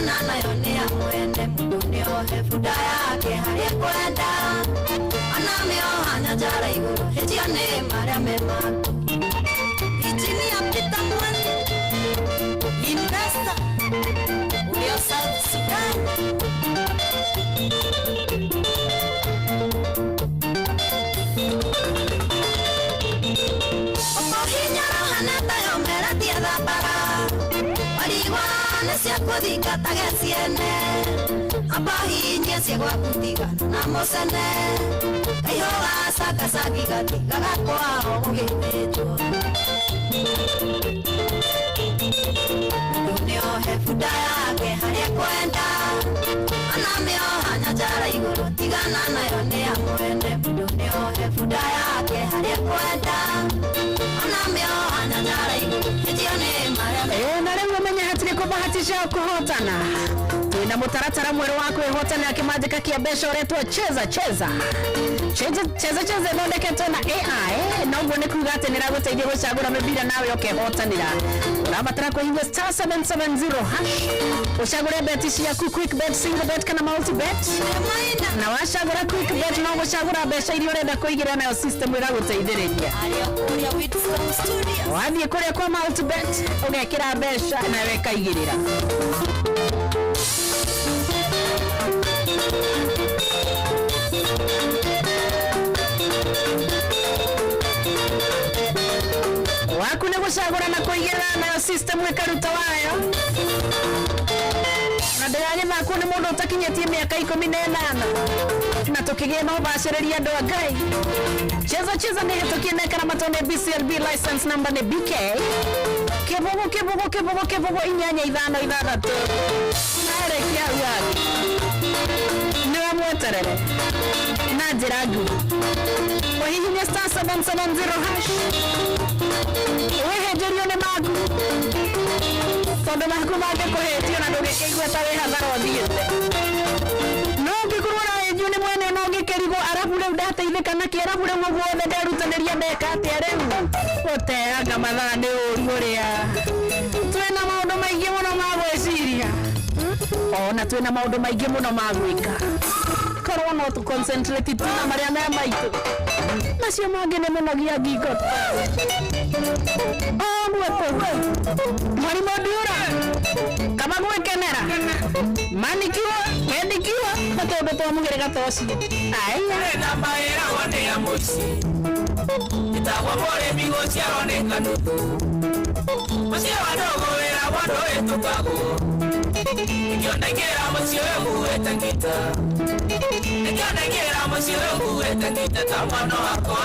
Tigana nayo nĩ ya mwene mũndũ nĩohe bunda yake harĩa ekwenda ona mĩoha nyanjara igũrũ hĩtio nĩ marĩa me maku. Engineer Peter Mwangi, investor ũrĩa South Sudan. Gũthingatage ciene apahinyie cia gwaku tigana na mũcene kaihũga cakacaki gatigaga kwao gũgĩthĩnjwo mũndũ nĩohe bunda yake harĩa ekwenda ona mĩoha nyanjara igũrũ tigana nayo nĩ ya mwene mũndũ nĩohe bunda yake harĩa ekwenda ona mĩoha nyanjara igũrũ hĩtio nĩ marĩa. Ĩĩ, na rĩu ũmenye hatirĩ kũbahatisha kũhotana, twĩna mũtaratara mwerũ wa kwĩhotanĩra kĩmanjĩka kĩa mbeca ũretwo Cheza Cheza. Cheza Cheza Cheza ĩthondeketwo na AI, na ũguo nĩ kuga atĩ nĩ ĩragũteithia gũcagũra mĩbira nawe ũkehotanĩra. Ũrabatara kũhihinya *770# ũcagũre beti ciaku, quick bet, single bet kana multi bet, na wacagũra quick bet no gũcagũra mbeca iria ũrenda kũigĩrĩra, nayo system ĩgagũteithĩrĩria. Arĩa kũrĩa Whitstone Studios. Wathiĩ kũrĩa kwa multi bet ũgekĩra mbeca nawe ĩkaigĩrĩra. Waku nĩ gũcagũra na kũigĩrĩra, nayo system ĩkaruta wayo. Na ndĩragĩthakwo nĩ mũndũ ũtakinyĩtie mĩaka 18, na tũkĩgĩe na ũbacĩrĩri andũ a Ngai. Cheza Cheza nĩ hĩtũkie na ĩkaramatwo nĩ BCLB, license number nĩ BK 0 0 0 0 0 8 5 6. Arekia hau hangĩ nĩwe mweterere na njĩra nguhĩ ũhihinye *770# wĩhĩnjĩrio nĩ maku, tondũ maku mangĩkũhĩtio na ndũngĩkĩigua ta wĩ hathara ũthiĩte, no ũngĩkorwo ũrahĩnjio nĩ mwene na ũngĩkĩrigwo arabu rĩu ndateithĩka nakĩ, arabu rĩu ũguo wothe nderutanĩria ndeka atĩa, rĩu gũteanga mathaa nĩ ũru ũrĩa twĩna maũndũ maingĩ mũno ma gwĩciria, ona twĩna maũndũ maingĩ mũno ma gwĩka. Korwo no tũ concentrate tu na marĩa me maitũ, macio mangĩ nĩ mũnogia ngingo o mwetũ. Mwarimũ Ndiũra kaba gwĩkenera manikiwa pendikiwa na tũndũ twa mũhĩrĩga ta ũcio aya. Namba ĩragwo nĩ ya mũciĩ, ĩtagwo mũrĩmi gũciarwo nĩ kanuthu, mũciĩ wa ndũgũ wĩragwo ndũhĩtũkagwo, nĩkĩo ndaingĩra mũciĩ ũyũ nguĩte ngita, nĩkĩo ndaingĩra mũciĩ ũyũ nguĩte ngita ta mwana wakwa.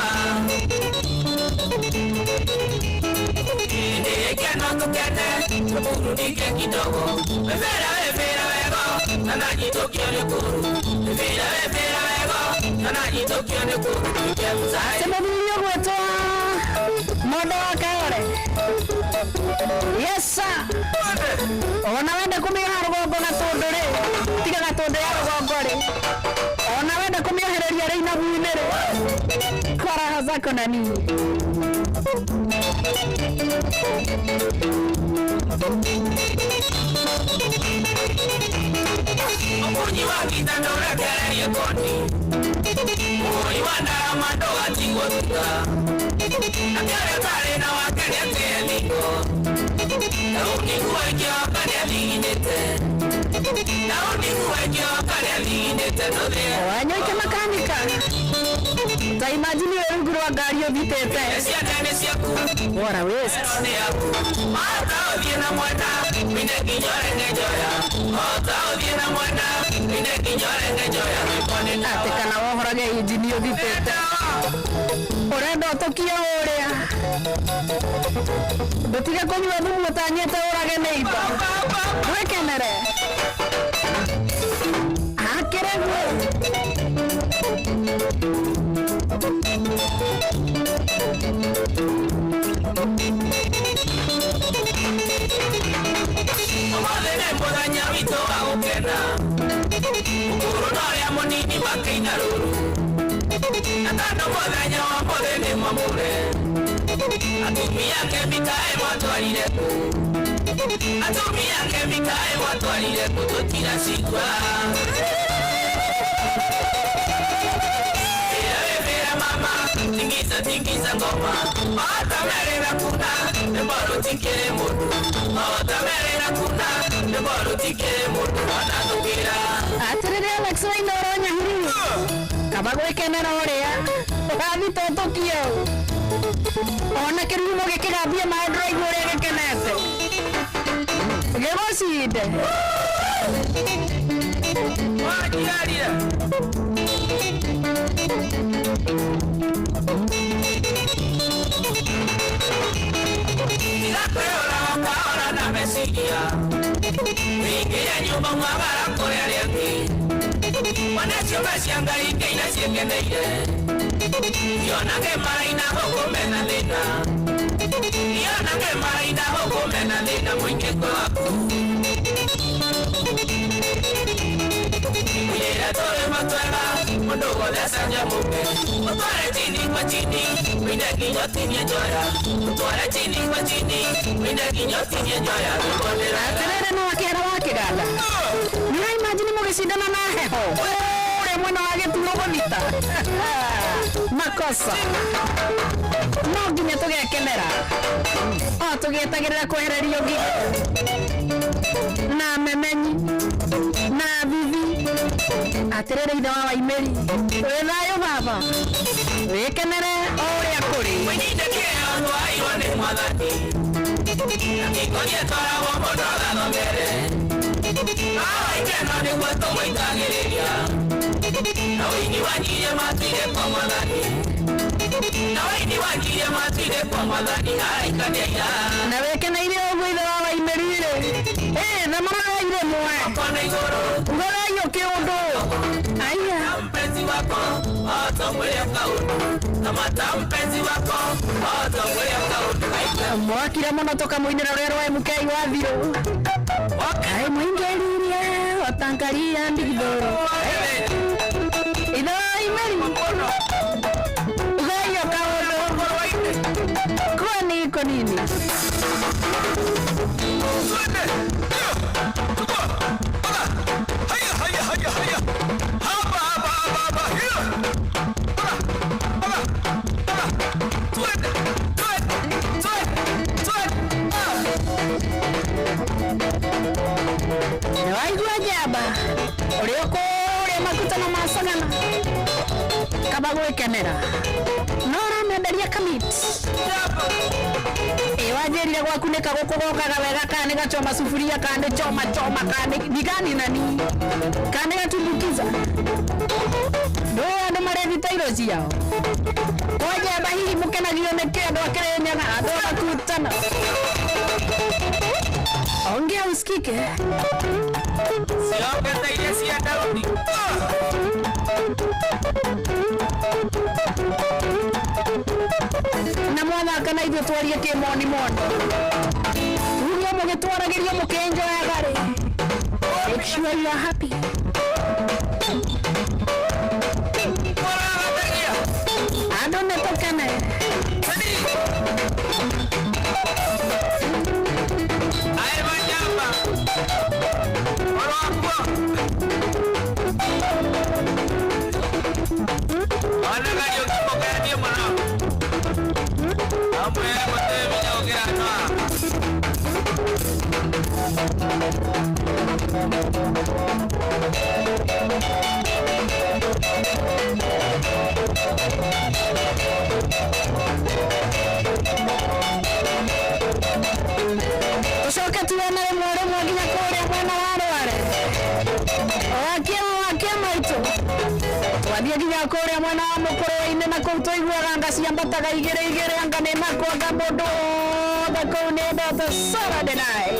Hĩndĩ ĩkeno tũkene tũburudike kidogo, wĩbĩra wĩbĩra wego na nanyitũkio nĩ kũru, wĩbĩra wĩbĩra wego na nanyitũkio nĩ kũru tuike mzai. Mũthuri ũgwĩtwo Mondo wa Kayore, yes sir. Ona wenda kũmĩoha rũgongo gatũndũ rĩ, tiga gatũndũ ya rũgongo rĩ, ona wenda kũmĩohereria rĩ inabu-inĩ rĩ, kwa raha zako na nini. Mũkunyi wa ngita ndũrekererie koni, mũhũri wa ndarama ndũgatigwo thutha, nake ũrĩa ũtarĩ na wake nĩatĩe thingo, Daudi nguo ĩkĩoka nĩathiginĩte, Daudi nguo ĩkĩoka nĩathiginĩte ndũthĩe. Wanyoike makanika, ta imagine wĩ rungu rwa ngari ũthitĩte. Ciana nĩ ciaku. What a waste. Ĩno nĩ yaku, ota ũthiĩ na mwena mine nginya ũrenge njoya, ota ũthiĩ na mwena mine nginya ũrenge njoya, rwĩmbo nĩ Atĩ kana wohorage injini ũthitĩte, ũrenda ũtũkie ũrĩa ndũtige kũnyua thumu ũtanyĩte ũrage neighbor. Wĩkenere akĩrĩguo. Ũmũthĩ nĩ mũthenya witũ wa gũkena, mũkũrũ na ũrĩa mũnini makĩina rũru, na tondũ mũthenya wa ũmũthĩ nĩ mwamũre, atumia kemikaĩ mwatwarire kũ? Atumia kemikae watwarire kũtũtira cigua. Mira mama, tingiza tingiza ngoma. Otamerera kuna, nĩmboru tikĩrĩ mũndũ. Otamerera kuna, nĩmboru tikĩrĩ mũndũ onathũkĩra. Atiriri Alex Wainoro Nyahururu kaba gwikenera uria ũrathitũtũkia ũũ ona kĩrurumo gĩkĩgambia maĩ ndĩraigua ũrĩa gĩkenete gĩgũcinde. Wakiaria. Tiga kwĩyora wakahora na meciria. Wĩingĩre nyũmba mwagara kũrĩ arĩa angĩ. One ciũmbe cia Ngai ngeina ciĩkeneire. Ionage maraina gũkũ mena thĩna. Ionage maraina gũkũ mena thĩna mũingĩ kwaku. Wĩra tũrĩma twega mũndũ wothe acanjamũke. Ũtware chini kwa chini wĩine nginya ũtinie njoya. Ũtware chini kwa chini wĩine nginya ũtinie njoya. Rwĩmbo nĩ rwega. Atiriri no akĩhera wa kĩganda nĩ ũraimagine mũgĩcindana na heho ũrĩa mwena wa gĩturo gũthita makosa no nginya tũgekenera o tũgĩetagĩrĩra kwehererio ngigĩ na memenyi na bibi. Atiriri ithe wa Waimĩri wĩ thayũ baba wĩkenere o ũrĩa kũrĩ. Wĩnyite kĩheo twaheirwo nĩ mwathani. Na gĩkoria twaragwo mũndũ agathomere. Hawa ikeno nĩguo tũmũitagĩrĩria. Na ũini wa ngirie matuire kwa mwathani. Na ũini wa ngirie matuire kwa mwathani araika nĩ aira. Na wĩkeneire ũguo ithe wa Waimĩri rĩ ĩ na maragai rĩmwe Kona igũrũ ugagai kĩũndũ aya. Mpenzi wako otongoria kaũndũ. Kamata mpenzi wako otongoria kaũndũ. Mwakire mũno tũkamũinĩra ũrĩa rwa MK wathirũ kaĩ mũingĩririe otangaria ndigithũrũ ithe wa Waimĩri ugaio kaũndũ kwani iko nini. Nĩwaigua njamba ũrĩa ũkũrĩa makutano ma Sagana kaba gwĩkenera no ũramenderia kamit ĩ wanjĩrire gwaku nĩ kagũkũ gokaga wega kana nĩ gachoma sufuria kana nĩ choma choma kana nĩ ndigani nani kana nĩ gatumbukiza ndũĩ andũ marethita irio ciao kwa njamba hihi mũkenagio nĩ kĩ andũ a Kĩrĩnyaga andũ a makutano. Ongea usikike. Ciongete iria cia Daudi. Na mwathaka na ithuĩ twarie kĩmoni moni tuge mũgĩtwaragĩrio mũkĩenjoyaga rĩ make sure you are happy. Andũ nĩ tũkene. Ae manyamba. Orokwo. Ona Kariũki mũkeanie mũno. Amwe mũtĩ binya gũkĩra andũ aya. Tũcoke tuone rĩmwe rĩmwe nginya kũrĩa mwena wa Rware wakia wakia maitũ twathiĩ nginya kũrĩa mwena wa Mũkũrwe-inĩ na kũu tũiguaga anga ciambataga igĩrĩ igĩrĩ anga nĩ makwanga mũndũ wothe kũu nĩ endete Saturday night.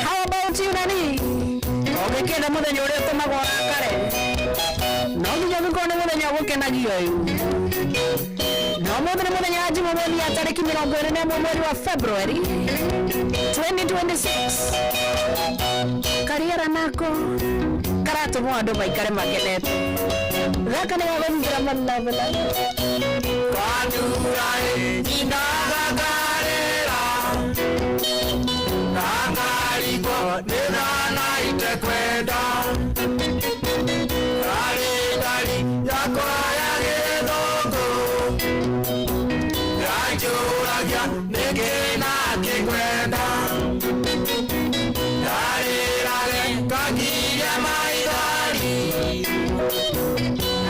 How about you nani? Ũngĩkĩenda mũthenya ũrĩa ũtũmaga ũrakare no nginya ũngĩkorwo nĩ mũthenya ũgũkenagia ũyũ na ũmũthĩ nĩ mũthenya wa Jumamothi ya tarĩki 21 mweri wa February 2026. Kariera nako karatũmwo andũ maikare makenete gaka nĩ gagũthithĩra malavela. Kwanura nyina gakarĩra. Ngĩkwenda Rari ndari yakwa ya gĩthũngũ Yanjũragia nĩkĩ na kĩngwenda Ndarĩrage ngakiria maithori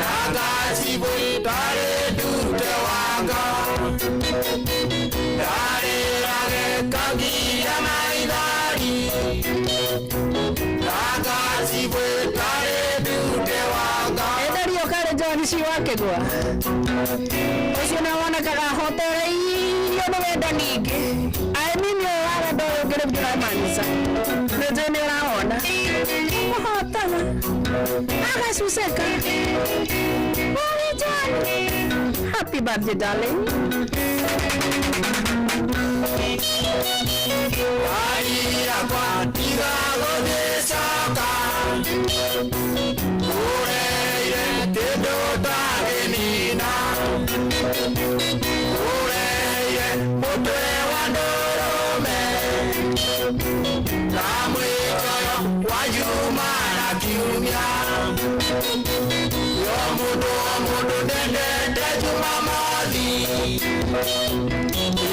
Na ngacibũ ndarĩ ndute wanga Ndarĩrage ngakiria maithori Na ngacibũ ndarĩ ndute wanga. Endario kare John ci wakĩgwa ũcio na wonekaga ahotereirio nĩ wendo ningĩ aĩ mimi ũyũ wa wendo ũyũ ũngĩ rĩu ndĩramaanica nĩ njũĩ nĩ ũrawona mũhotaga agacuceka. Oi John, happy birthday, darling. Ai yakwa tiga gũgĩcoka Ũreire kĩndũ ndangĩnina Ũreire mũtwe wa ndũrũme Na mwĩcoyo wa Juma na Kiumia Yo mũndũ o mũndũ ndendete Jumamothi.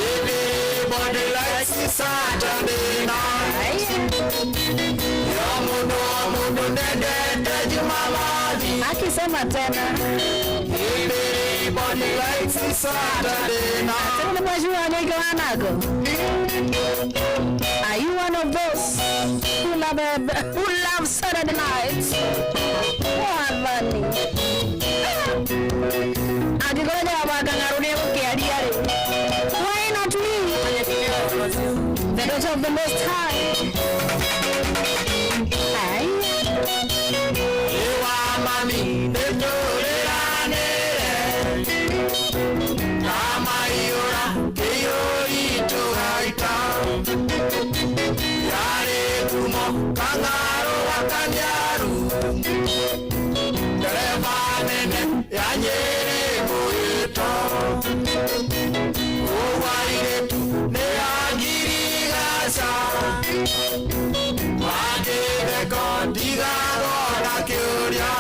Everybody likes Saturday night. Yo mũndũ o mũndũ ndendete Jumamothi. Akisema tena. Everybody likes Saturday night. Tena mwajua nyoike wanako. Are you one of those who love Saturday night? Mwathani. Angĩkorwo nĩ wabanga nĩ egũkĩaria rĩ. Why not me? The daughter of the Most High. Ai. Iwa mami nĩtũrĩranĩre Kamaiyũra kĩiyũri tũgaita Yarĩ ngumo kang'arũ wa Kanyaru Ndereba nene ya Nyĩrĩ mũĩto Ũguo airĩtu nĩ a ngirigaca Mangĩtheko ndigagwo na kĩũria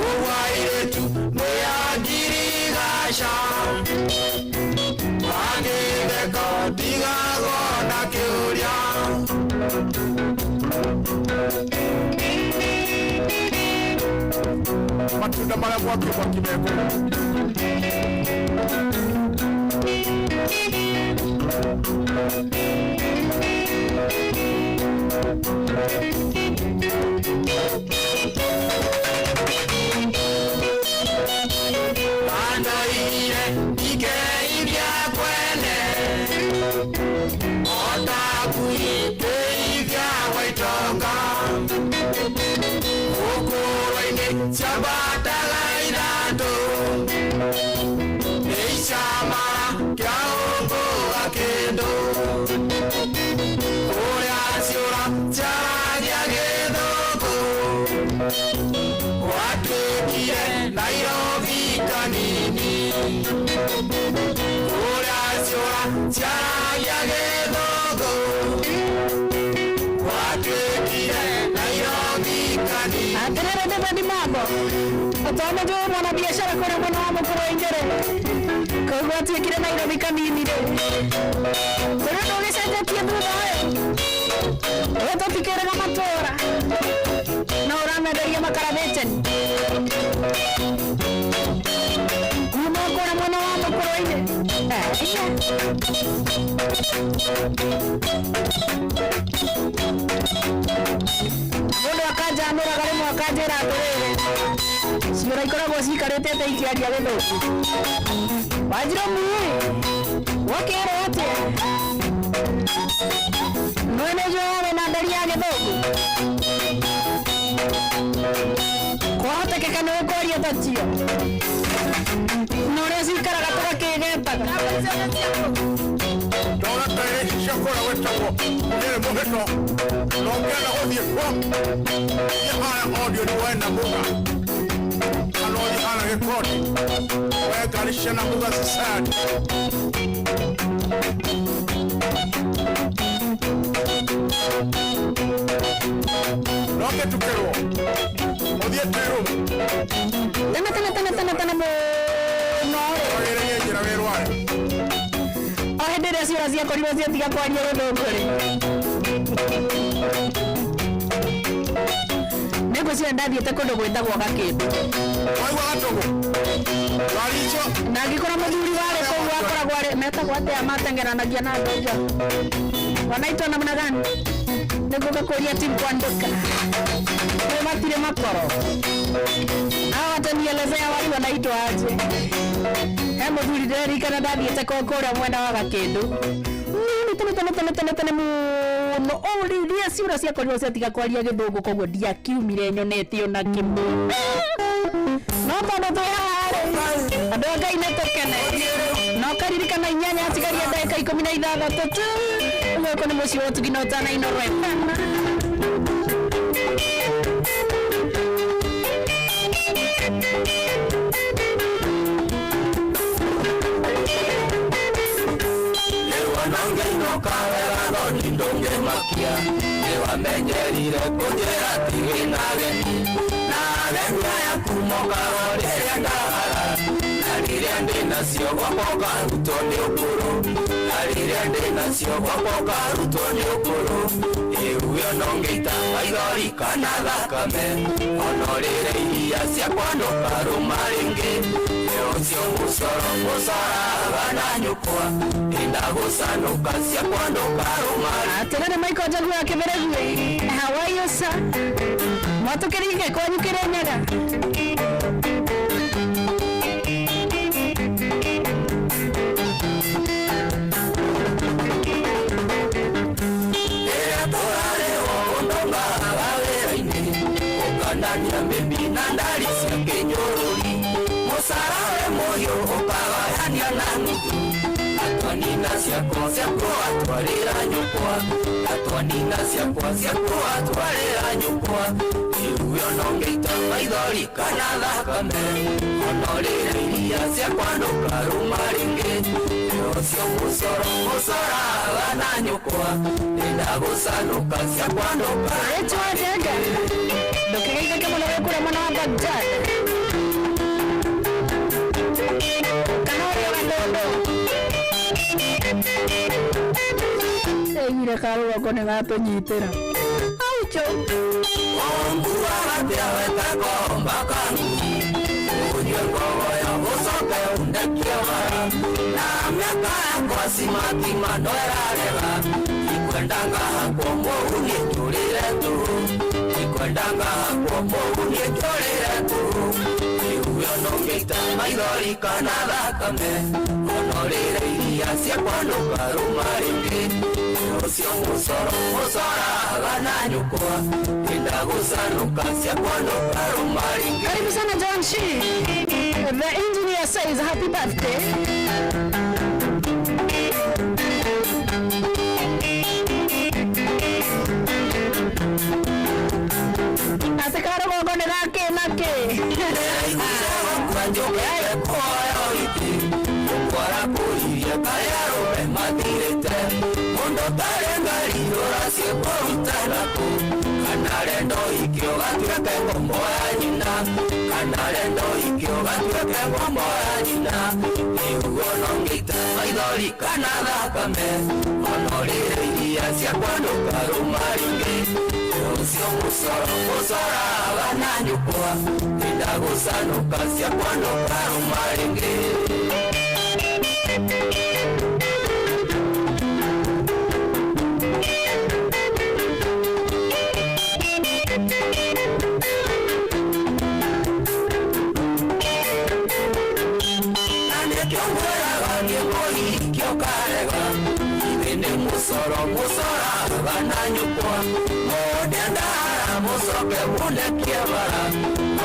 Ũguo airĩtu nĩ a ngirigaca Mangĩtheko ndigagwo na kĩũria. Matunda marĩa mwaki mwaki mekũ. Andoire ikeithia kwene ota ngui ikeithia gwa itonga Ũkũrũ-inĩ ciambataga ithatũ nĩ icamara kĩa ũmbũga kĩndũ ũrĩa ciũra ciaragia gĩthũngũ gwatuĩkire Nairobi kanini ũrĩa ciũra ciaragia gĩthũngũ gwatuĩkire Nairobi kanini. Atĩrĩrĩ David Mambo. Ũtome njũĩ mwana biacara kũrĩa mwena wa mũkũrũ-inĩ rĩ. Koguo atuĩkire Nairobi kanini rĩ. Kũrĩ ũndũ ũgĩcenjetie thutha ũyũ. Ũyũ tũtikĩrĩga matũra. No ũramenderia makarabĩteni. Kuma kũrĩa mwena wa mũkũrũ-inĩ. Aya. Mũndũ akanjanũraga rĩmwe akanjĩra atĩrĩrĩ ciũra ikoragwo ciikarĩte atĩ ikĩaria gĩthũngũ wanjira mui wakĩrwo atĩa mwene njũĩ wĩna ndari ya gĩthũngũ kwahotekeka nĩ ũkwaria tacio na ũrĩa cikaraga tũgakĩgetaga. Ndona tairĩ ici cia kũrĩa gwĩtagwo Nyĩrĩ mũhĩto na ũngĩenda gũthiĩ kuo thiĩ harĩa audio nĩ we Namuga kana ũthiĩ harĩa Gĩkoni we ngari cia Namuga Society. Ũgĩtukĩrwo ũthiĩ twĩrũmu. Tene tene tene tene tene mũno rĩ, wagĩrĩrie njĩra wĩrware. O hĩndĩ ĩrĩa ciũra ciakorirwo ciatiga kwaria gĩthũngũ rĩ, nĩngwĩciria ndathiĩte kũndũ gwĩtagwo Gakĩndũ. Waigua gatũgũ ngari icio. Na ngĩkora mũthuri warĩ kũu akoragwo arĩ metagwo atĩa matengeranagia na andũ nja wanaitwa namna gani nĩguo gakũria timu kuandĩka nĩ matirĩ makoro hao watanielezea watu wanaitwa aje. He mũthuri ndĩrerikana ndathiĩte kũrĩa mwena wa Gakĩndũ nini tene tene tene tene tene mũno, o rĩrĩa ciũra ciakorirwo ciatiga kwaria gĩthũngũ, koguo ndiakiumire nyonete ona kĩmwe, no tondũ twĩ haha rĩ, andũ a Ngai nĩ tũkene na ũkaririkana 8 hatigaria ndagĩka 16 tu. Gũkũ nĩ mũciĩ wa ũtugi na ũtana Inooro FM. Rĩu ona ngĩinũka wega thoni ndũngĩmakia, nĩwamenyerire kũnjĩra tigĩ na ageni na ageni aya kumokaga rĩrĩa ndahara, na rĩrĩa ndĩnacio gwakwa ũkarutwo nĩ ũkũrũ, na rĩrĩa ndĩnacio gwakwa ũkarutwo nĩ ũkũrũ. Ĩuĩ ona ũngĩita maithori kana thakame, ona ũrĩre iria ciakwa ndũkarũma rĩngĩ. Nĩ ũcio mũcoro mũcoraga na nyũkwa, ndagũcanũka ciakwa ndũkarũma. Atĩrĩrĩ Michael Njaguo akĩberegue, how are you, sir? Mwatũkĩrĩire kwanyu Kĩrĩnyaga. Rĩrĩa tũrarĩhwo ũndongaga wĩra-inĩ, ũkanania mĩmbi na ndari cia kĩnyũrũri, mũcara wĩ mũhiũ ũkagayania na nuthu, atwanina ciakwa ciakũatwarĩra nyũkwa, atwanina ciakwa ciakũatwarĩra nyũkwa. Iuĩ ona ũngĩita maithori kana thakame, ona ũrĩre iria ciakwa ndũkarũma rĩngĩ. Nĩ ũcio mũcoro mũcoraga na nyũkwa, ndagũcanũka ciakwa ndũkarũma. Rachel Njenga ndũkĩgeithĩke mũno wĩ kũrĩa mwena wa Baghdad kana ũrĩ Gatũndũ. Ĩgire karũgongo nĩ gatũnyitĩra aucho. Onguaga wetakomba kangui ũnyue ngogoyo ũcoke ũndekie wara, na mĩaka yakwa cimatima ndwerarega, ikwenda ngahakwo mũhu niĩ njũrĩre tũhũ, ikwenda ngahakwo mũhu niĩ njũrĩre tũhũ. Iuĩ ona ũngĩita maithori kana thakame, ona ũrĩre iria ciakwa ndũkarũma rĩngĩ. Nĩ ũcio mũcoro mũcoraga na nyũkwa, ndagũcanũka ciakwa ndũkarũma rĩngĩ. Karibu sana John Shi. The engineer says happy birthday. Atĩ karũgongo nĩ gakĩ na kĩ. Njũkĩte kuoya ũhiki ũkwara kũririe karĩa arũme mathirĩte, mũndũ ũtarĩ ngari ũraciĩ kũruta nakũ, kana renda ũhiki ũgatuĩke ngombo ya nyina, kana renda ũhiki ũgatuĩke ngombo ya nyina. Ĩuĩ ona ũngĩita maithori kana thakame, ona ũrĩre iria ciakwa ndũkarũma rĩngĩ. Nĩ ũcio mũcoro mũcoraga na nyũkwa, ndagũcanũka ciakwa ndũkarũma rĩngĩ. Na nĩkĩo ngwĩraga niĩ mũhiki ũkarega, ithe nĩ mũcoro mũcoraga na nyũkwa, mũndĩ ndahara mũcoke mũndekie bara,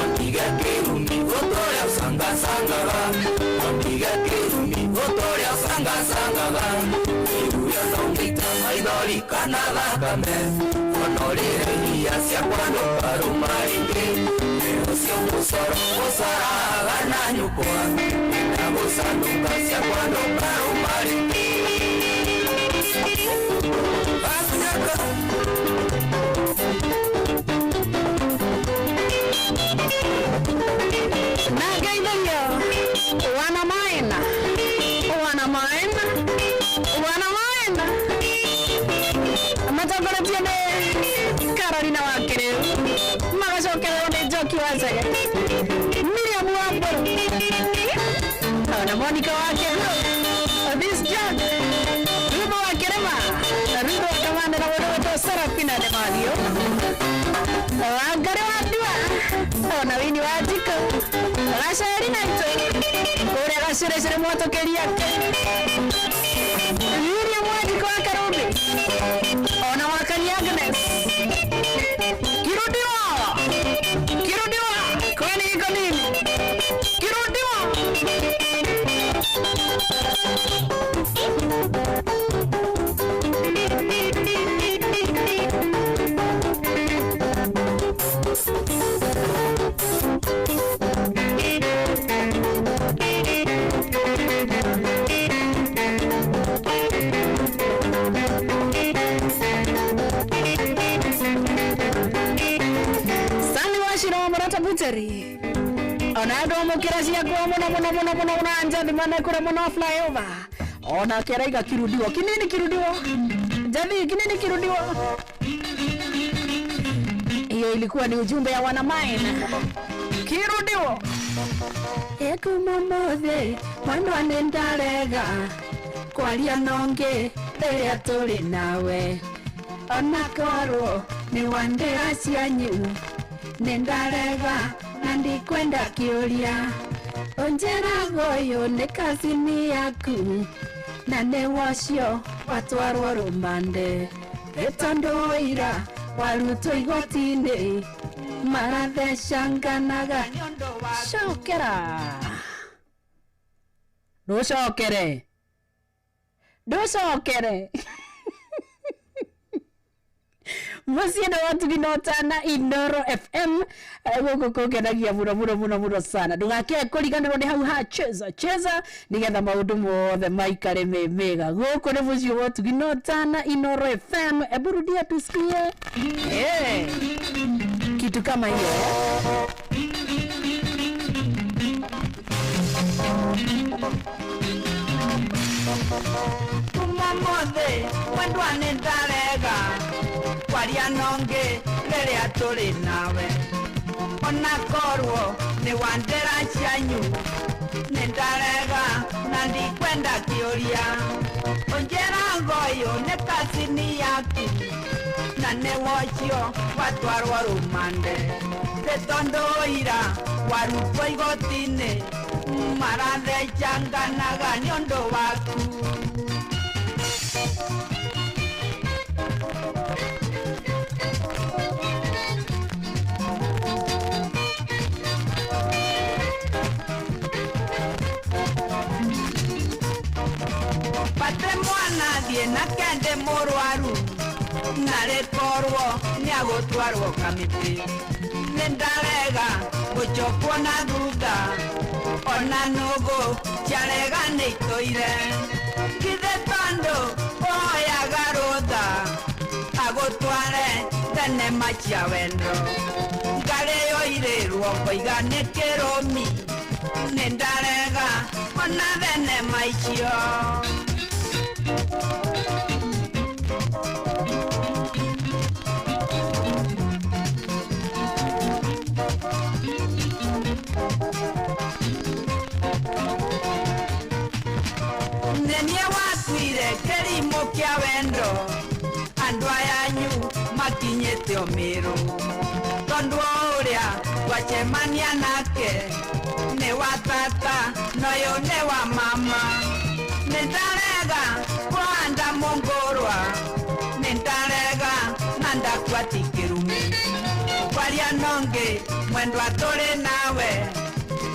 ondige kĩrumi ũtũre ũcangacangaga, ondige kĩrumi ũtũre ũcangacangaga. Iuĩ ona ũngĩita maithori kana thakame, ona ũrĩre iria ciakwa ndũkarũma rĩngĩ. Nĩ ũcio mũcoro mũcoraga na nyũkwa, ndagũcanũka ciakwa ndũkarũma rĩngĩ. Bakunyaka. Carolina wa Kĩrĩu magacokererwo nĩ Njoki wa Njage, Miriam wa Mbũrũ ona Monica wa Kĩgũrũ, this Jack Rubo wa Kĩrĩma, Rubo wa Kamande na mũndũ wĩtwo Serafina Demathio, Wangari wa Ndua ona Wini wa Njiko, Gaceri na Itoi kũrĩa gacĩrĩcĩrĩ mwatũkĩria Miriam wa Njiko wa Karumbi ona Wakani Agnes Kirudiwa Kirudiwa kwani iko nini Kirudiwa. Sani washira wa Murata Buteri ona andũ amũkĩra ciakwa mũno mũno mũno mũno mũno anjathi manekũra mũno flyover ona keraiga kirudiwa kinini kirudiwa jathi kinini kirudiwa. Hiyo ilikuwa ni ujumbe ya wanamaina kirudiwa ekumomothe mwendwa nĩ ndarega kwaria nonge rĩrĩa tũrĩ nawe ona korwo nĩ wandĩra cianyu nĩ ndarega na ndikwenda kĩũria ũnjĩraga ũyũ nĩ kazini yaku na nĩ wocio watwarwo rũmande ĩ tondũ ũira warutwo igoti-inĩ marathecanganaga cokera ndũcokere ndũcokere muciĩ nĩ watugi na ũtana Inoro FM gũkũ kũngenagia mũno mũno mũno mũno sana ndũgakĩe kũriganĩrwo nĩ hau ha cheza cheza nĩgetha maũndũ mothe maikare me mega gũkũ nĩ mũciĩ wa ũtugi na ũtana Inoro FM ebu rudia tusikie kitu kama hiyo Kumomothe mwendwa nĩ ndarega kwaria nonge rĩrĩa tũrĩ nawe ona korwo nĩ wandĩra cianyu nĩ ndarega na ndikwenda kĩũria ũnjĩraga ũyũ nĩ kazini yaku na nĩ wocio watwarwo rũmande nĩ tondũ ũira warutwo igoti-inĩ marathecanganaga nĩ ũndũ waku. Bate mwana thiĩ na kende mũrwaru na rĩkorwo nĩagũtwarwo kamĩtĩ nĩ ndarega gũcokwo na thutha ona nũgũ ciarega nĩ itũire githĩ tondũ ũhoyaga rũtha agũtware thenema cia wendo ngarĩ yoirĩrwo ngoiga nĩ kĩrũmi nĩ ndarega ona thenema icio. Nenie wakuire kĩrimũ kĩa wendo andũ ayanyu makinyĩte ũmĩrũ tondũ o ũrĩa twacemania nake nĩ wa tata na ũyũ nĩ wa mama nĩ ndarega kũhanda mũngũrwa nĩ ndarega na ndakua ti kĩrumi kwaria nonge mwendwa tũrĩ nawe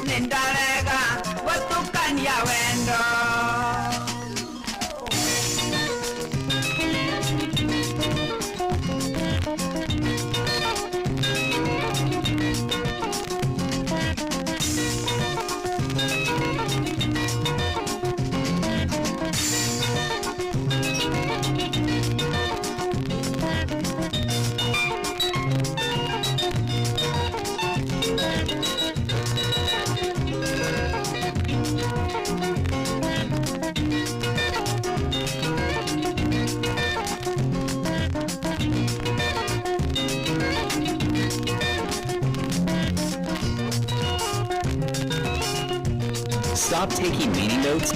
nĩ ndarega gũtukania wendo. Stop taking meeting notes.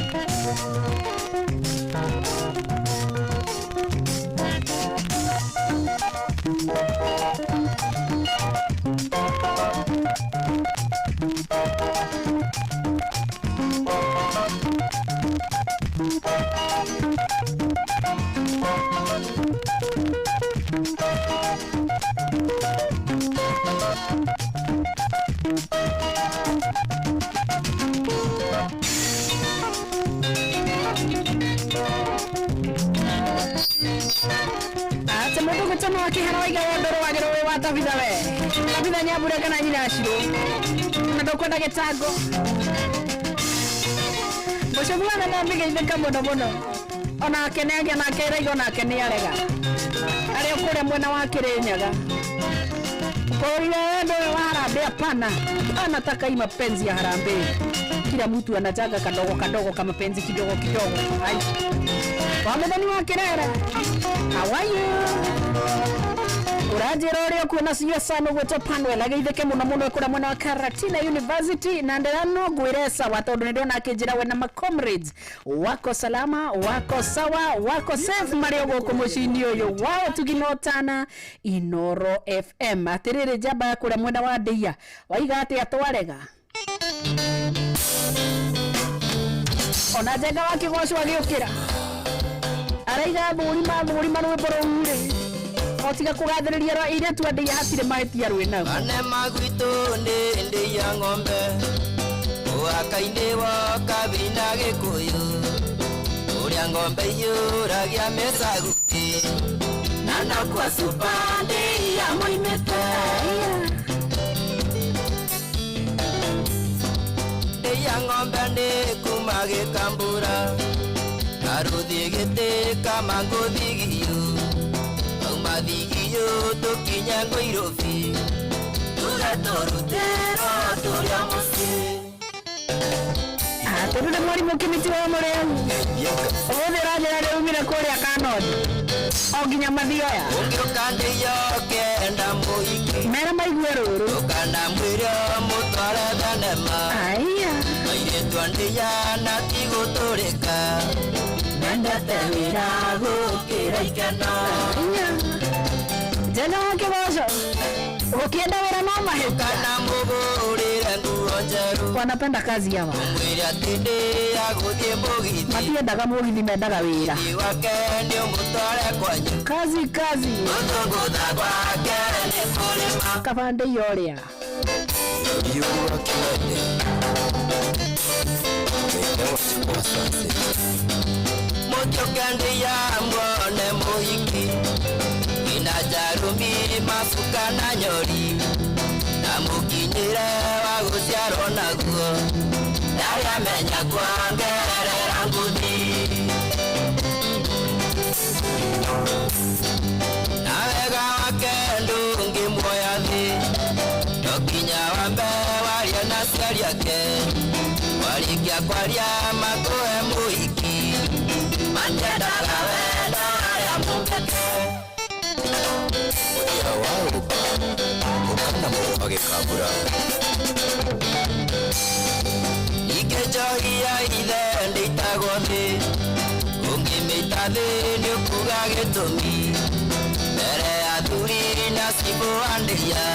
Atĩ mũndũ gũtũma wa kĩhara waiga wendo rũwagĩrwo wĩ wa Tabitha we. Tabitha Nyambura kana nyina Shiro. Na ndũkwenda gĩtango. Mũcũmia na nĩamĩgeithĩka mũno mũno. Onake nĩagĩa nake ĩraiga onake nĩarega. Arĩ o kũrĩa mwena wa Kĩrĩnyaga. Kũrire wendo ũyũ wa harambee hapana. Anataka hii mapenzi ya harambee. Kila mtu anataka kadogo kadogo kama penzi kidogo kidogo. Ai. Wamethani wa Kĩrere. How are you? Ũranjĩra ũrĩa ũkuona cio sana ũgwĩtwo Panuel ageithĩke mũno mũno kũrĩa mwena wa Karatina University na ndĩra no ngwĩre sawa tondũ nĩ ndĩrona akĩnjĩra we na ma comrades wako salama, wako sawa, wako safe marĩ o gũkũ mũciĩ-inĩ ũyũ wa Ũtugi na Ũtana Inoro FM. Atĩrĩrĩ njamba ya kũrĩa mwena wa Ndĩia waiga atĩa twarega? Ona Njenga wa Kĩgoco agĩũkĩra araiga thũrima thũrima rwĩmbo rũu rĩ otiga kũgathĩrĩria airĩtu a Ndĩia hatirĩ mahĩtia rwĩ nao. Anema gwitũ nĩ ndĩ ya ng'ombe mũhaka-inĩ wa Kabina Gĩkũyũ ũrĩa ng'ombe iyũragia mĩcaguti na nakwa cuba ndĩ ya moimĩte ndĩ ya ng'ombe nĩ kuma Gĩkambura karũthiĩ gĩtĩ kama ngũthigio auma thigio tũkinye Ngũirũbi tuge tũrutĩrwo tũrĩa mũciĩ. Tondũ nĩ mwarimũ Kĩmiti wa Mũrĩu ũmũthĩ ũranjĩra nĩumire kũrĩa Kanoni o nginya Mathioya. Ũngĩũka ndĩyo kenda mũhiki mera maigue rũrũ ũkana mwĩre mũtware thenema. Aya. Airĩtu a ndĩya na ti gũtũrĩka mendete wĩra gũkĩra ikeno. Aya. Njenga wa Kĩgoco ũkĩenda wĩra no mahĩtia. Kana mũgũrĩre nguo njerũ. Wanapenda kazi hawa. Mwĩre atĩ ndĩya gũthiĩ mũgithi. Matiendaga mũgithi mendaga wĩra. Mũgithi wake nĩũmũtware kwanyu. Kazi kazi. Gũthũngũtha gwake nĩ kũrĩma. Kaba ndĩia ũrĩa. Mũtioke ndĩya muone mũhiki wĩna njarũmi macuka na nyori na mũkinyĩre wa gũciarwo naguo ndarĩ amenya kuongerera nguthi. Na wega wake ndũngĩmuoya thĩ no nginya wambe warie na aciari ake warĩkia kwaria makũhe mũhiki matiendaga wendo arĩa mũmbĩke. Mũthia wa rũmba ũkana mũrũma Gĩkambura. Ningĩ njohi ya ithe ndĩitagwo thĩ ũngĩmĩita thĩ nĩũkuga gĩtũmi mbere ya athuri na cibũ a ndĩia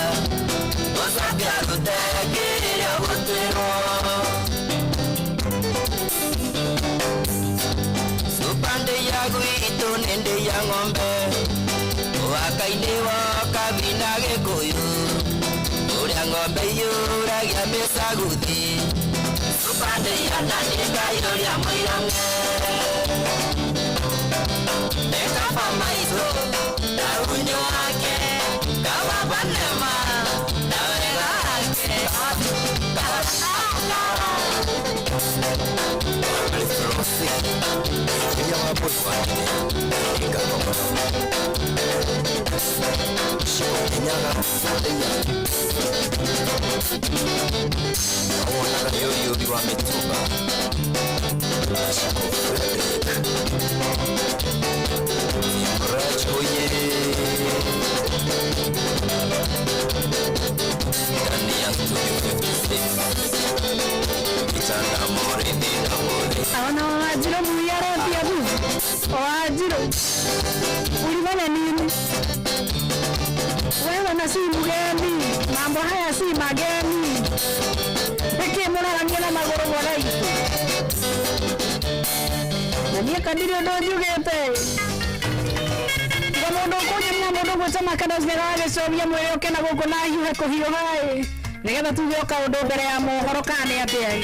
ũcoke arute kĩrĩa ũgũtuĩrwo. Cuba ndĩya gwitũ nĩ ndĩya ng'ombe mũhaka-inĩ wa Kabina Gĩkũyũ ũrĩa ng'ombe iyũragia mĩcaguthi cuba ndĩya na nĩngaiyũria mũirang'e. Nĩ kaba maitũ na unyo wake kaba banema na wega wake. Ndani ya Studio 56 Kitanda Morithi. Bwana si mgeni, mambo haya si mageni. Nĩkĩ mũrarania na magũrũ mwana itũ? Na niĩ kandirĩ ũndũ njugĩte. Tiga mũndũ ũkũnyamia mũndũ gwĩta makadams nĩaragĩcobia mwĩrĩ ũke na gũkũ na hiũhe kũhiũha ĩ, nĩgetha tuge o kaũndũ mbere ya mohoro kana nĩ atĩa ĩ.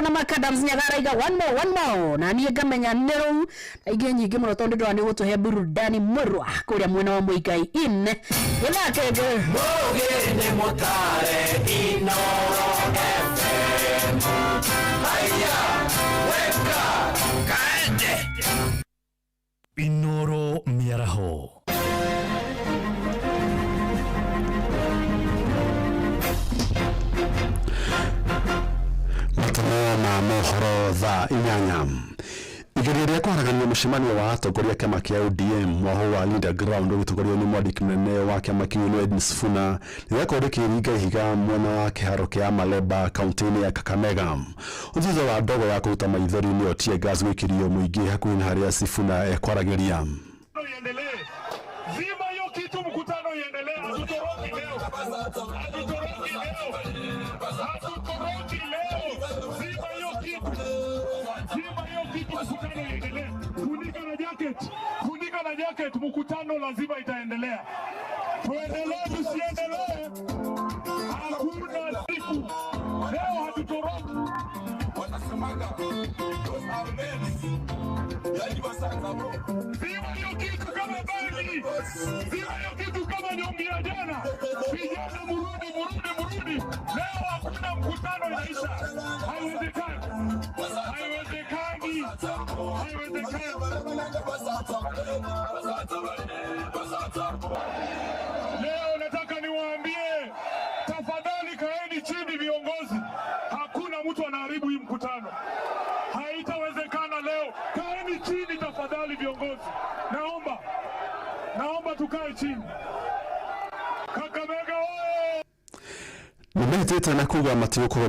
Na makadams nyagaraiga one more na niĩ ngamenya nĩ rũu na ingĩ nyingĩ mũno tondũ ndĩrona nĩ gũtũhe burudani mũrwa kũrĩa mwena wa Muigai Inn gĩthake Mũgĩ nĩ mũtare Inoro FM. Haya, weka kaende Inoro mĩaraho. Matemo ma mohoro thaa 8 igeria rĩa kwaragania mũcemanio wa atongoria kĩama kĩa ODM mwaho wa Linda Ground ũgĩtongorio nĩ mwandĩki mũnene wa kĩama kĩu nĩ Edwin Sifuna rĩgakorwo rĩkĩringa ihiga mwena wa kĩharo kĩa Maleba kaunti-inĩ ya Kakamega. Thutha wa ndogo ya kũruta maithori nĩyo tear gas gwĩkĩrio mũingĩ hakuhĩ na harĩa Sifuna ekwaragĩria. Zima hiyo kitu, mkutano iendelee. Hatutoroki leo, hatutoroki leo, hatutoroki leo. Zima hiyo kitu, zima hiyo kitu, mkutano iendelee. Funika na jacket, funika na jacket, mkutano lazima itaendelea. Tuendelee tusiendelee, hakuna siku leo, hatutoroki. Wanasemaga those are men. Zima hiyo kitu kama bangi, zima hiyo kitu kama nyongi ya jana. Vijana murudi, murudi, murudi. Leo hakuna mkutano inaisha. Haiwezekani, haiwezekani, haiwezekani. Leo nataka niwaambie, tafadhali kaeni chini viongozi. Hakuna mtu anaharibu hii mkutano. Haitawezekana leo. Kaeni chini tafadhali viongozi. Naomba, naomba tukae chini. Kakamega oye! Nĩmehĩtĩte na kuga matigũkorwo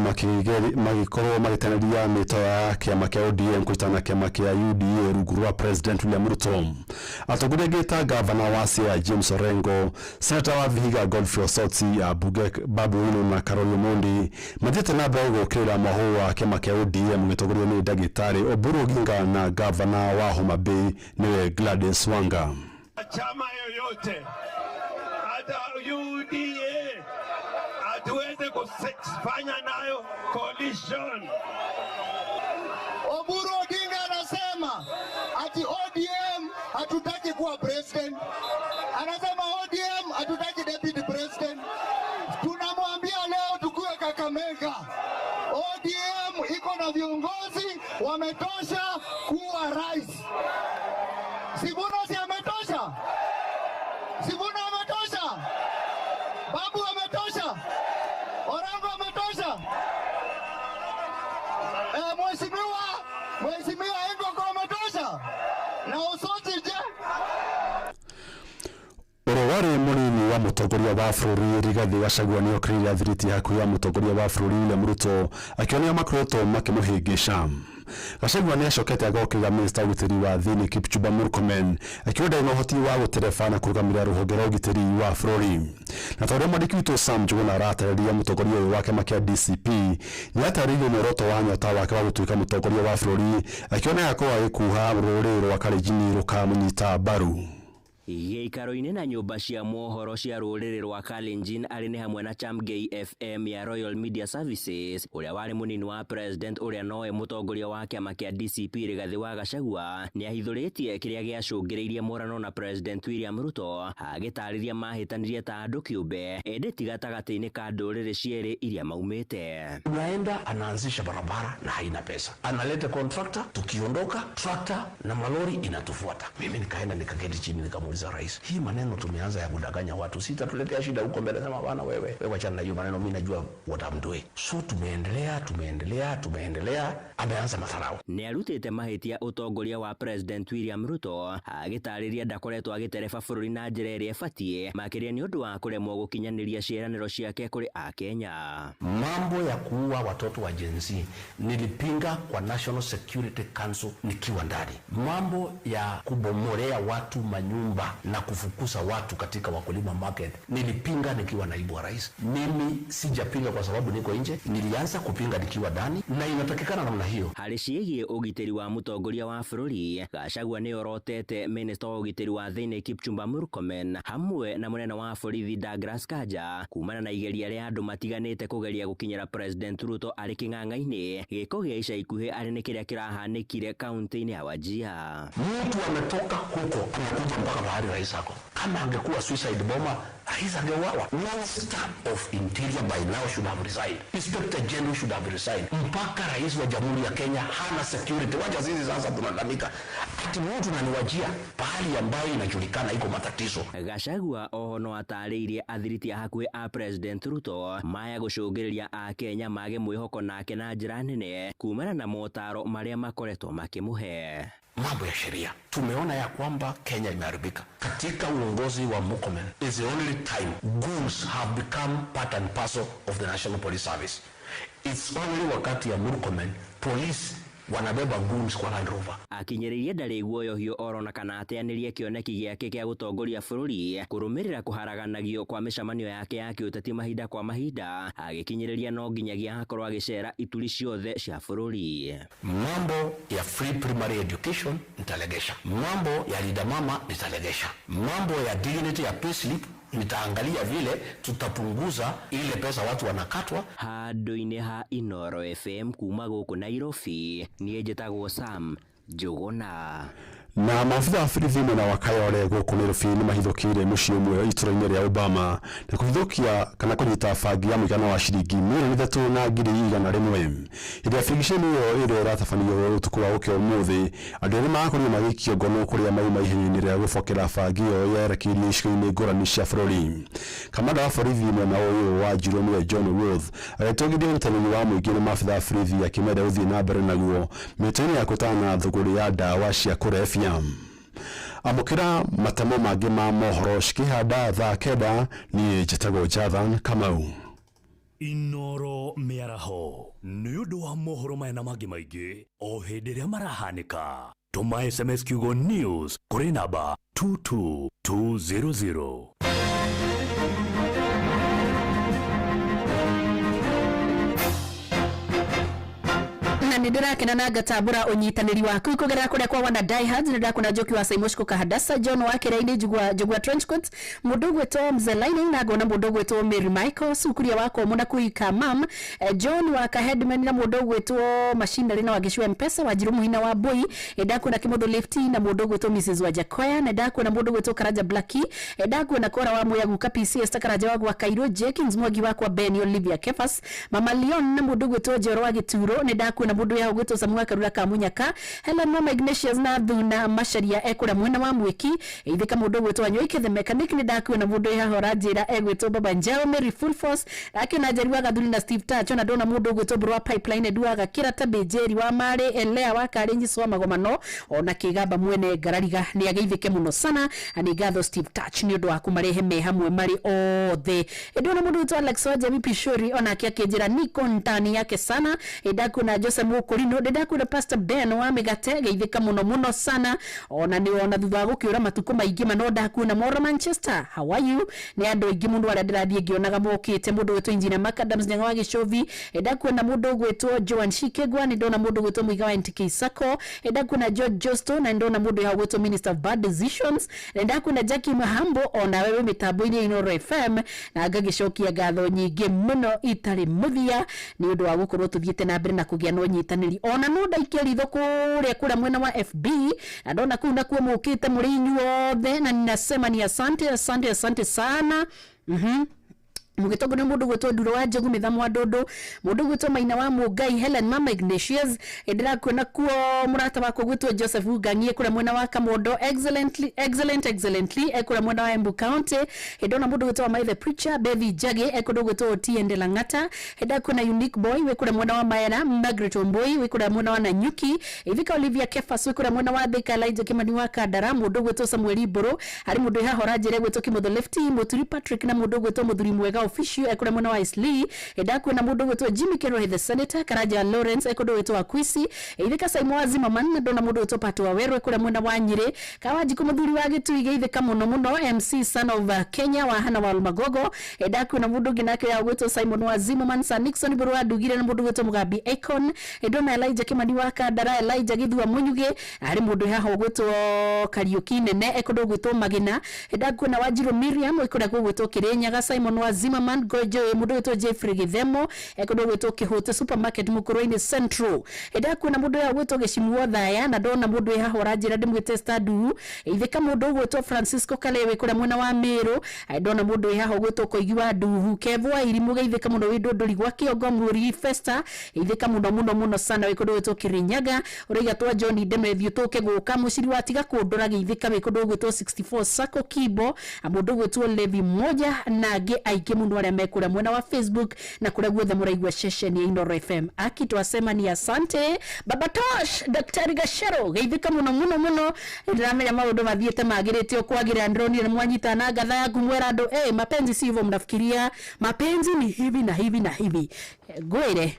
magĩkorwo magĩteneria mĩto ya kĩama kĩa ODM kũnyitana na kĩama kĩa UDA rungu rwa President William Ruto. Atongoria angĩ ta gavana wa Siaya James Orengo, seneta wa Vihiga Godfrey Osotsi, ambunge Babu Owino na Carol Omondi mathiĩte na mbere gũũkĩrĩra mwahũ wa kĩama kĩa ODM ũgĩtongorio nĩ ndagĩtarĩ Oburu Oginga na gavana wa Homa Bay nĩwe Gladys Wanga. Chama yoyote hata UDA hatuweze kufanya nayo coalition. Oburu Oginga anasema ati ODM hatutaki kuwa president, anasema ODM hatutaki deputy president. Tunamwambia leo tukue Kakamega, ODM iko na viongozi wametosha kuwa rais. Sifuna si ametosha? Sifuna ametosha? Babu ametosha? Orengo ametosha? Mheshimiwa Engoko ametosha? Na Osotsi je? Ũrĩa warĩ mũnini wa mũtongoria wa bũrũri Rigathĩ Gachagua nĩokĩrĩire athiriti hakuhĩ ya mũtongoria wa bũrũri William Ruto akĩonia makoretwo makĩmũhĩngĩca. Gachagua nĩacokete agokĩrĩra minista wa ũgitĩri wa thĩinĩ Kipchumba Murkomen akiuga ndarĩ na ũhoti wa gũtereba na kũrũgamĩrĩra rũhonge rwa ũgitĩri wa bũrũri. Na ta ũrĩa mwandĩki witũ Sam Njuguna aratarĩria, mũtongoria ũyũ wa kĩama kĩa DCP nĩatarĩirie muoroto wa nyota wake wa gũtuĩka mũtongoria wa bũrũri akiona agakorwo agĩkuha rũrĩrĩ rwa Kalenjin rũkamũnyita mbaru. Gĩikaro-inĩ na nyũmba cia mohoro cia rũrĩrĩ rwa Kalenjin arĩ nĩ hamwe na Chamgei FM ya Royal Media Services, ũrĩa warĩ mũnini wa president ũrĩa nowe mũtongoria wa kĩama kĩa DCP Rigathĩ wa Gachagua nĩahithũrĩtie kĩrĩa gĩacũngĩrĩirie morano na President William Ruto agĩtarĩria mahĩtanirie ta andũ kĩũmbe ĩndĩ ti gatagatĩ-inĩ ka ndũrĩrĩ cierĩ iria maumĩte. Unaenda anaanzisha barabara na haina pesa, analeta contractor, tukiondoka tractor na malori inatufuata. Mimi nikaenda nikaketi chini nikamuuliza rais, hii maneno tumeanza ya kudanganya watu sitatuletea shida huko mbele? Sema bana, wewe wachana na hiyo maneno, mimi najua what I'm doing. So tumeendelea, ameanza madharau. Nĩarutĩte mahĩtia ũtongoria wa President William Ruto agĩtarĩria ndakoretwo agĩtereba bũrũri na njĩra ĩrĩa ĩbatiĩ makĩria nĩ ũndũ wa kũremwo gũkinyanĩria ciĩranĩro ciake kũrĩ Akenya. Mambo ya kuua watoto wa Gen Z nilipinga kwa National Security Council nikiwa ndani. Mambo ya kubomorea watu manyumba na kufukuza watu katika Wakulima Market nilipinga nikiwa naibu wa rais. Mimi sijapinga kwa sababu niko nje, nilianza kupinga nikiwa ndani na inatakikana namna hiyo. Harĩ ciĩgiĩ ũgitĩri wa mũtongoria wa bũrũri, Gachagua nĩorotete minista wa ũgitĩri wa thĩinĩ Kipchumba Murkomen hamwe na mũnene wa borithi Douglas Kanja kumana na igeria rĩa andũ matiganĩte kũgeria gũkinyĩra President Ruto arĩ kĩng'ang'a-inĩ. Gĩko gĩa ica ikuhĩ arĩ nĩ kĩrĩa kĩrahanĩkire kaunti-inĩ ya Wajir. Mtu ametoka huko anakuja mpaka mahali rais ako. Kama angekuwa suicide bomber, rais angeuawa. Minister of Interior by now should have resigned. Inspector General should have resigned. Mpaka rais wa Jamhuri ya Kenya hana security. Wacha sisi sasa tunalalamika ati mtu ananiwajia pahali ambayo inajulikana iko matatizo. Gachagua oho no atarĩirie athiriti a hakuhĩ a President Ruto maya gũcũngĩrĩria Akenya mage mwĩhoko nake na njĩra nene kumana na motaro marĩa makoretwo makĩmũhe. Mambo ya sheria, tumeona ya kwamba Kenya imeharibika katika uongozi wa Murkomen. Is the only time goons have become part and parcel of the National Police Service. It's only wakati ya Murkomen police wanabeba goons kwa Land Rover. Akinyĩrĩirie ndarĩ guoyohio orona kana ateanĩrie kĩoneki gĩake kĩa gũtongoria bũrũri kũrũmĩrĩra kũharaganagio kwa mĩcemanio yake ya kĩũteti mahinda kwa mahinda agĩkinyĩrĩria no nginyagia akorwo agĩcera ituri ciothe cia bũrũri. Mambo ya free primary education nitalegesha, mambo ya Linda Mama nitalegesha, mambo ya dignity ya payslip nitaangalia vile tutapunguza ile pesa watu wanakatwa. Handũ-inĩ ha Inooro FM kuma gũkũ Nairobi, niĩ njĩtagwo Sam Njuguna. Na maabitha a borithi mwena wa Kayole gũkũ Nairobi nĩ mahithũkĩire mũciĩ ũmwe itũra-inĩ rĩa Obama na kũhithũkia kana kũnyita bangi ya mũigana wa ciringi 3,100,000. Hĩndĩ ya birigiceni ĩyo ĩrĩa ĩratabanio ũtukũ wa gũkĩa ũmũthĩ, andũ erĩ marakorirwo magĩikio ngono kũrĩa mauma ihenya-inĩ rĩa gũbokera bangi ĩyo yerekeirio icigo-inĩ ngũrani cia bũrũri. Kamanda wa borithi mwena ũyũ wa Njirũ nĩwe John Ruth agĩtũgĩria ũnyitanĩri wa mũingĩ na maabitha a borithi akĩmera gũthiĩ na mbere naguo mĩtĩ-inĩ ya kũtana na thũgũrĩ ya ndawa cia kũrebia. Amũkĩra matemo mangĩ ma mohoro cikĩhanda thaa 9. Niĩ njĩtagwo Jathan Kamau. Inoro mĩaraho nĩ ũndũ wa mohoro maya na mangĩ maingĩ o hĩndĩ ĩrĩa marahanĩka. Tũma SMS kiugo news kũrĩ namba 22200. Na nä ndä rakena na ngatambå å waku kågerera kå rä a kwa wana Diehards. Nä ndakona Njoki wa Saimoshko Kahadasa, John wa Kĩrainĩ, Njugua Njugua Trenchcoat, mũndũ ũgwĩtwo Mzelaini, na ngona mũndũ ũgwĩtwo Mary Michael Sukuria wa Komo na Kuika Mam, John wa Kahedman, na mũndũ ũgwĩtwo Machinery na Wagĩcua Mpesa wa Njiru Muhina wa Mbui. Ndakuona Kimotho Lefty na mũndũ ũgwĩtwo Mrs Wajakoya, na ndakuona mũndũ ũgwĩtwo Karanja Blackie, ndakuona Kora wa Muya Guka PCS Karanja wa gwa Kairũ, Jenkins Mwangi wakwa, Ben Olivia Kefas, Mama Leon, na mũndũ ũgwĩtwo Njoro wa Gĩturo. Nĩ ndakuona mũndũ ya ũgwĩtwo Samuel Karura Kamunyaka, Helen Mama Ignatius na Thuna Macharia ekũrĩa mwena wa Mwĩki ithika, mũndũ ũgwĩtwo Wanyoike the mechanic. Nĩ ndakuona mũndũ ya njĩra egwĩtwo Baba Njao, Mary Full Force akĩona Njeri wa Gathuri na Steve Tacho, na ndona mũndũ ũgwĩtwo Mbũrũ wa Pipeline Eduaga Kĩrata Mbĩnjĩri wa Marĩ Elea wa Karĩ wa Magomano, ona Kĩgamba mwene Ngarariga nĩ ageithĩke mũno sana. Na nĩ ngatho Steve Touch nĩ ũndũ wa kũmarehe me hamwe marĩ othe. Ndona mũndũ ũgwĩtwo Alex wa Jemi Pishori onake akĩnjĩra niko ndani yake sana. Ndakuona Jose Mukurino, ndakuona Pastor Ben wa Mĩgate, geithĩka mũno mũno sana. Ona nĩ ona thutha wa gũkĩũra matukũ maingĩ ma no ndakuona Mora Manchester, how are you? Nĩ andũ aingĩ mũno arĩa ndĩrathiĩ ngĩonaga mokĩte, mũndũ ũgwĩtwo Engineer Macadams Nyang'o wa Gĩcovi, ndakuona mũndũ ũgwĩtwo Joan Shikegwa, nĩ ndona mũndũ ũgwĩtwo Mũiga wa NTK Sacco, ndakuona George Josto, na ndona mũndũ ya ũgwĩtwo Minister of Bad Decisions, na ndakuona Jackie Mahambo ona wewe mĩtambo-inĩ ya Inooro FM, na ngagĩcokia ngatho nyingĩ mũno itarĩ mũthia nĩ ũndũ wa gũkorwo tũthiĩte na mbere na kũgĩa na ũnyitanĩri. Ona no ndaikia ritho kũrĩa kũrĩa mwena wa FB, na ndona kũu nakuo mũkĩte mũrĩ inyuothe, na ninasema ni asante asante asante sana. Mũgĩtongorio mũndũ gwĩtwo Nduro wa Njogu, Mĩthamo wa Ndũndũ, mũndũ gwĩtwo Maina wa Mũngai, Helen Mama Ignatius, ndĩrakuona kuo mũrata wakwa gwĩtwo Joseph Ngang'ie kũrĩa mwena wa Kamondo, excellently excellent excellently kũrĩa mwena wa Embu County. Ndona mũndũ gwĩtwo wa the Preacher, Bethi Njage, kũndũ gwĩtwo Otiende Lang'ata, ndakuona Unique Boy wĩ kũrĩa mwena wa Maera, Margaret Omboi wĩ kũrĩa mwena wa Nanyuki, Ithika Olivia Kefas wĩ kũrĩa mwena wa Thika, Elijah Kimani wa Kandara, mũndũ gwĩtwo Samuel Mbũrũ, harĩ mũndũ hahora njĩra gwĩtwo Kimotho Lefty, Mũturi Patrick, na mũndũ gwĩtwo Mũthuri Mwega official ekũrĩa mwena wa Isli. Ndakuona mũndũ gwĩtwo Jimmy Kerohe the Senator, Karanja Lawrence ekũndũ gwĩtwo Akwisi, Ithika Saimo wa Zimmerman, na ndona mũndũ gwĩtwo Pato wa Weru ekũrĩa mwena wa Nyĩrĩ, Kawanjikũ mũthuri wa Gĩtui geithĩka mũno mũno, MC son of Kenya wa Hana wa Magogo. Ndakuona mũndũ ũngĩ nake ya gwĩtwo Simon wa Zimmerman, Sir Nixon Mbũrũ wa Ndugire, na mũndũ gwĩtwo Mugambi Icon. Ndona Elijah Kimani wa Kandara, Elijah Githua Munyuge, harĩ mũndũ haha ũgwĩtwo Kariuki Nene ekũndũ gwĩtwo Magina. Ndakuona Wanjiru Miriam ekũrĩa gũgwĩtwo Kĩrĩnyaga, Simon wa Zimmerman, Gojo, mũndũ gwĩtwo Jeffrey Githemo ekũndũ gwĩtwo Kĩhũte Supermarket Mũkũrwe-inĩ Central. Ndakuona mũndũ ya gwĩtwo Gĩcimu Othaya, na ndona mũndũ haha ũranjĩra ndĩmwĩte Stadu ithika, mũndũ ũgwĩtwo Francisco Kalewe kũrĩa mwena wa Meru. Ndona mũndũ haha ũgwĩtwo Koigi wa Nduhu, Kevo wa Irimũ geithĩka mũno wĩ Ndũndũri gwa Kĩongo, Mũri Festa ithika mũno mũno mũno sana wĩ kũndũ gwĩtwo Kĩrĩnyaga, ũraiga twa John Ndemethio tũke gũka mũciri wa tiga kũndora geithĩka wĩ kũndũ gwĩtwo 64 Sacco Kibo, mũndũ gwĩtwo Levi Moja, na angĩ aingĩ mũno arĩa me kũrĩa mwena wa Facebook na kũrĩa guothe mũraigua ceceni ya Inooro FM. Aki twasema ni asante Baba Tosh, Daktari Gashero geithĩka mũno mũno mũno. Ndĩramenya maũndũ mathiĩte magĩrĩte o kwagĩrĩra, ndĩronire mwanyita na ngatha yaku mwera andũ mapenzi si hivyo mnafikiria, mapenzi ni hivi na hivi na hivi. Ngwĩre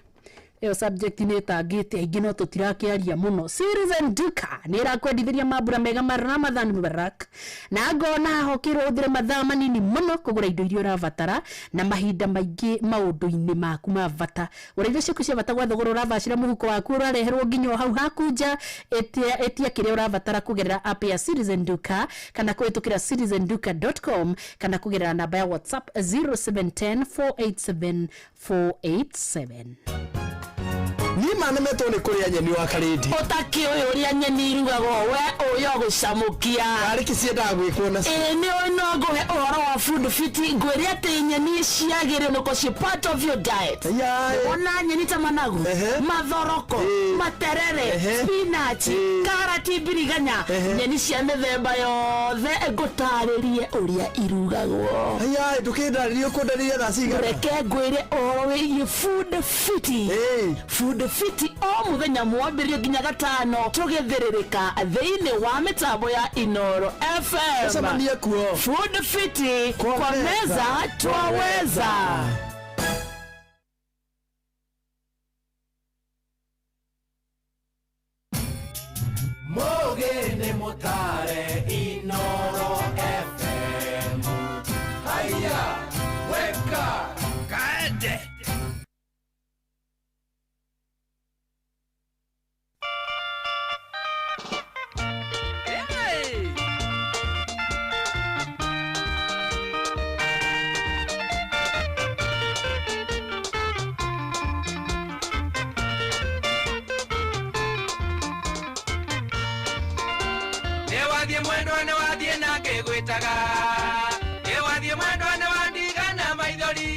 ĩyo subject nĩ ĩtangĩte aingĩ no tũtirakĩaria mũno. Citizen Duka nĩ ĩrakwendithĩria mambura mega ma Ramadhan Mubarak, na ngona hokĩrwo ũthire mathaa manini mũno kũgũra indo iria ũrabatara na mahinda maingĩ maũndũ-inĩ maku ma bata. Gũra indo ciaku cia bata gwa thogora ũrabacĩra mũhuko waku, ũrareherwo nginya o hau haku nja. Ĩtia kĩrĩa ũrabatara kũgerera app ya Citizen Duka kana kũhĩtũkĩra citizenduka.com kana kũgerera namba ya WhatsApp 0710 487 487. Niĩ manemetwo nĩ kũrĩa nyeni wa karĩndi. Ũtakĩũĩ ũrĩa nyeni irugagwo we ũyũ gũcamũkia. Arĩ kĩ ciendaga gwĩkwo nacio? Ĩĩ nĩ ũĩ no ngũhe ũhoro wa food fit, ngwĩre atĩ nyeni ciagĩrĩirwo nĩ gũkorwo part of your diet. Wona nyeni ta managu, mathoroko, materere, spinach, karati, mbiriganya, nyeni cia mĩthemba yothe ngũtarĩrie ũrĩa irugagwo. Ndũkĩndarĩrie ũkũndarĩria thaa cigana? Reke ngwĩre ũhoro wĩgiĩ food fit. Food fit o mũthenya mwambĩrĩrio nginya gatano tũgĩthĩrĩrĩka thĩinĩ wa mĩtambo ya Inooro FM. Tũcemanie kuo. Food fit kwa meza twaweza. Wathiĩ mwendwa nĩ wathiĩ na ngĩgwĩtaga. Ĩ wathiĩ mwendwa nĩ wandigana maithori.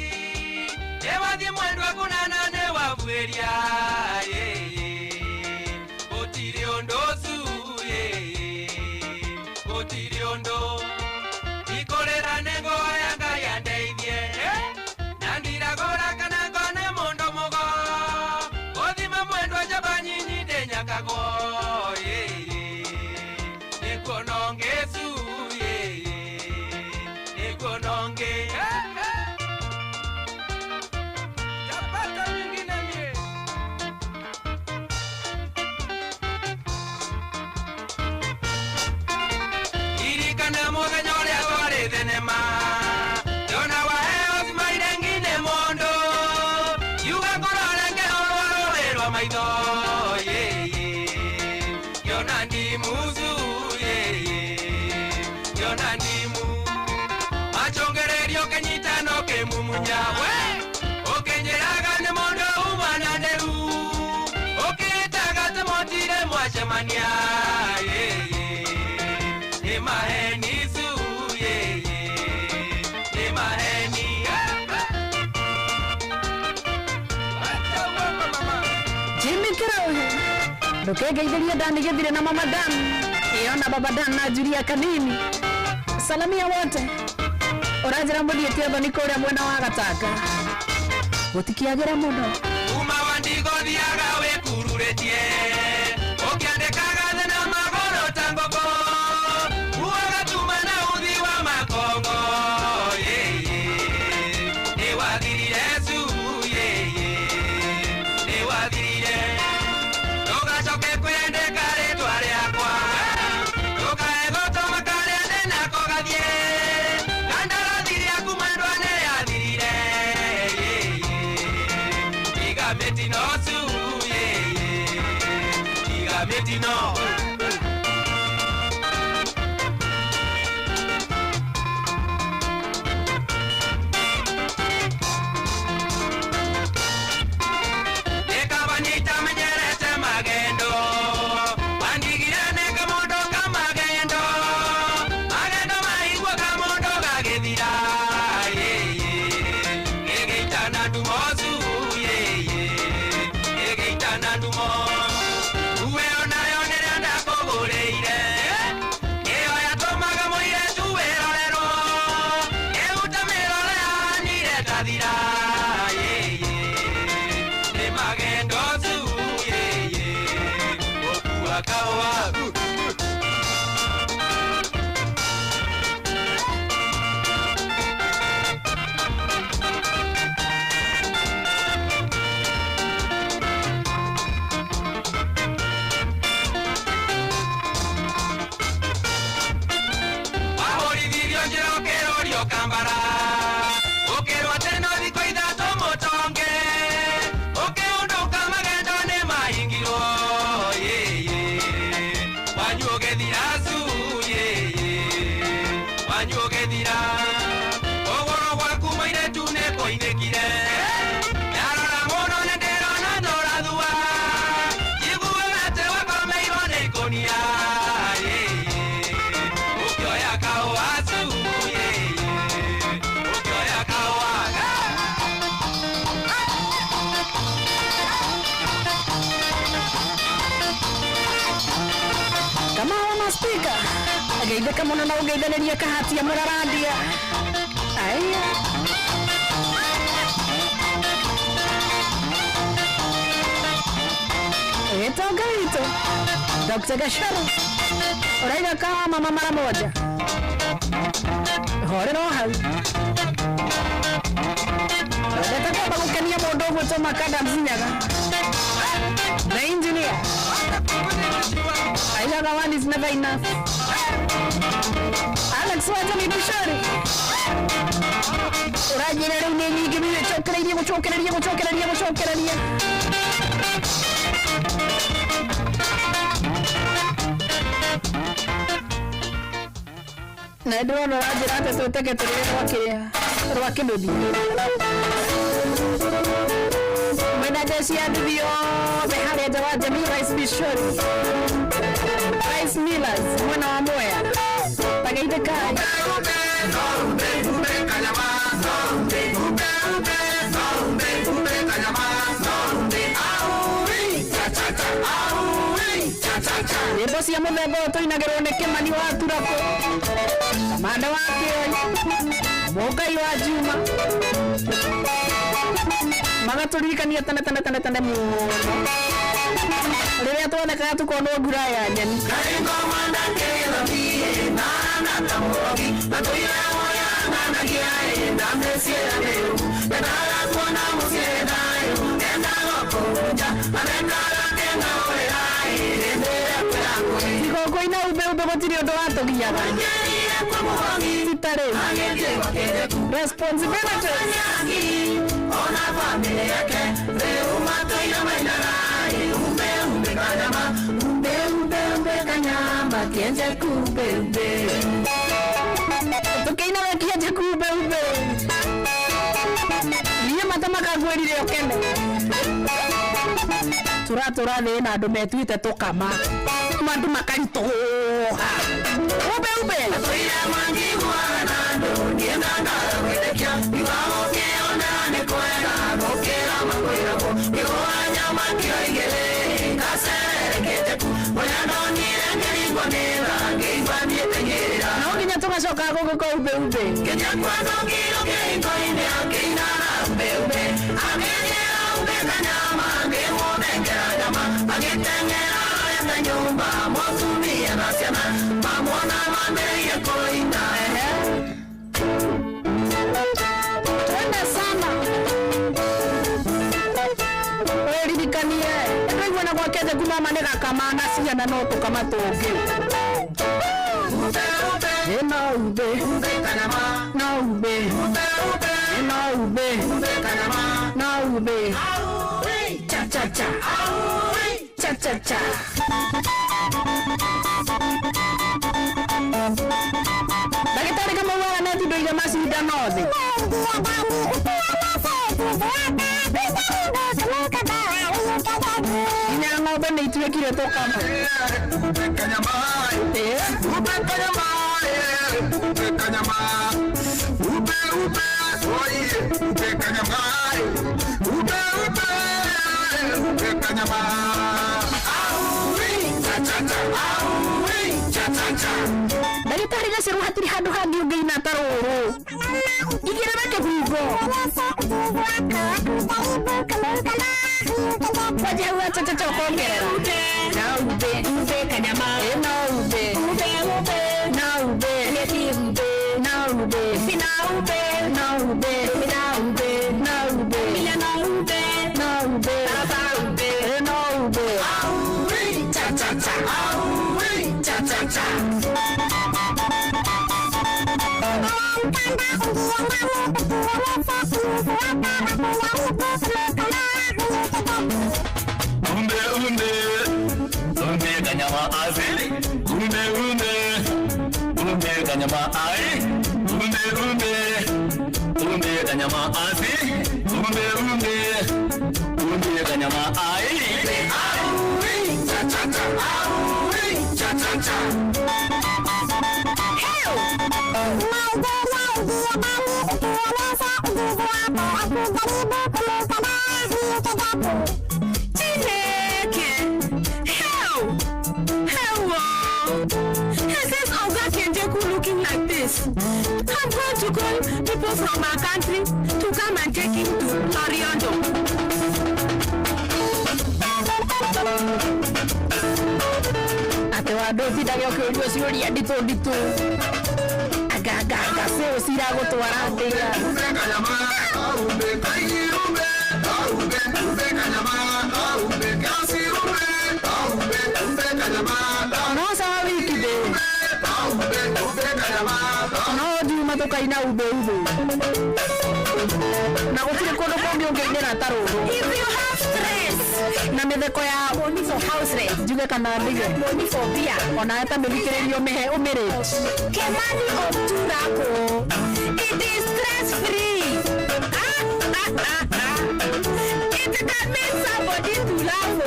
Ĩ wathiĩ mwendwa kũnana nĩ wabuĩria. Gũtirĩ ũndũ ũcu, gũtirĩ ũndũ. Ndikũrĩra nĩ ngũhoya Ngai andeithie. Na ndiragũra kana ngone mũndũ mũgo. Gũthima mwendwa njamba nyinyi ndĩnyakagwo. Nĩkuona ũngĩ cu, nĩkuona ũngĩ. Chapata nyingine mie. Ririkana mũthenya ũrĩa twarĩ thenema. Ndona waheo cimaire ngine mũndũ. Yuga kũrora ngĩhorwo rũĩ rwa maitho. Ngĩona ndimu cu, ngĩona ndimu. Machongererio kĩnyitano kĩmumunya we. Ũkĩnjĩraga nĩ mũndũ uma na nderu. Ũkĩĩtaga atĩ mũtirĩ mwacemania. Nĩ maheni cu, nĩ maheni. Jimmy Kirohe ndukengeithĩrie Dani Gĩthire na mama Dan ĩyo na baba Dan na Julia Kanini salamia wote ũranjĩra mũthiĩte thoni kũrĩa mwena wa Gatanga gũtikĩagĩra mũno. Kuma wa ndigo thiaga wĩkururĩtie. Ũkĩandĩkaga thĩ na magũrũ ta ngũkũ. Uaga tuma na uthi wa makongo. Nĩ wathirire cu, nĩ wathirire. Ndũgacoke kwĩandĩka rĩtwa rĩakwa. Ndũkae gũtũma karĩa ndĩnako gathiĩ. Kandarathi rĩaku mwendwa nĩ yathirire. Tiga mĩtino cu, tiga mĩtino. Nĩkaba nĩitamenyerete magendo. Wandigire nĩ kamũndũ ka magendo. Magendo maigua kamũndũ gagĩthira. Gĩgĩitana ndumo cu, gĩgĩitana ndumo. Nguo nayo nĩrĩa ndakũgũrĩire. Ĩyo yatũmaga mũirĩtu wĩrorerwo. Ĩhuta mĩrore yahanire tathira. Nĩ magendo cu, gũkua kahũa. Wahũrithirio njĩra ũkĩrũrio kambara. Ũkĩrwo atĩ no thikũ ithatũ mũtonge. Ũkĩũndũka magendo nĩ mahingirwo. Wanyu ũgĩthira cu, wanyu ũgĩthira. Kũgũrũ gwaku mũirĩtu nĩ kũinĩkire. Ndarora mũno nĩ ndĩrona nĩũrathua. Njiguaga atĩ wakomeirwo nĩ ikũnia. Ũkĩoya kahũa cu, ũkĩoya kahũa. Kama wa maspika ageithĩka mũno na ũgeithanĩria kahatia mũrarandia aya. Gĩtonga witũ Dr. Gacharo ũraiga kawa mama mara moja horera o hau wendete kwamba gũkenia mũndũ ũguo tũ makadam nyaga the engineer aigaga one is never enough. Alex Wanja ni Bishari ũranjĩra rĩu nĩ nyingĩ biũ ĩcokereirie gũcokereria gũcokereria gũcokereria. Na ndĩrona ũranjĩra atĩ twĩteke tũrĩrĩ rwa kĩrĩa rwa kĩnũthi mwena jeshi ya nduthi yothe harĩa nja wa Jamii Rice Bishori Rice Millers mwena wa Mwea. Itikai. Nyĩmbo cia mũthemba ũyũ tũinagĩrwo nĩ Kĩmani wa Turakũ, Kamande wa Kĩoi, Mũngai wa Juma, magatũririkania tene tene tene tene mũno rĩrĩa tuonekaga tukonwo ngura ya nyeni. Igongona umbe umbe gũtirĩ ũndũ watũgiaga itarĩ responsibilities. Tukiinaga kienje kumbe umbe niĩ mata makangwĩrire ũkene tũratũra thĩ na andũ metuĩte tũkama andũ makaritũha umbe umbe. No nginya tũgacoka gũkũ kwa umbe umbe. Twende sana wĩririkanie ndĩraigua na gwake njeku mama nĩ gakama na ciana no tũkama tũngĩ. No ube no ube no ube no ube cha cha cha cha cha cha. Ndagĩtarĩ Kamau wa neti ndũiga macindano thĩ. Nginya ng'ombe nĩ ituĩkire tũkama. Ndagĩtarĩ Gacerũ hatirĩ handũ hangĩ ũngĩina ta rũrũ igĩrĩra kĩbungo kwanjia hau achachacha ũkongerera na ube ube kanyama na ube ube ube na ube ube na ube na ube na ube na ube na ube na ube na ube na ube na ube cha cha cha cha cha cha. Umbe umbe umbe kanyama azili umbe umbe umbe kanyama ai umbe umbe umbe kanyama azili umbe umbe umbe kanyama ai cha cha cha cha cha cha. Chineke! Hell! Hello! Is this Oga Kenjeku looking like this? I'm going to call people from our country to come and take him to Loriondo. Atĩ wa andũ ũtindage ũkĩũrio ciũria nditũ nditũ anga anga anga cĩũ ciragũtwara ndĩra. No sawa wiki ndĩ no Juma tũkaina umbe umbe na gũtirĩ kũndũ kũngĩ ũngĩinĩra ta rũrũ. If you have stress na mĩtheko ya money for house rent, njuge kana ndige money for beer, ona ta mĩthikĩrĩrio mĩhe ũmĩrĩte. Kemani Oturako, it is stress free. It can make somebody to laugh.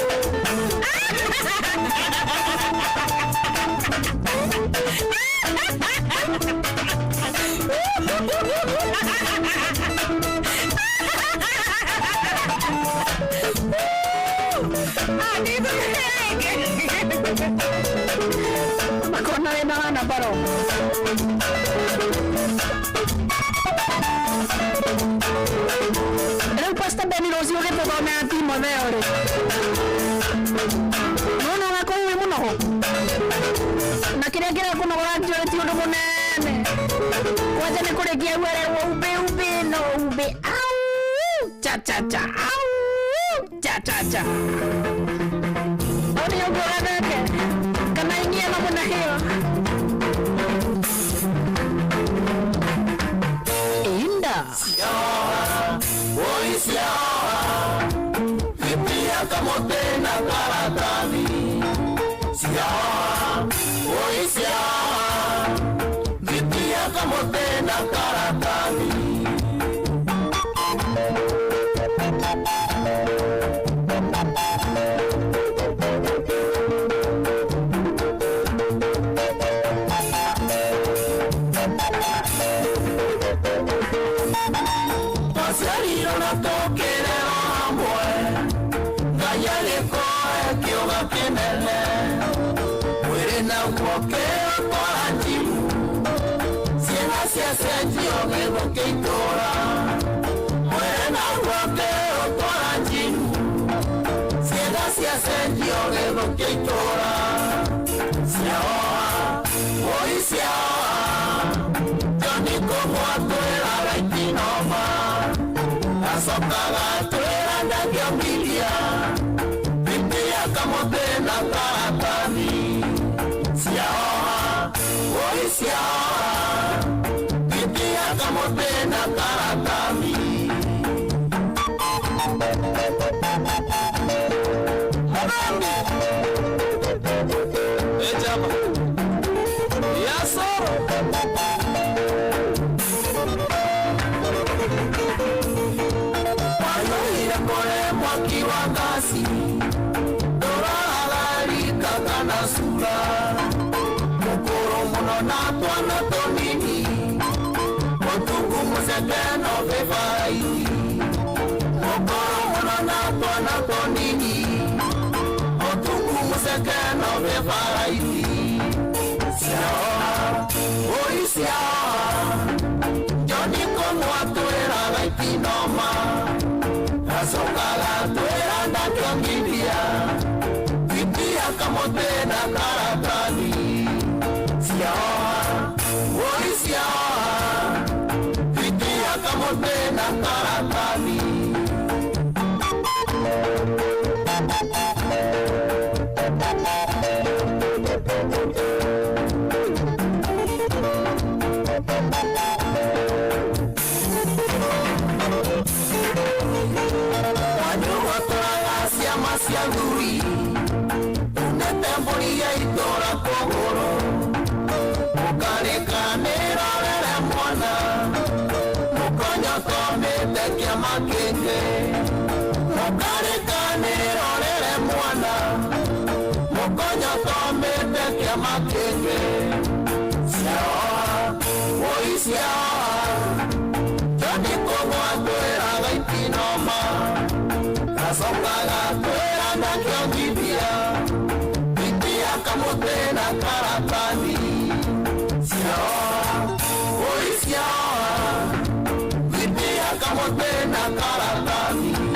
Kwanja nĩ kũrĩkia guererwo umbe umbe no umbe au cha cha cha au cha cha cha. Oni ũguo gatheke kana inyie namna hiyo. Inda.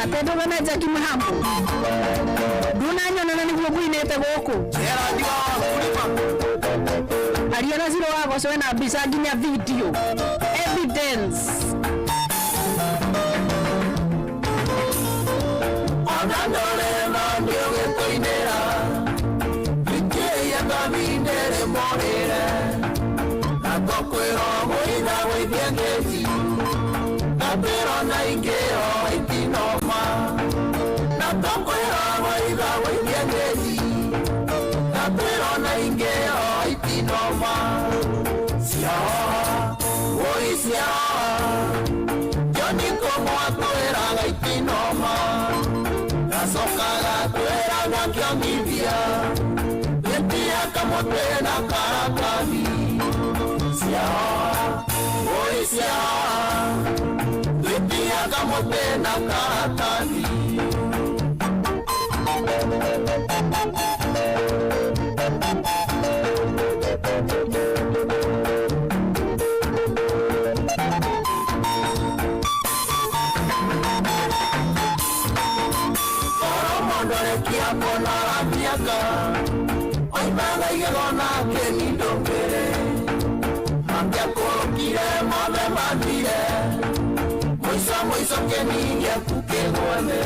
Atendo bana Jackie Muhambo. Ndunanyona na niguo nguinite guku. Aria na Zero wa Goco na mbica nginya video. Evidence. Oimaga igego nake nindũmbĩre. Mangĩakũrũkia Mangĩakorokire mothe mathire Mũico mũico kĩni gĩaku kĩgwe thĩ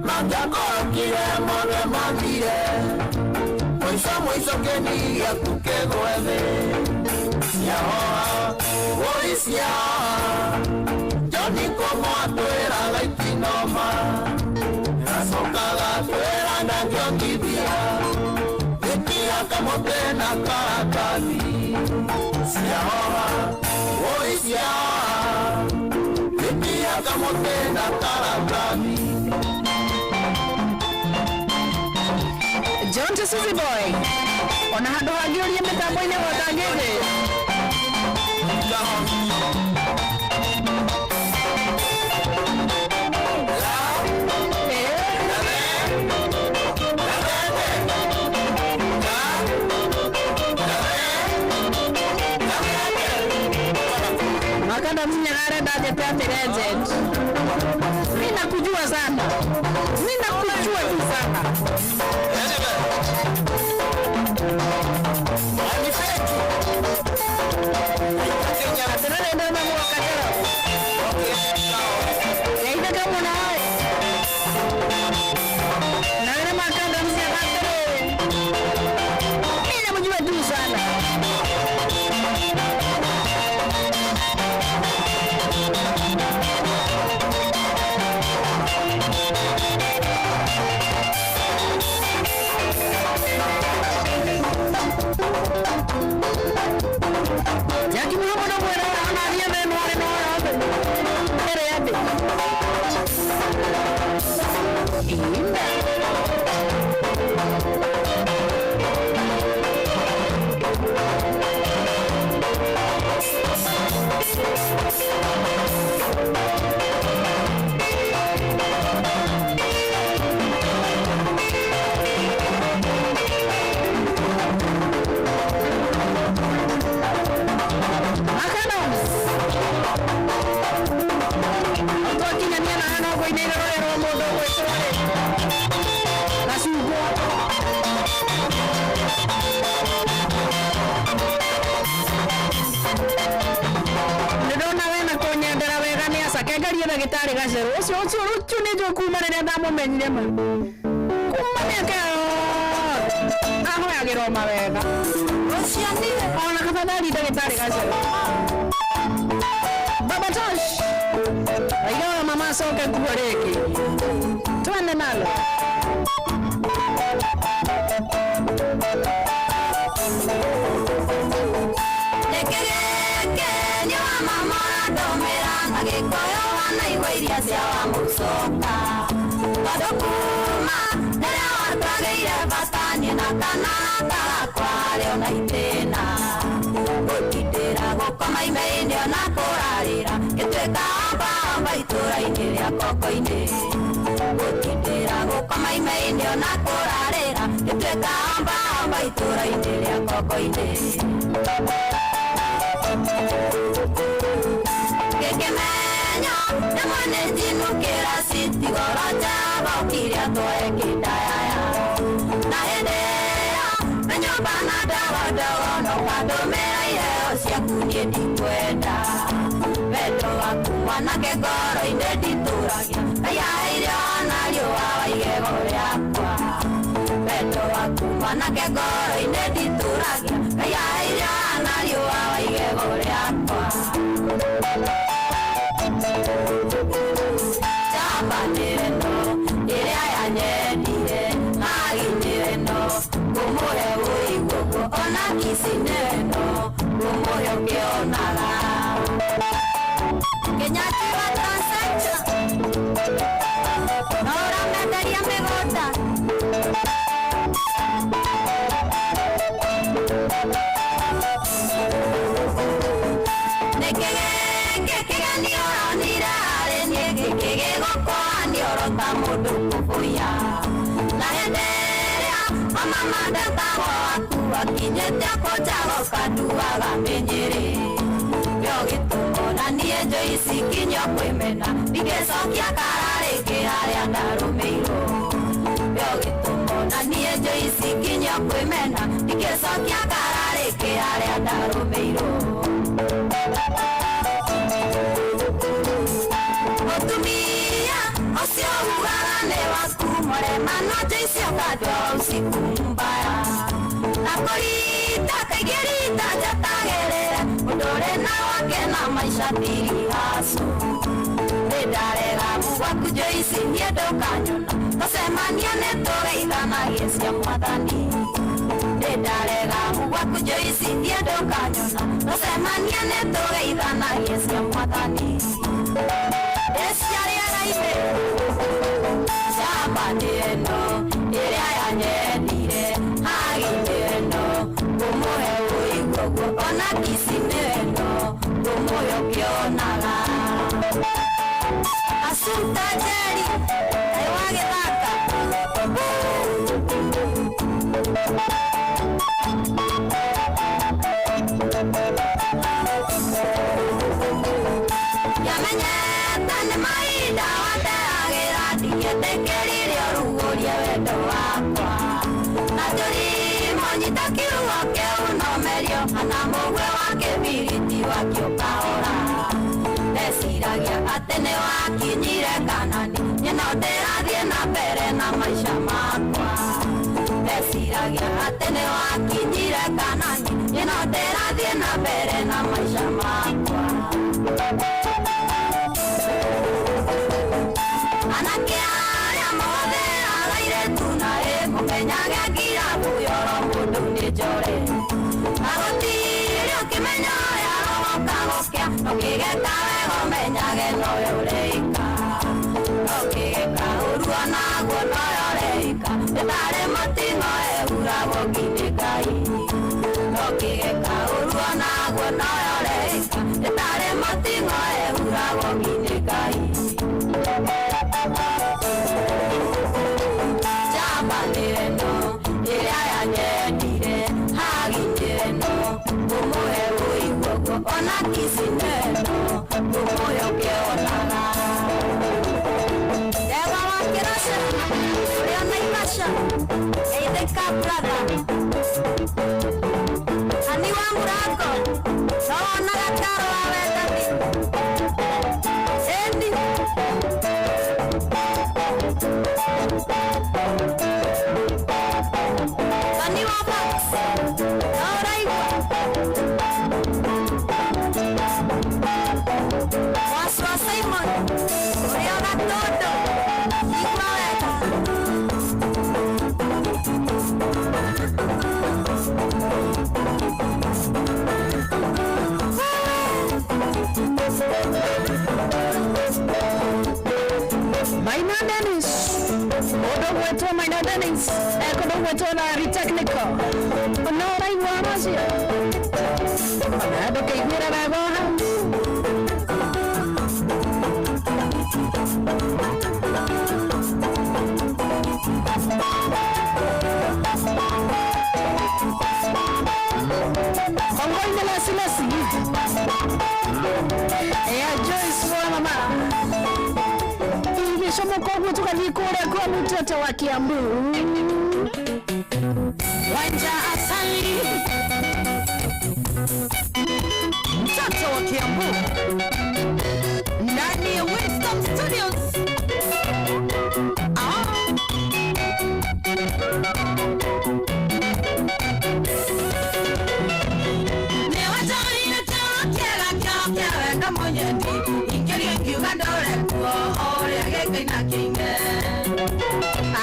Mangĩakorokire mothe mathire Mũico mũico kĩni gĩaku kĩgwe thĩ Ciahoha, wũi ciahoha Johnny Komo atwĩraga itinoma Acokaga atwĩra ndangĩongithia Gĩtia kamũtĩ na karatathi Ciahoha, wũi ciahoha Gĩtia kamũtĩ na karatathi John to Suzy Boy ona handå hangä å rie mä tambo-inä gwatangä Makanda msinyaga arenda njete atä legend. Mimi nakujua sana. Mimi nakujua tu sana. Atĩrĩrĩ ndona mwaka njoro. Geithĩka mũno ĩ. Na wĩra Makanda msinyaga atĩrĩrĩ. Mimi namjua tu sana. Jackie Muhammad mwera ona thiĩ thĩ no arĩ no yothe. Ĩrĩ andĩ. Imba. Makadams. Twakinyania na hano ngũinĩire rũrĩa rwa mũndũ ũgwĩtwo rĩ. Gacungwa. Nĩndona we na kũnyendera wega nĩ aca kengerie ndagĩtarĩ gacerũ ũcio ũcio ũcio nĩ njũĩ kuma rĩrĩa ndamũmenyire ma kuma mĩaka yothe ahoyagĩrwo mawega ona tafadhali ndagĩtarĩ gacerũ Baba Tosh aigawa mama acoke kuo rĩngĩ twende nalo Nĩkĩgĩkĩ wa mama ũrandũmĩra na gĩkũyũ wanaigua iria cia wa mũcoka tondũ kuma rĩrĩa watwagĩire bata niĩ na kana gakwa harĩ ona itĩna gũtindĩra gũkoma ime-inĩ ona kũrarĩra ngĩtuĩka hamba itũra-inĩ rĩa koko-inĩ gũtindĩra gũkoma ime-inĩ ona kũrarĩra ngĩtuĩka hamba itũra-inĩ rĩa koko-inĩ Ngĩkĩmenya rĩmwe nĩ njinũkĩra citigoro njamba ũkiria twekĩndayaya na hĩndĩ ĩyo na nyũmba na ndogo ndogo no kandũmĩra iheo ciaku niĩ ndikwenda wendo waku mwanake ngoro-inĩ nditũragia Ngai aheire ona riũa wa igego rĩakwa wendo waku mwanake ngoro-inĩ nditũragia Ngai aheire ona riũa wa igego rĩakwa Njamba nĩ ĩno ĩrĩa yanyendire Magi nĩ ĩno ngũmũhe ũiguo ona kici nĩ ĩno ngũmũhe ũkĩonaga Kenyatta wa Transaction na ũramenderia mĩgũnda Nĩkĩ gĩkĩ kĩgeni ũronire harĩ niĩ gĩkĩ gĩgũkũhania oro ta mũndũ kũbũya na hĩndĩ ĩrĩa mama ndetagwo waku akinyĩte kũnjagoka nduaga mĩnyĩrĩ kĩo gĩtũmo na niĩ njũi kinyo kwĩmena ndingĩcokia kararĩngĩ harĩa ndarũmĩirwo kĩo gĩtũmo na niĩ njũi kinyo kwĩmena ndingĩcokia kararĩngĩ harĩa ndarũmĩirwo. Joyce wakati wa usiku mbaya nakorita kaigirita njatagerera mũndũ na wake na maisha tirihaco nĩndarega gwaku Joyce niĩ ndũkanyona tũcemania nĩtũgeithanagie cia mwathani nĩndarega gwaku Joyce niĩ ndũkanyona tũcemania nĩtũgeithanagie cia mwathani ndĩciarĩagaine njamba nĩ ĩno ĩrĩa yanyendire hagi nĩ ĩno ngũmũhe ũiguoguo ona kici nĩ ĩno ngũmũhe ũkĩonaga Asunta Njeri kaĩ wagĩthaka Yamenyete nĩ mahinda wandeagĩra ndingĩtĩkĩrire ũrugũrie wendo wakwa na njũrimo nyita kiugo kĩu no merio kana mũgwe wa kĩbiriti wakio kahora ndeciragia atĩ nĩ wakinyire Kanani niĩ no ndĩrathiĩ na mbere na maica makwa ndeciragia atĩ nĩ wakinyire Kanani niĩ no ndĩrathiĩ na mbere na maica makwa anake arĩa mahũthĩraga airĩtu naĩ mũmenyage ngirabu yoro mũndũ nĩ njore na gũtirĩ ũkĩmenya ũrĩa rũgoka gũkĩa ũkĩgeka wega ũmenyage nowe ũreika ũkĩgeka ũru onaguo nowe ũreika ĩtarĩ mũting'o ĩhuragwo ngi nĩ Ngai ũkĩgeka ũru onaguo nowe ũreika ĩtarĩ mũting'o ĩhuragwo ngi nĩ Ngai njamba nĩ ĩno ĩrĩa yanyendire hagi nĩ ĩno ngũmũhe ũiguoguo ona kici nĩ ĩno ngũmũhe ũkĩonaga Ndegwa wa Kĩroca ũrĩa Naivasha geithĩka brother Ani wa Mũrango no wonaga karo wa wendani ĩni Tani wa Max no ũraigua Wacu wa Simon ũrĩa Gatũndũ igua wega Maina Dennis mũndũ gwĩtwo Maina Dennis ekũndũ gwĩtwo Larry Technical no ũraigua macio ona ndũkĩiguĩra wega o hau Kongoine Lesi ya Joyce wa mama igĩcomoka ũguo tũgathiĩ kũrĩa kwa mũtoto wa Kiambu Wanja Asali mtoto wa Kiambu ndani ya Wisdom Studios. Nĩwatwarire kĩoro kĩega kĩoro kĩa wendo mũnyendi ingĩria ngiuga ndore kuo ũrĩa gĩkaina kĩine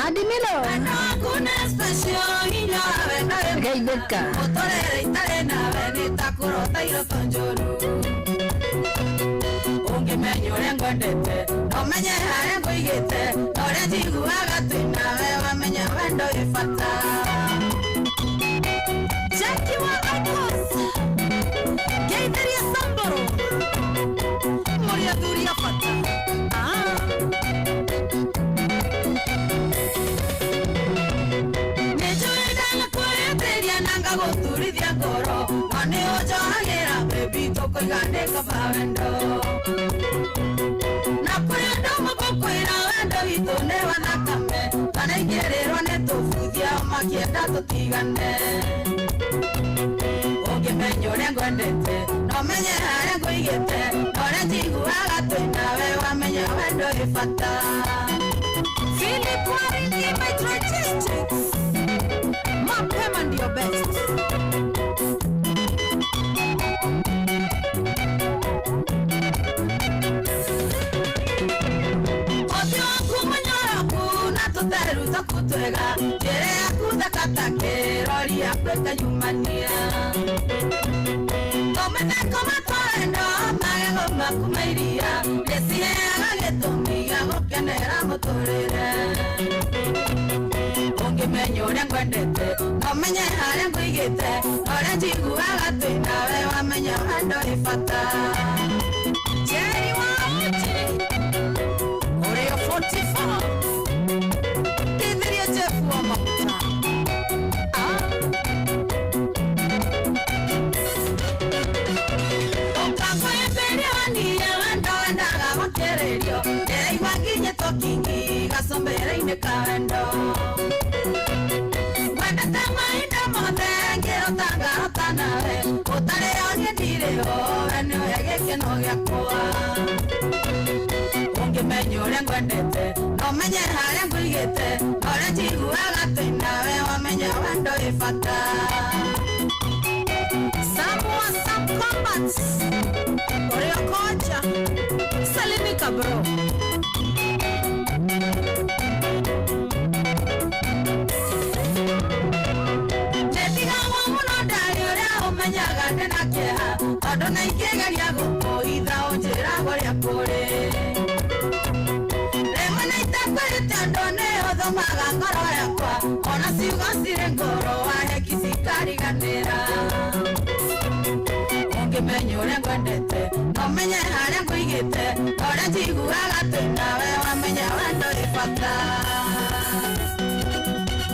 Adi Milo wendo waku nĩ special hinya wa wendo wĩ geithĩka mũtũrĩre itarĩ nawe nĩ ta kũrota iroto njũru ũngĩmenya ũrĩa ngwendete na ũmenye harĩa ngũigĩte na ũrĩa njiguaga twĩ nawe wamenya wendo wĩ bata Jackie wa Icos ngeithĩria Samburu mũrĩ athuri a bata nĩnjũĩ ndanakwĩhĩtĩria na ngagũturithia ngoro no nĩ ũnjohagĩra baby tũkoiga nĩ kaba wendo na kũrĩ andũ magũkwĩra wendo witũ nĩ wa thakame tũnaingĩrĩrwo nĩ tũbuthia makĩenda tũtigane ũngĩmenya ũrĩa ngwendete na ũmenye harĩa ngũigĩte na ũrĩa njiguaga twĩ nawe wamenya wendo wĩ bata Philip Philip Waringi Image Logistics. Mapema ndio best. Ũthiũ waku mũnyoroku na tũteru twaku twega, njuĩrĩ yaku thaka ta kĩrori yaku ĩkayumania. Tũmĩtheko matwa wendo, magego maku ma iria, nĩciheaga gĩtũmi gĩa gũkenera mũtũrĩre. Ũngĩmenya ũrĩa ngwendete, no menye harĩa ngũigĩte, na ũrĩa njiguaga twĩ nawe wamenya wendo wĩ bata. Jerry wa Mũtĩ, ũrĩa 44, teithĩria Jeff wa maguta. Ũkakwĩmbĩrĩania wendo wendaga gũkĩrĩrio, ndĩraigua nginyĩtwo kingi gacũmbĩrĩ-inĩ ka wendo. Ngwendete mahinda mothe ngĩrota ngarota nawe, ũtarĩ ho niĩ ndirĩ ho, we nĩwe gĩkeno gĩakwa. Ũngĩmenya ũrĩa ngwendete, no menye harĩa ngũigĩte, na ũrĩa njiguaga twĩ nawe wamenya wendo wĩ bata. Samu wa Sam Combat, ũrĩa koja, salimika bro. Nĩndigagwo mũno ndarĩ ũrĩa ũmenyaga ndĩna kĩeha, tondũ na ingĩgeria gũkũhitha ũnjĩraga ũrĩa kũrĩ. Rĩmwe na itakwĩrĩte ũndũ nĩ ũthomaga ngoro yakwa, ona ciugo cirĩ ngoro waheki cikariganĩra. Ũngĩmenya ũrĩa ngwendete, no menye harĩa ngũigĩte, na ũrĩa njiguaga twĩ nawe wamenya wendo wĩ bata.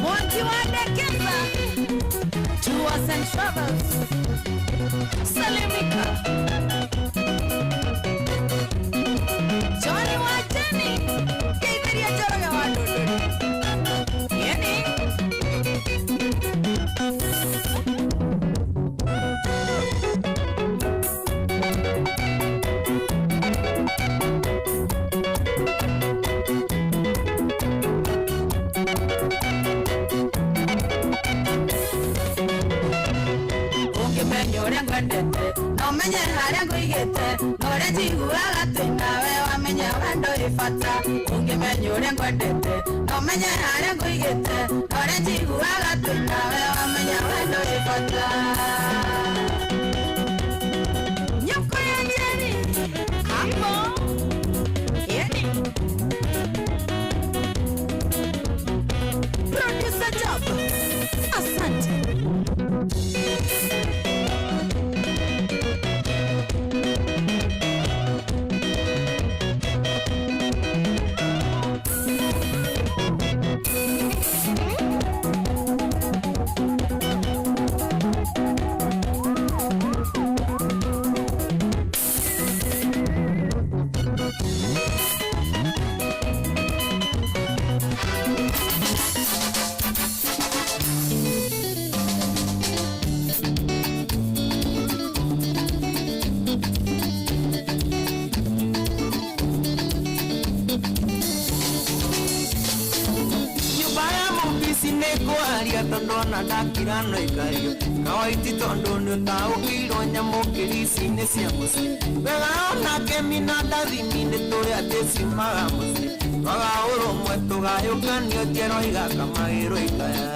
Mwangi wa Ndekeza, Tours and Travels, Salimika. Johnny wa Jenny, Geithiria Njoroge wa Ndũndũri. Yeni. Ũngĩmenya ũrĩa ngwendete, no menye harĩa ngũigĩte, na ũrĩa njiguaga twĩ nawe wamenya wendo wĩ bata. Ũngĩmenya ũrĩa ngwendete, no menye harĩa ngũigĩte, na ũrĩa njiguaga twĩ nawe wamenya wendo wĩ bata. Nyoko ya Njeri, hapo. Yeni. Producer Job, asante. Nyũmba ya mũmbici nĩ kwaria tondũ ona ndakira no ĩkario kawaiti tondũ nĩ ũtaũkĩirwo nyamũkĩri ici nĩ cia mũciĩ wega onake mina ndathimi nĩ tũrĩ atĩ ciumaga mũciĩ twaga ũrũmwe tũgayũkanio njerwo igakamagĩrwo ikaya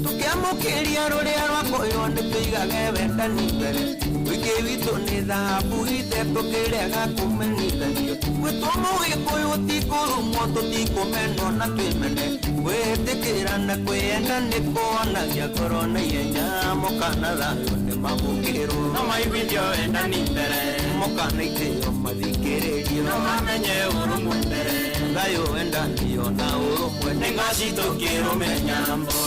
tũkĩamũkĩria rũrĩa rwakoywo nĩ tũigage wendani mbere ũingĩ witũ nĩ thahabu ithe tũkĩrega kũmenithanio gwĩtwo mũgĩkũyũ ti kũrumwo tũtikũmenwo na twĩmene gwĩtĩkĩra na kwĩyenda nĩ kuonagia ngoro na ihenya mũkana thayũ nĩ mamũkĩrwo no maiguithio wendani mbere mũkana itĩo mathikĩrĩrio no mamenye ũrũmwe mbere thayũ wendanio na ũrũmwe nĩ ngaci tũkĩrũmenya mbo.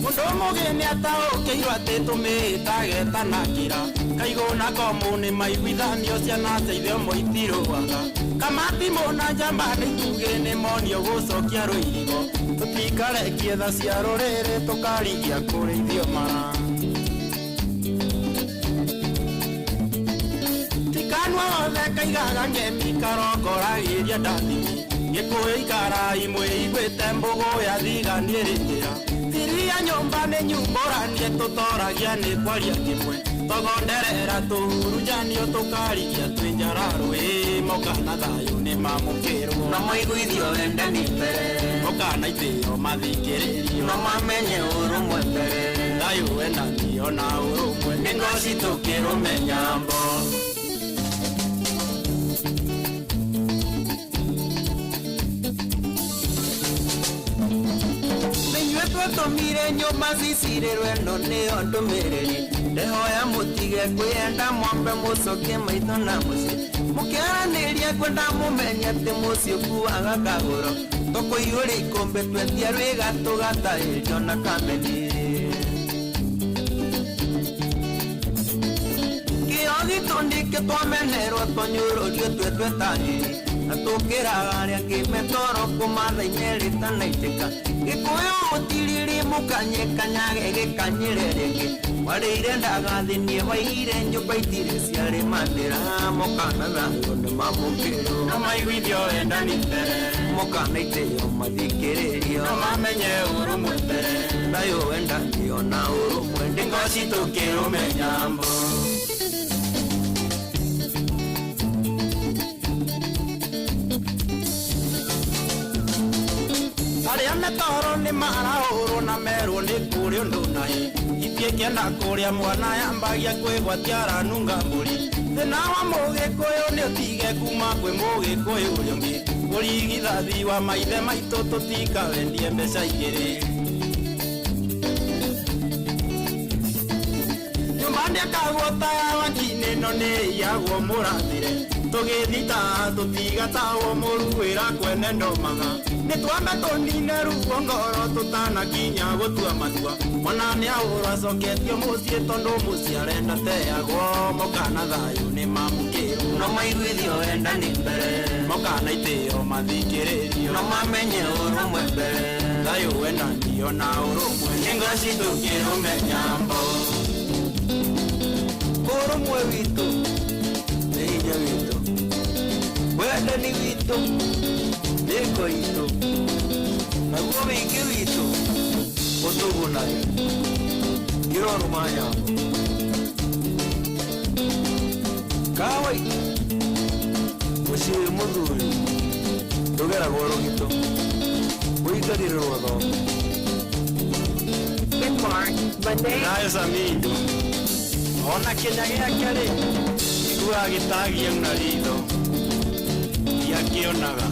Mundu Mũgĩ nĩataũkĩirwo atĩ tũmĩĩtagetanakĩra kaigũ na komũ nĩ maiguithanio ciana cia ithe ũmwe itirũaga kamatimũ na njamba nĩ itugĩ nĩ monio gũcokia rũirigo tũtikarekie tha cia rũrĩrĩ tũkarigia kũrĩithio mara tikanua wothe kaigaga ngemi karongoragĩria ndathimi gĩkũyũ ikara imwe iguĩte mbũgũ ya thigani ĩrĩ njĩra tiria nyũmba nĩ nyumbũranie tũtoragia nĩ kwaria kĩmwe togonderera tũhurunjanio tũkarigia twĩ njararũĩ moka na thayũ nĩ mamũkĩrwo No maiguithio wendani mbere moka na itĩo mathikĩrĩrio No mamenye ũrũmwe mbere thayũ wendanio na ũrũmwe nĩ ngoci tũkĩrũme nyambo. Twatũmire nyũmba cicirĩrwe ĩno nĩyo ndũmĩrĩri ndehoya mũtige kwĩyenda mwambe mũcokie maitho na mũciĩ mũkĩaranĩria ngwenda mũmenye atĩ mũciĩ ũkuaga kagũro tũkũiyũria ikũmbĩ twetia rwĩga tũgatahĩrio na kameni kĩo gitũ nĩkĩo twamenerwo tũnyũrũrio twetwe tahĩri na tũkĩraga arĩa kĩmetoro kũmatha-inĩ rĩtanaitĩka gĩkũyũ gũtiriri mũkanye kanyage gĩkanyĩre rĩngĩ warĩire ndagathĩnie waire nyũmba itirĩ ciarĩmanĩra mokana thayũ nĩ mamũkĩrwo No maiguithio wendani mbere mokana itĩo mathikĩrĩrio no mamenye ũrũmwe mbere thayũ wendanio na ũrũmwe nĩ ngoci tũkĩrũme nyambo. Arĩa metoro nĩ marahũrwo na merwo nĩ kũrĩ ũndũ naĩ itiĩkĩenda kũrĩa mwana yambagia kwĩgwatia aranunga mbũri thĩna wa mũgĩkũyũ nĩ ũtige kuma kwĩ mũgĩkũyũ ũrĩa ũngĩ ũrigithathi wa maithe maitũ tũtikawendie mbeca igĩrĩ nyũmba ndĩakagwo ta ya wakinĩ no nĩ iyagwo mũrathire tũgĩthita tũtigatahwo mũru wĩra kwene ndomaga nĩ twambe tũnine ruo ngoro tũtanakinya gũtua matua mwana nĩ ahũrwo acoketio mũciĩ tondũ mũciĩ arenda teagwo moka na thayũ nĩ mamũkĩrwo No maiguithio wendani mbere moka na itĩo mathikĩrĩrio No mamenye ũrũmwe mbere thayũ wendanio na ũrũmwe nĩ ngoci tũkĩrũme nyambo. Ũrũmwe witũ nĩ hinya witũ wendani witũ nĩ ngo itũ naguo wĩingĩ witũ ũtũgunage kĩrorũma nyambo kawa itũ mũciĩ wĩ mũthuri ndũgeragwo rũgito ũikagĩrĩrwo thoko. Nayo Samido ona kĩnya gĩake rĩ iguaga gĩtagia una ritho ndiakĩonaga.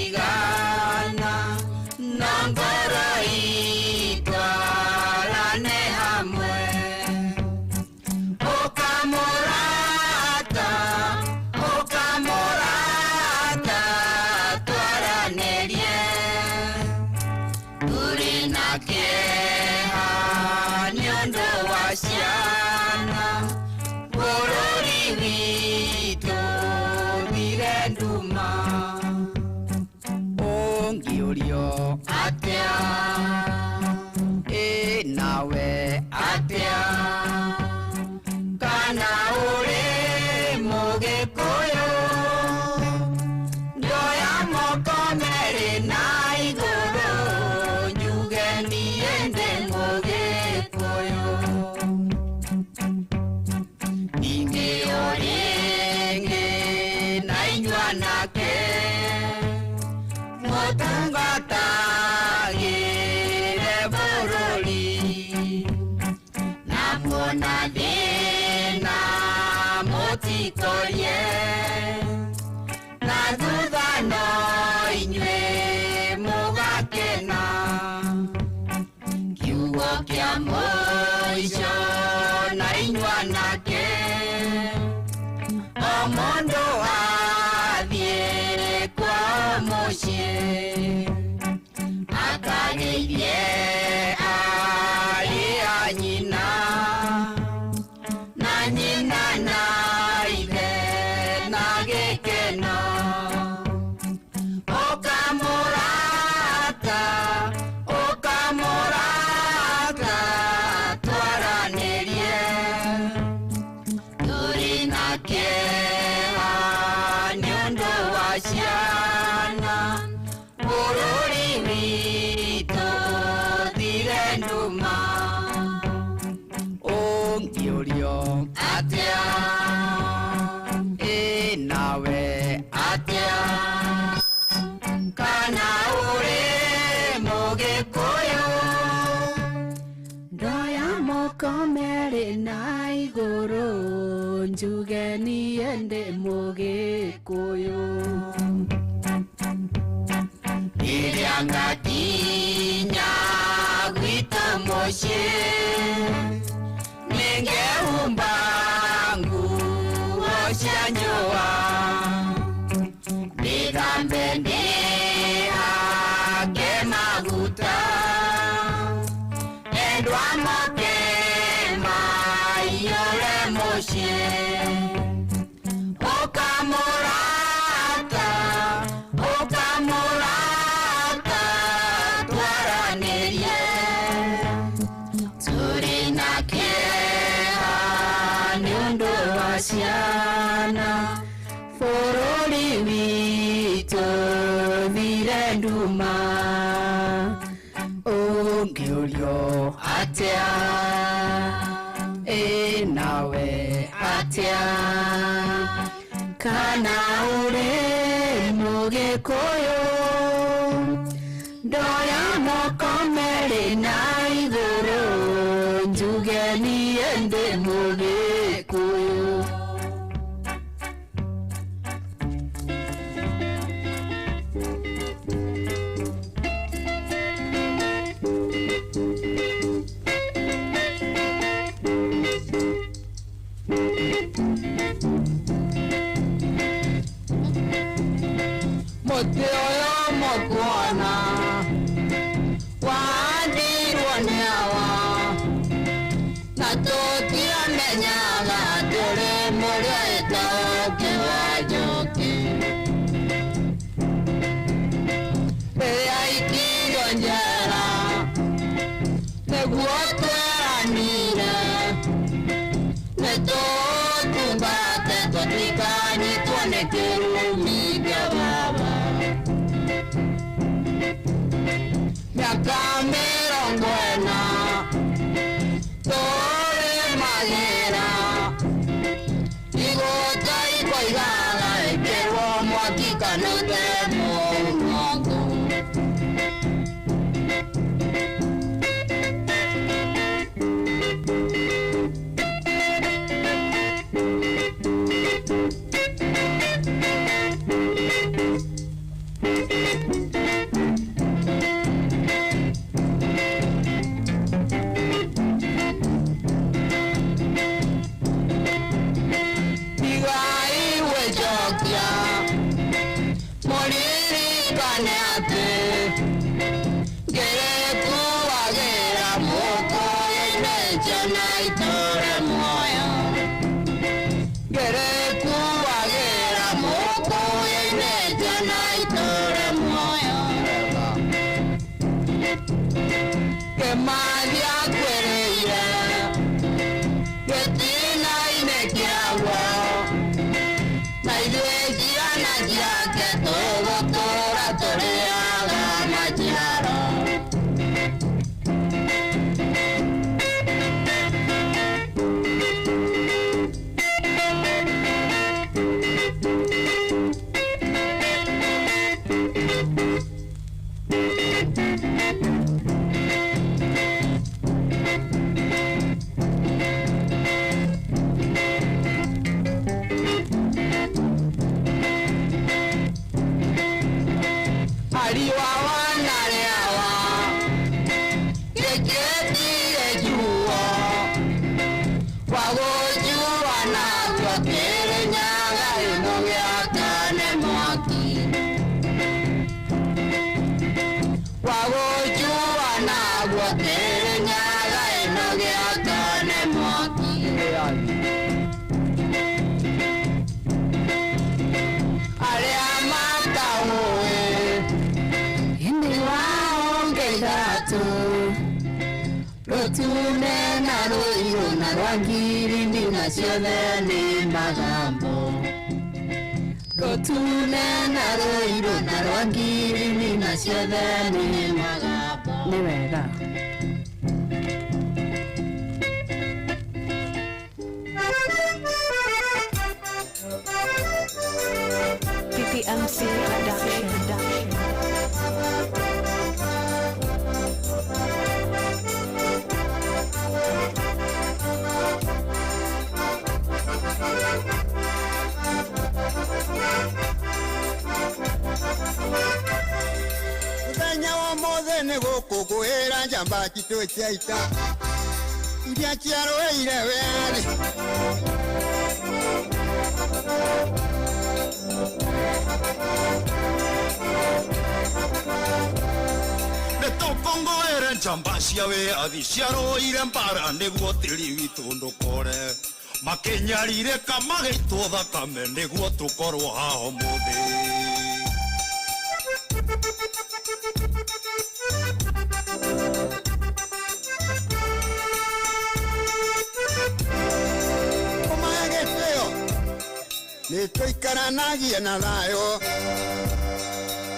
Tigana, no ngoro itwarane. moko merĩ na igũrũ njuge niĩ ndĩ Mũgĩkũyũ. Ningĩ o rĩngĩ na inyuĩ anake mũtungatagĩre bũrũri na muona thĩna mũtikorie na thutha no inyuĩ mũgakena. Kiugo kĩa mũico na inyuĩ anake o mũndũ athiĩ kwao mũciĩ akageithie arĩ a nyina na nyina na ithe na gĩkeno. Ũkamũrata, ũkamũrata, twaranĩrie tũrĩ na kĩeha nĩ ũndũ wa ciana bũrũri witũ thire nduma. Ũngĩũrio atĩa ĩ nawe atĩa kana ũrĩ Mũgĩkũyũ. Ndoya moko merĩ na igũrũ njuge niĩ ndĩ Mũgĩkũyũ. Rĩrĩa ngakinya gwitũ mũciĩ nĩngehumba nguo cia njũa ndĩthambe ndĩhake maguta endwa moke maiyũre mũciĩ. Ũkamũrata, ũkamũrata, twaranĩrie tũrĩ na kĩeha nĩ ũndũ wa ciana bũrũri witũ thire nduma. Ũngĩũrio atĩa ĩ nawe atĩa kana ũrĩ Mũgĩkũyũ. Ndoya moko merĩ na igũrũ njuge niĩ ndĩ Mũgĩkũyũ. Mũtĩ ũyũ mũkuona wahandirwo nĩ awa na tũtiamenyaga tũrĩ mũrĩa ĩta ũkĩ wa njũkĩ. Rĩrĩa aikirio njera nĩguo tweranire nĩtũtungate tũtikanyitwo nĩ kĩrumi kĩa baba. Mĩaka mĩrongo ĩna tũrĩ magĩra igũta ikoigaga ĩkĩrwo mwaki kana ũtemwo ng'ongo. Tigai gwĩcokia mũririkane atĩ ngĩrĩkuagĩra mũkũyũ-inĩ ciana itũre muoyo. Ngĩrĩkuagĩra mũkũyũ-inĩ ciana itũre muoyo. Kĩmathi akwĩrĩire gĩtina-inĩ kĩaguo na ithuĩ ciana ciake tũgũtũra Nĩ wega. PPMC Production. Muthenya wa mothe nĩ gũkũngũĩra njamba citũ cia ita iria ciarũĩire wĩyathi. Nĩtũkũngũĩre njamba cia wĩyathi ciarũire mbara nĩguo tĩri witũ ndũkore makĩnyarirĩka magĩitwo thakame nĩguo tũkorwo haha ũmũthĩ. Nĩtũikaranagie na thayũ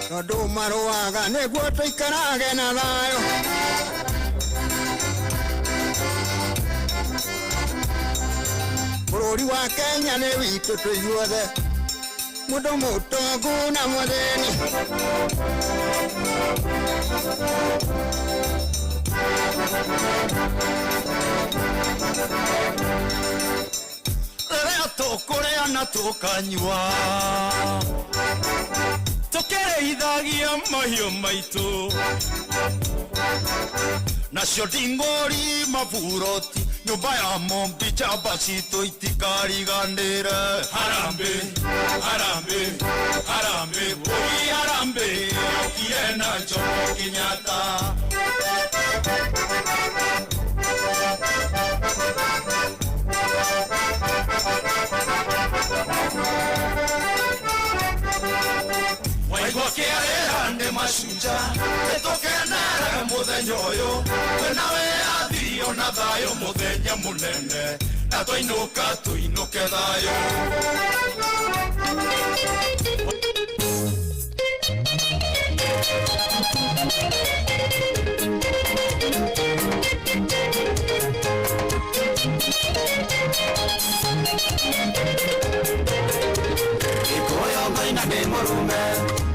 tondũ marũaga nĩguo tũikarage na thayũ. Bũrũri wa Kenya nĩ witũ tũithuothe, mũndũ mũtongu na mũthĩni. Rĩrĩa tũkũrĩa na tũkanyua tũkĩrĩithagia mahiũ maitũ nacio nding'ori maburoti nyũmba ya mombi njamba citũ itikariganĩre. Harambĩ harambĩ harambĩ bũi harambĩ okire na Jomo Kenyatta. Waigua kĩarĩra nĩ macunja nĩtũkenere mũthenya ũyũ twĩna wĩyathi ona thayũ mũthenya mũnene na twainũka tũinũke thayũ. Gĩkũyũ ngoina ndĩ mũrume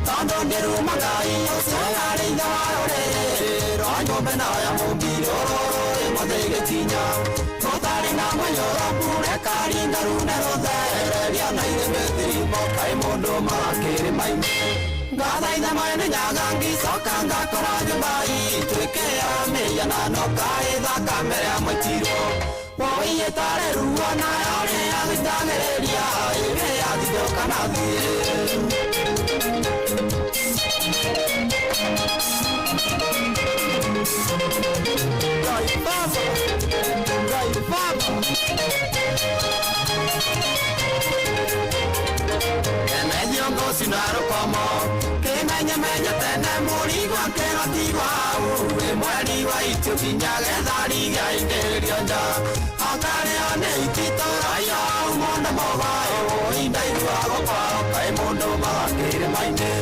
tondũ ndĩruma Ngai ũcio warĩ ithe wa rũrĩrĩ rwa nyũmba ĩno ya mũmbi rũrũ rĩmwe gĩkinya rũtarĩ na mũiyũro mbure karinga rune rũthereria na irĩmĩ thirimo kaĩ mũndũ marakĩrĩma-inĩ ngathaitha mwene Nyaga ngĩcoka ngakora nyũmba ituĩke ya mĩhianano kaĩ thakame ĩrĩa mwaitirwo woiyĩtare ruo nayo nĩyagĩtagĩrĩria ĩrĩa thitũka na thiĩ. Ngai Baba, Ngai Baba. Kĩmenyo na rũkomo kĩmenyemenye tene mũrigo kĩrotirwo hau ĩ mweri wa itũ kinya gethari gĩaingĩrio nja akarĩo nĩ ititũraiyo mũndũ mũgaĩ wũi ndaiguago kwao kaĩ mũndũ magakĩrĩma-inĩ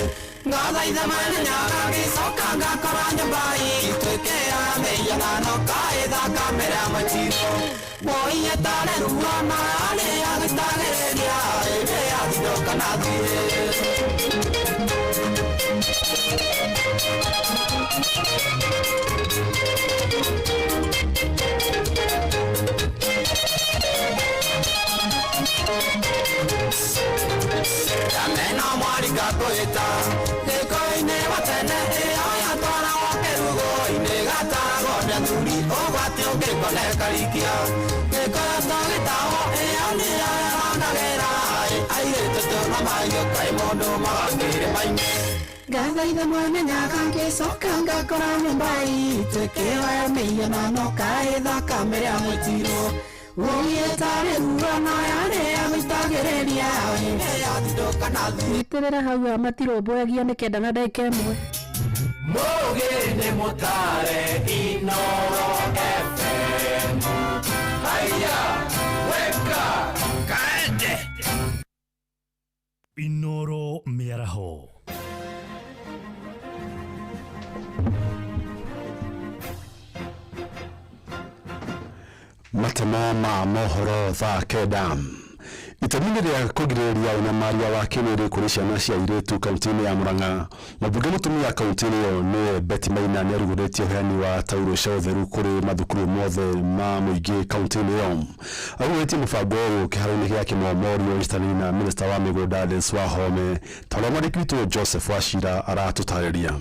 ngathaitha mwene Nyaga ngĩcoka ngakora nyũmba ituĩke ya mĩhianano kaĩ thakame ĩrĩa mwaitirwo wũi ĩtarĩ ruo nayo nĩyagĩtagĩrĩria ĩrĩa thitũka na thiĩ. Amena mwarika kwĩta gĩko-inĩ watene ĩyo yatwaragwo kĩrugo-inĩ gatagwo nĩ athuri ũgwati ũngĩkonekarikia gĩkoyo tũgĩtagwo ĩyo nĩyo yaronagĩra airĩtu tũna mayũkai mũndũ magakĩrĩma-inĩ Ngathaitha mwene nyaga ngĩcoka ngakora nyũmba itũ ĩkĩoya mĩhianano kaĩ thakame rĩa mwĩtirwo Itĩrĩra hau amatirũmbũyagia nĩ 9 na ndagĩka 1. Mũgĩ nĩ mũtare Inoro FM. Haiya, weka, kaende. Inoro mĩaraho. Matemo ma mohoro thaa 9. Itemi-inĩ rĩa kũgirĩrĩria ũnyamaria wa kĩmwĩrĩ kũrĩ ciana cia airĩtu kaunti-inĩ ya Murang'a, mũmbunge mũtumia kaunti-inĩ ĩyo nĩwe Betty Maina nĩarugũrĩtie ũheani wa taurũ cia ũtheru kũrĩ mathukuru mothe ma mũingĩ kaunti-inĩ ĩyo. Arugũrĩtie mũbango ũyũ kĩharo-inĩ gĩa Kĩmomorio nyitanĩri na minista wa mĩgũnda Alice Wahome, ta ũrĩa mwandĩki witũ Joseph Wachira aratũtarĩria.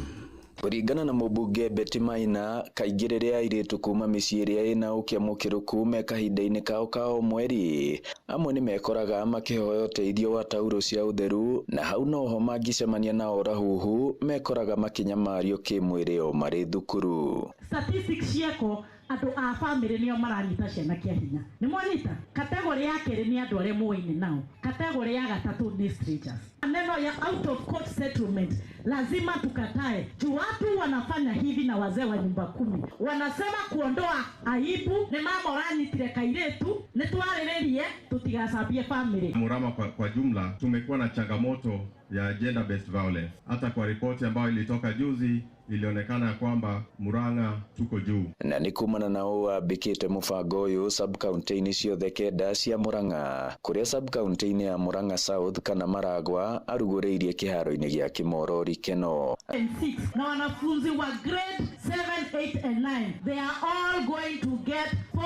Kũringana na mũmbunge Betty Maina, kaingĩ rĩrĩa airĩtu kuma mĩciĩ ĩrĩa ĩna ũkĩa mũkĩrũku me kahinda-inĩ kao ka o mweri, amwe nĩ mekoraga makĩhoya ũteithio wa taurũ cia ũtheru na hau noho mangĩcemania na orahuhu mekoraga makĩnyamario kĩmwĩrĩ o marĩ thukuru. Statistics ciekwo andũ a family nĩo maranyita ciana kĩa hinya. Nĩ mwanyita? Category ya kerĩ nĩ andũ arĩa mũĩ nao. Category ya gatatũ nĩ strangers. Neno ya out of court settlement lazima tukatae. Juu watu wanafanya hivi na wazee wa nyumba 10 wanasema kuondoa aibu ni mama ũranyitire kairetu nĩ twarĩrĩrie tutigacambie family. Murama kwa jumla tumekuwa na changamoto ya gender based violence. Hata kwa ripoti ambayo ilitoka juzi ilionekana kwamba Murang'a tuko juu. Na nĩ kumana na ũũ wambĩkĩte mũbango ũyũ sub-county-inĩ ciothe 9 cia Murang'a, kũrĩa sub-county-inĩ ya Murang'a South kana Maragwa arugũrĩirie kĩharo-inĩ gĩa Kĩmorori Keno. And 6 na wanafunzi wa grade 7, 8 and 9 they are all going to get 4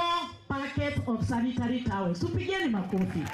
packets of sanitary towels. Tupigeni makofi.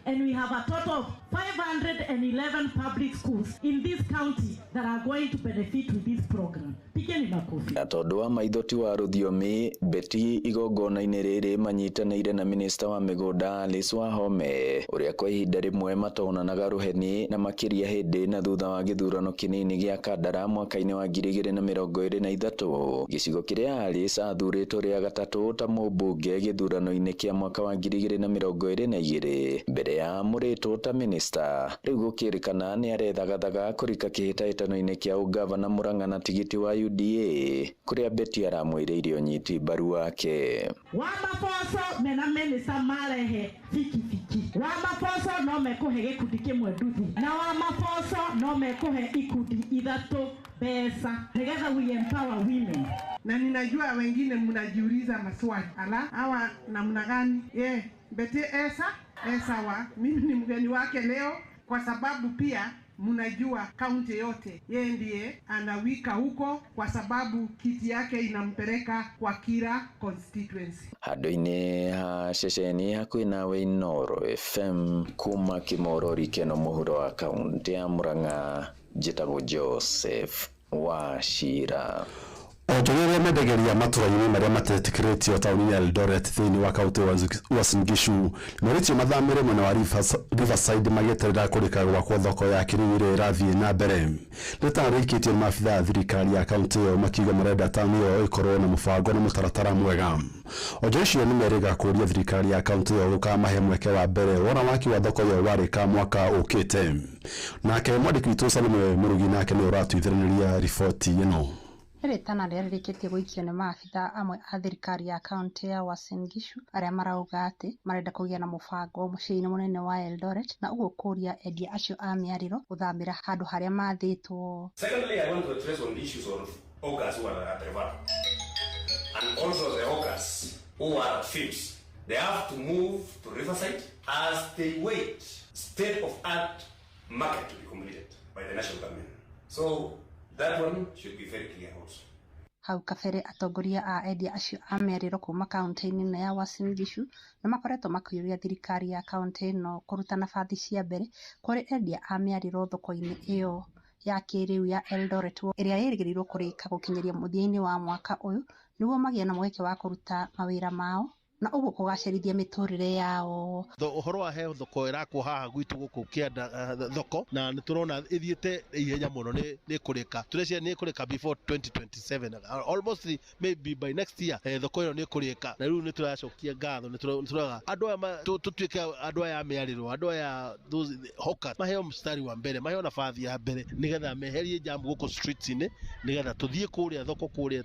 And we have a total of 511 public schools in this county that are going to benefit with this program. Pigeni makofi. Na tondu wa maitho ti wa rũthiomi, Betty igongona-inĩ rĩrĩ manyitanĩire na minista wa mĩgũnda Alice Wahome ũrĩa kwa ihinda rĩmwe matonanaga rũheni na makĩria hĩndĩ na thutha wa gĩthurano kĩnini gĩa Kandara mwaka-inĩ wa 2023 gĩcigo kĩrĩa Alice athurĩtwo rĩa gatatũ ta mũmbunge gĩthurano-inĩ kĩa mwaka wa 2022 mbere ya amũrĩtwo ta minista. Rĩu gũkĩrĩkana nĩ arethagathaga kũrika kĩhĩtahĩtano-inĩ kĩa ũgavana Murang'a na tigiti wa UDA kũrĩa Betty aramwĩrĩire ũnyiti mbaru wake. Wamaboco mena minista marehe bikibiki, wamaboco no mekũhe gĩkundi kĩmwe nduthi, na wamaboco no mekũhe ikundi 3 mbeca nĩgetha we empower women. Na ninajua wengine mnajiuliza maswali, ala hawa namna gani? Betty esa mimi ni mgeni wake leo kwa sababu pia mnajua kaunti yote yeye ndiye anawika huko kwa sababu kiti yake inampeleka kwa kila constituency. Handũ-inĩ ha ceceni hakuhĩ nawe Inoro FM kuma Kĩmorori Keno mũhuro wa kaunti ya Murang'a, njĩtagwo Joseph Wachira. Onjoria arĩa mendagĩria matũra-inĩ marĩa matetĩkĩrĩtio taũni ya Eldoret thĩinĩ wa kaunti ya Uasin Gishu nĩmerĩtio mathamĩre mwena wa Riverside magĩeterera kũrĩka gwakwo thoko ya kĩrĩu ĩrĩa ĩrathiĩ na mbere. Rĩtana rĩikĩtio nĩ maabithaa a thirikari ya kaunti ĩyo makiuga marenda taũni ĩyo ĩkorwo na mũbango na mũtaratara mwega. Onjoria acio nĩmerĩga kũũria thirikari ya kaunti ĩyo gũkamahe mweke wa mbere wona waki wa thoko ĩyo warĩka mwaka ũkĩte. Nake mwandĩki witũ Salome Mũrugi nake nĩwe ũratuithĩrĩria riboti ĩno. Rĩtana rĩrĩa rĩrĩkĩtie gũikio nĩ maabithaa amwe a thirikari ya kaunti ya Uasin Gishu arĩa marauga atĩ marenda kũgĩa na mũbango mũciĩ-inĩ mũnene wa Eldoret na ũguo kũũria endia acio a mĩarĩro gũthamĩra handũ harĩa mathĩtwo. Secondly, I want to address on the issues of hawkers who are at River and also the hawkers who are at Phipps. They have to move to Riverside as they wait state-of-art market to be completed by the national government. So That one should be very clear also. Hau kabere atongoria a endia acio a mĩarĩro kuma kaunti-inĩ ĩno ya Uasin Gishu nĩ makoretwo makĩũria thirikari ya kaunti ĩno kũruta nabathi cia mbere kũrĩ endia a mĩarĩro thoko-inĩ ĩyo ya kĩrĩu ya Eldoret ĩrĩa ĩrĩgĩrĩirwo kũrĩka gũkinyĩria mũthia-inĩ wa mwaka ũyũ nĩguo magĩe na mweke wa kũruta mawĩra mao na ũguo kũgacĩrithia mĩtũrĩre yao. Ũhoro wa he thoko ĩrakwo haha gwitũ gũkũ kĩanda thoko na nĩ tũrona ĩthiĩte ihenya mũno nĩ kũrĩka tũreciria nĩ kũrĩka before 2027 almost maybe by next year thoko ĩno nĩ kũrĩka na rĩu nĩ tũracokia ngatho nĩ tũraga andũ aya tũtuĩke andũ aya mĩarĩro andũ aya those hawkers maheo mstari wa mbere maheo nabathi ya mbere nĩgetha meherie jam gũkũ streets-inĩ nĩgetha tũthiĩ kũrĩa thoko kũrĩa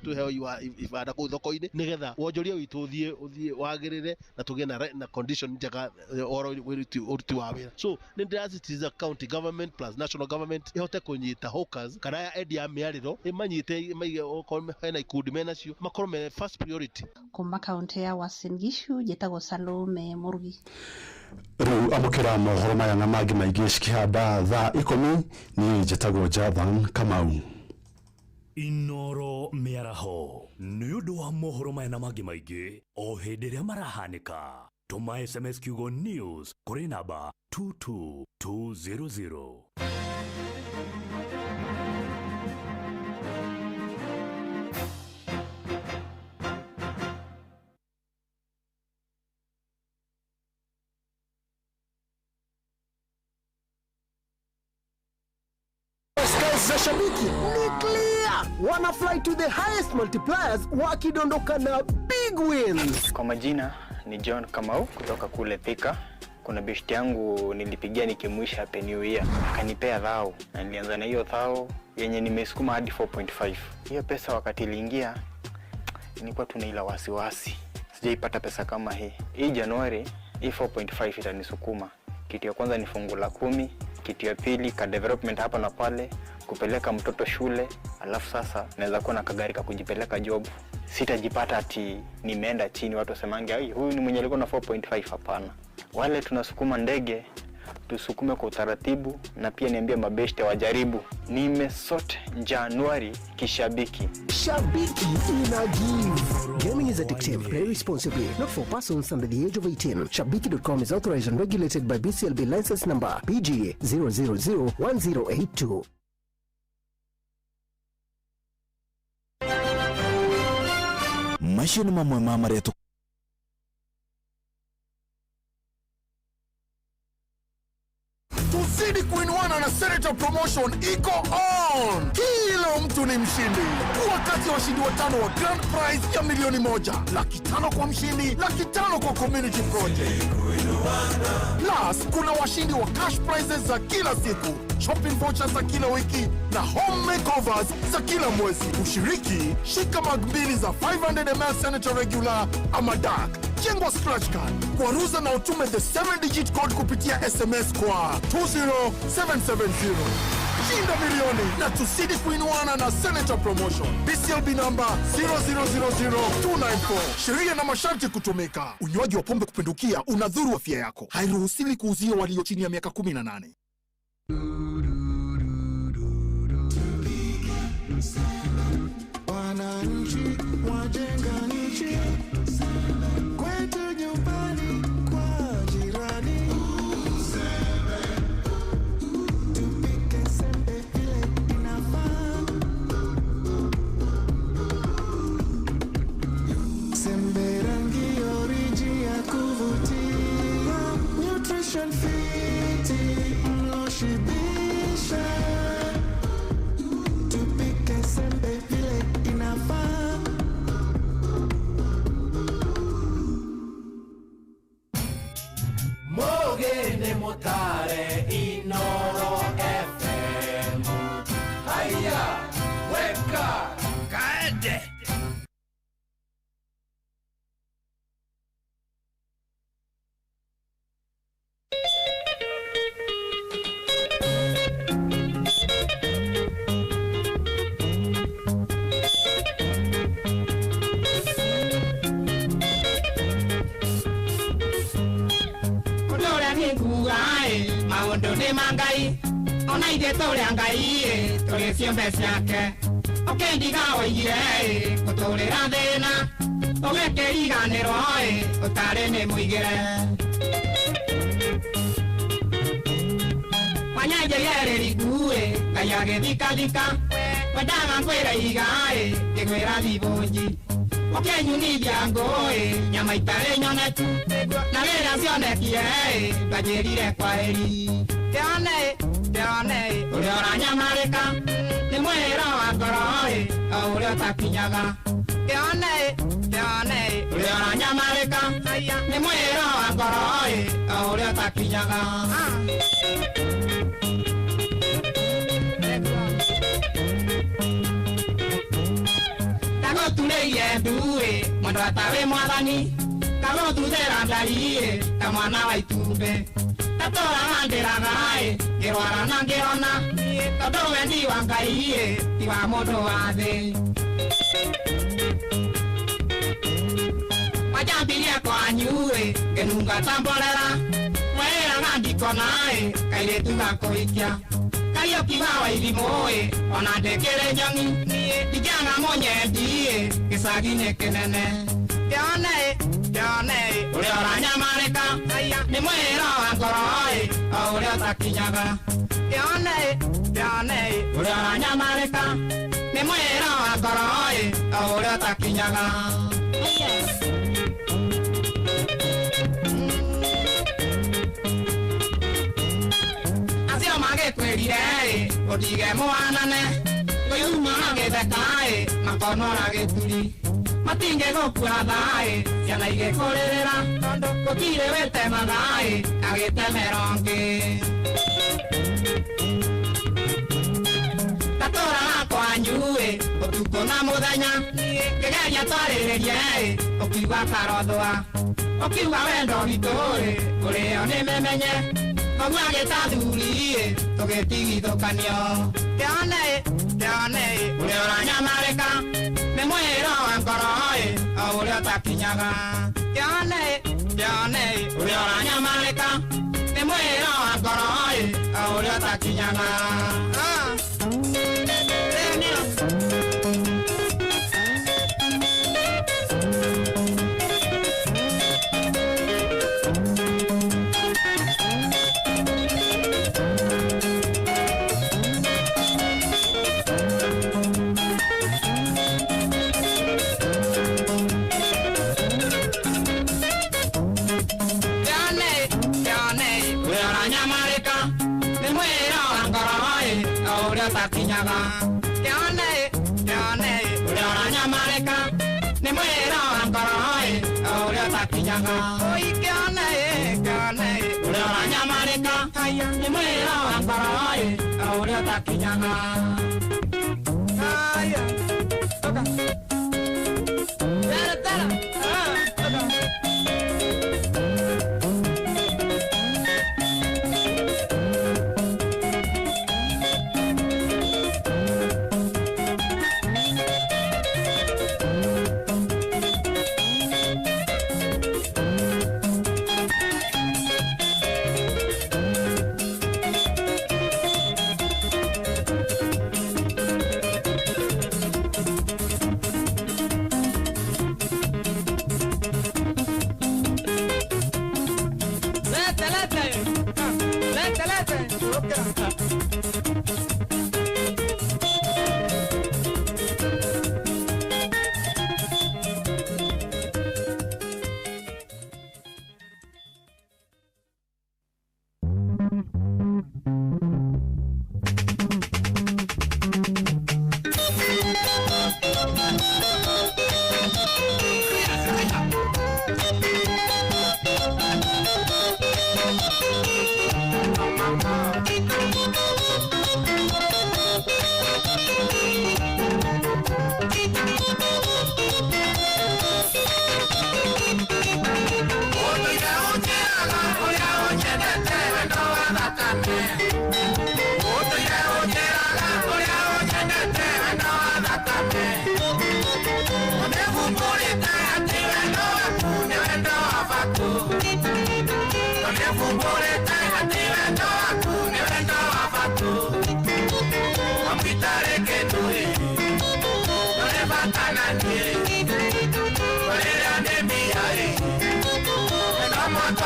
tũheo ibanda kũu thoko-inĩ nĩgetha wonjoria witũ ũthiĩ wagĩrĩre na tũgĩe na condition njega ũhoro ũruti wa wĩra. So nĩ ndĩrasisitiza county government plus national government ĩhote kũnyita hawkers kana aya endia a mĩarĩro ĩmanyite ĩmaige okorwo hena ikundi menacio makorwo me first priority. Kuma kaunti ya Uasin Gishu njĩtagwo Salome Mũrugi. Rĩu amũkĩra mohoro maya na mangĩ maingĩ cikĩhanda thaa 10 niĩ njĩtagwo Jathan Kamau. Inoro mĩaraho nĩ ũndũ wa mohoro maya na mangĩ maingĩ o hĩndĩ ĩrĩa marahanĩka tũma SMS kiugo news kũrĩ namba 22200. Za shabiki ni clear, wana fly to the highest multipliers wakidondoka na big wins. Kwa majina ni John Kamau kutoka kule Thika. Kuna beshti yangu nilipigia nikimwisha happy new year, akanipea thao na nilianza na hiyo thao yenye nimesukuma hadi 4.5. Hiyo pesa wakati iliingia nilikuwa tuna ila wasiwasi, sijaipata pesa kama hii. Hii Januari hii 4.5 itanisukuma. Kitu ya kwanza ni fungu la 10, kitu ya pili ka development hapa na pale, kupeleka mtoto shule, alafu sasa naweza kuwa na kagari ka kujipeleka job. Sitajipata ati nimeenda chini watu wasemange ai huyu ni mwenye alikuwa na 4.5. Hapana. Wale tunasukuma ndege tusukume kwa utaratibu, na pia niambie mabeshte wajaribu. Nimesort Januari kishabiki. Shabiki ina give. Gaming is addictive. Play responsibly. Not for persons under the age of 18. Shabiki.com is authorized and regulated by BCLB license number PG 0001082. Macio nĩ mamwe ma marĩa tuzidi kuinuana na Senator Promotion iko on. Kila mtu ni mshindi. Kuwa kati ya washindi 5 wa grand prize ya 1,000,000. 500,000 kwa mshindi, 500,000 kwa community project. Plus kuna washindi wa cash prizes za kila siku, shopping vouchers za kila wiki na home makeovers za kila mwezi. Ushiriki, shika mug 2 za 500 ml Senator Regular ama Dark. Jengwa scratch card. Kwaruza na utume the 7-digit code kupitia SMS kwa 20770. Shinda milioni na tuzidi kuinuana na Senator Promotion. BCLB number 0000294. Sheria na masharti kutumika. Unywaji wa pombe kupindukia unadhuru afya yako. Hairuhusiwi kuuzia walio chini ya miaka 18. Wananchi wajenga nchi, kwetu nyumbani kwa jirani. Tupike sembe vile inafaa. Sembe rangi oriji ya kuvutia, nutrition fiti mlo shibisha. Tupike sembe vile inafaa. Mogene motare Inoro FM. Haya, weka kaende. Maũndũ nĩ ma Ngai ona ithuĩ tũrĩ a Ngai Tũrĩ ciũmbe ciake ũkĩndiga woigire gũtũrĩra thĩna ũgĩkĩriganĩrwo ũtarĩ nĩ mũigĩre wanyanjĩire rĩriku Ngai agĩthikathika wendaga ngwĩra iga ngĩgwĩra thibũnji ũkĩnyunithia ngũĩ nyama itarĩ nyoneku na rĩrĩa cionekire ndanjĩrire kwaheri kĩone kĩone ũrĩa ũranyamarĩka nĩ mwĩra wa ngoro o ũrĩa ũtakinyaga kĩone kĩone ũrĩa ũranyamarĩka nĩ mwĩra wa ngoro o ũrĩa ũtakinyaga. Ndagũturĩirie nduĩ mwendwa tawe mwathani kagũthuthĩra ndari ta mwana wa itumbĩ tatũraga ndĩraga ngĩrwara na ngĩhona tondũ wendi wa Ngai ti wa mũndũ wa thĩ. Wanjambirie kwanyu ngĩnunga ta mborera wĩraga ndikona kairĩtu gakũhikia Kariũki wa Wairimũ ona ndĩkĩrĩ njong'i ndingĩaga mũnyendi gĩcagi-inĩ kĩnene kĩone kĩone ũrĩa ũranyamarĩka nĩ mwĩra wa ngoro o ũrĩa ũtakinyaga kĩone kĩone ũrĩa ũranyamarĩka nĩ mwĩra wa ngoro o ũrĩa ũtakinyaga. Acio magĩkwĩrire ũndige mũhanane ngũyuma gĩtheka makonora gĩturi matingĩgũkua tha ciana igĩkũrĩrĩra tondũ gũtirĩ wĩtemaga agĩtemera ũngĩ. Ndatũraga kwanyu ũtukũ na mũthenya ngĩgeria twarĩrĩrie ũkiuga karothũa ũkiuga wendo witũ ũrĩo nĩ mĩmenye thoguo agĩtathuri tũgĩtigithũkanio kĩone kĩone ũrĩa ũranyamarĩka nĩ mwĩra wa ngoro o ũrĩa ũtakinyaga kĩone kĩone ũrĩa ũranyamarĩka nĩ mwĩra wa ngoro o ũrĩa ũtakinyaga. Ũtakinyaga kĩone kĩone ũrĩa ũranyamarĩka nĩ mwĩra wa ngoro o ũrĩa ũtakinyaga oi kĩone kĩone ũrĩa ũranyamarĩka nĩ mwĩra wa ngoro o ũrĩa ũtakinyaga. Tera tera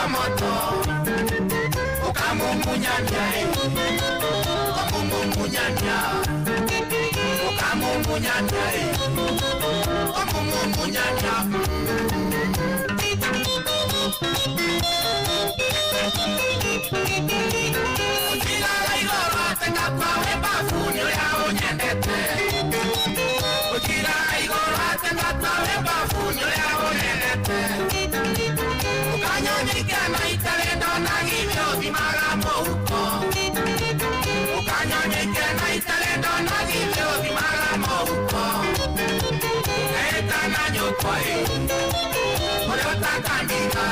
iromoto ukamumunyanya ukamumunyanya ukamumunyanya ukamumunyanya. Ukilala igoro atenga kwawe mbafuni uria unyendete. Ukilala igoro atenga kwawe mbafuni uria unyendete. Ukanyonyikia na itarĩ ndona githĩ ũthimaga mũhuko. Ukanyonyikia na itarĩ ndona githĩ ũthimaga mũhuko. Ũkehĩta na nyũkwa ĩ ũrĩa ũtakandiga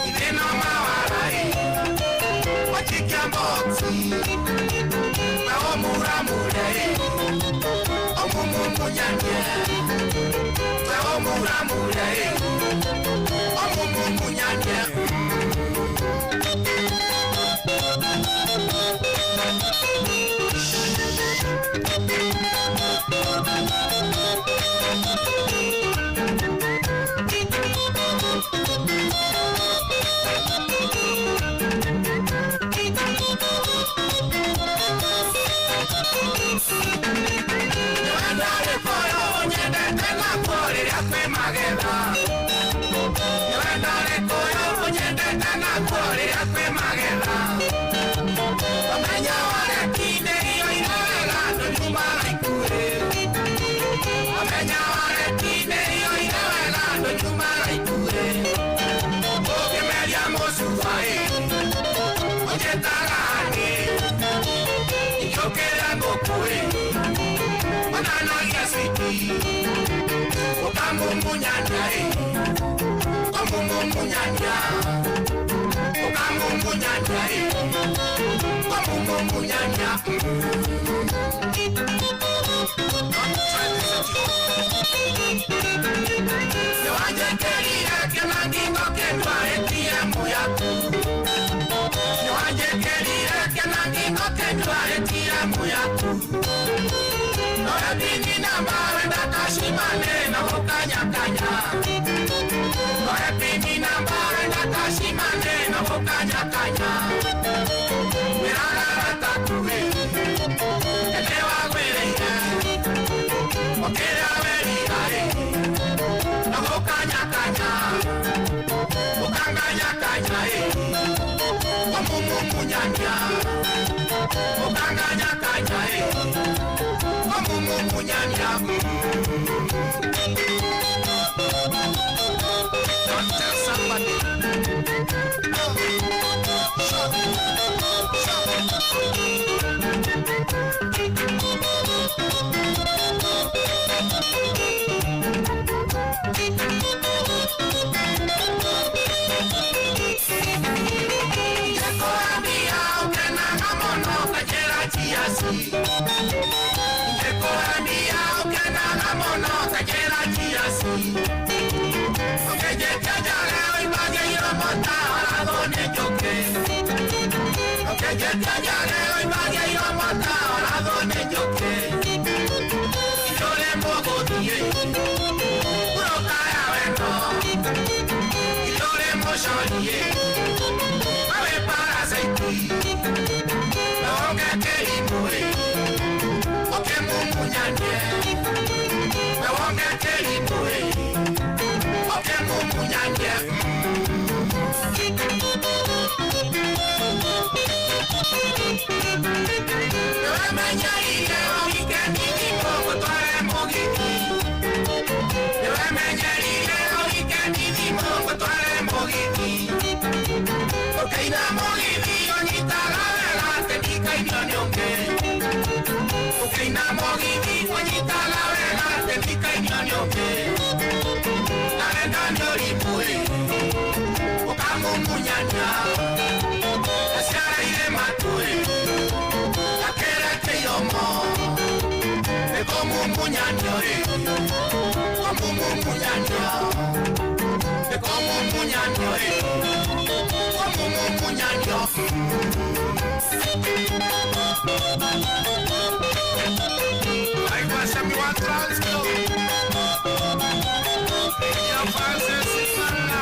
githĩ no mawara ĩ wachikia boksi na ũmuramure ĩ ũmumumunyanie we ũmuramure ĩ ũmumumunyanie. Ukamumunyanya ukamumunyanya ukamumunyanya ukamumunyanya. Niwanjekerire kĩnangingo kĩndwa ATM yaku. Niwanjekerire kĩnangingo kĩndwa ATM yaku. Noyatini namba wenda kashimane na gũkanyakanya. Noyatini namba wenda kashimane na gũkanyakanya. Wĩragara takuĩ ene wagwĩrĩire ũkĩrĩa werira-ĩ na gũkanyakanya ũkanganyakanya-ĩ ũmumumunyania ũkanganyakanya-ĩ ũmumumunyania. Don't tell somebody. Njekoambia ũkenaga mũno kanjĩra chiasi. Njekoambia ũkenaga mũno kanjĩra chiasi. Ũkĩnjĩtia njage ũimagia iromo ta ũrathwo nĩ njũkĩ. Ũkĩnjĩtia njage ũimagia iromo ta ũrathwo nĩ njũkĩ. Itũre mũgũthiĩ ngurũka ya wendo. Itũre mũcorie mawe parasaiti. Wewonge kĩrimũ-ĩ ũkĩmumunyanie. Wewonge kĩrimũ-ĩ ũkĩmumunyanie. Nĩwemenyeire ũhike nithimũ ngũtware mũgithi. Nĩwemenyeire ũhike nithimũ ngũtware mũgithi. Ũkĩina mũgithi ũnyitaga wega atĩ ndikainio nĩ ũngĩ. Ũkĩina mũgithi ũnyitaga wega atĩ ndikainio nĩ ũngĩ. Narenda nĩ ũrimũ-ĩ ũkamumunyania. Aciaraire matũ-ĩ akĩrete iromo. Nĩkũmumunyanio-ĩ kũmumumunyania. Nĩkũmumunyanio-ĩ kũmumumunyania. Aigua Sami wa Transco. Ya Francis Manga.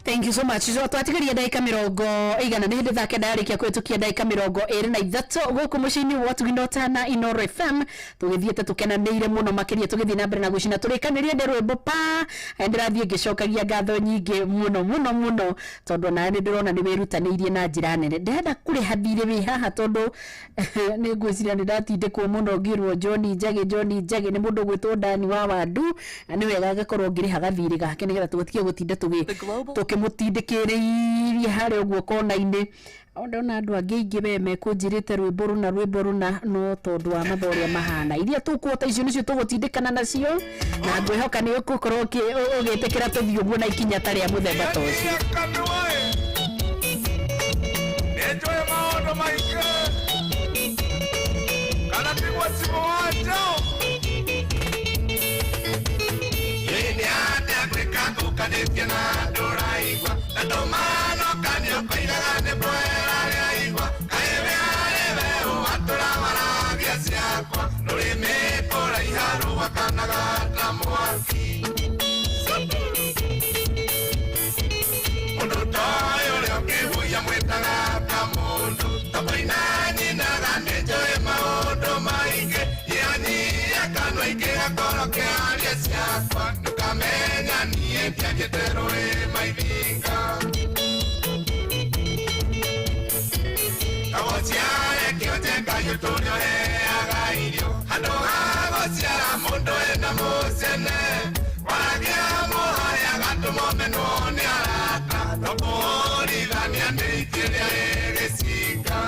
Thank you so much. So twatigeria ndagika mirongo igana nä hä ndä thaa kenda yarä kũhĩtũkia ndagika 23 gũkũ mũciĩ-inĩ wa Tugindota na Inoro FM tũgĩthiĩte tũkenanĩire mũno makĩria tũgĩthiĩ na mbere na gũcina tũrĩkanĩrie ndĩ rwĩmbo pa ndĩrathiĩ ngĩcokagia ngatho nyingĩ mũno mũno mũno tondũ ona nĩ ndĩrona nĩ wĩrutanĩirie na njĩra nene. Ndĩrenda kũrĩha thirĩ wĩ haha tondũ nĩ ngwĩciria nĩ ndatindĩkwo mũno ngĩrwo John Njagi John Njagi nĩ mũndũ ũgwĩtwo Dani wa Wandu na nĩ wega angĩkorwo ngĩrĩhaga thirĩ gake nĩgetha tũtige gũtinda tũkĩmũtindĩkĩrĩirie harĩa ũguo kona-inĩ. Ndona andũ angĩ aingĩ we mekũnjĩrĩte rwĩmbo rũna rwĩmbo rũna no tondũ wa mathaa ũrĩa mahana iria tũkuota icio nĩcio tũgũtindĩkana nacio na ngwĩhoka nĩ ũgũkorwo ũgĩtĩkĩra tũthiĩ ũguo na ikinya ta rĩa mũthemba ta ũcio. Nĩnjũĩ maũndũ maingĩ kana tiguo cimũwanjo ngũkanĩtie na ndũraigua na ndũmanokanio koigaga nĩ bwera rĩaigua kaĩ wĩarĩ weũ watũrawaragia ciakwa rũrĩmĩ kũraiha rũgwakanaga ta mwaki mũndũ toĩ ũrĩa ũkĩhuia mwĩtaga ta mũndũ tokoina nyinaga nĩ njũĩ maũndũ maingĩ nyihanyihia kanua ingĩgakorwo kĩaria ciakwa ndũkamenya niĩ ndiathiĩte rũĩ maithinga kagũciare kĩonje Ngai ũtũũre ũheaga irio handũ ha gũciara mũndũ ena mũcene waragia mũhare agatũmwo menwo nĩ arata no kũhũrithania nĩ itĩ rĩa ĩgĩcinga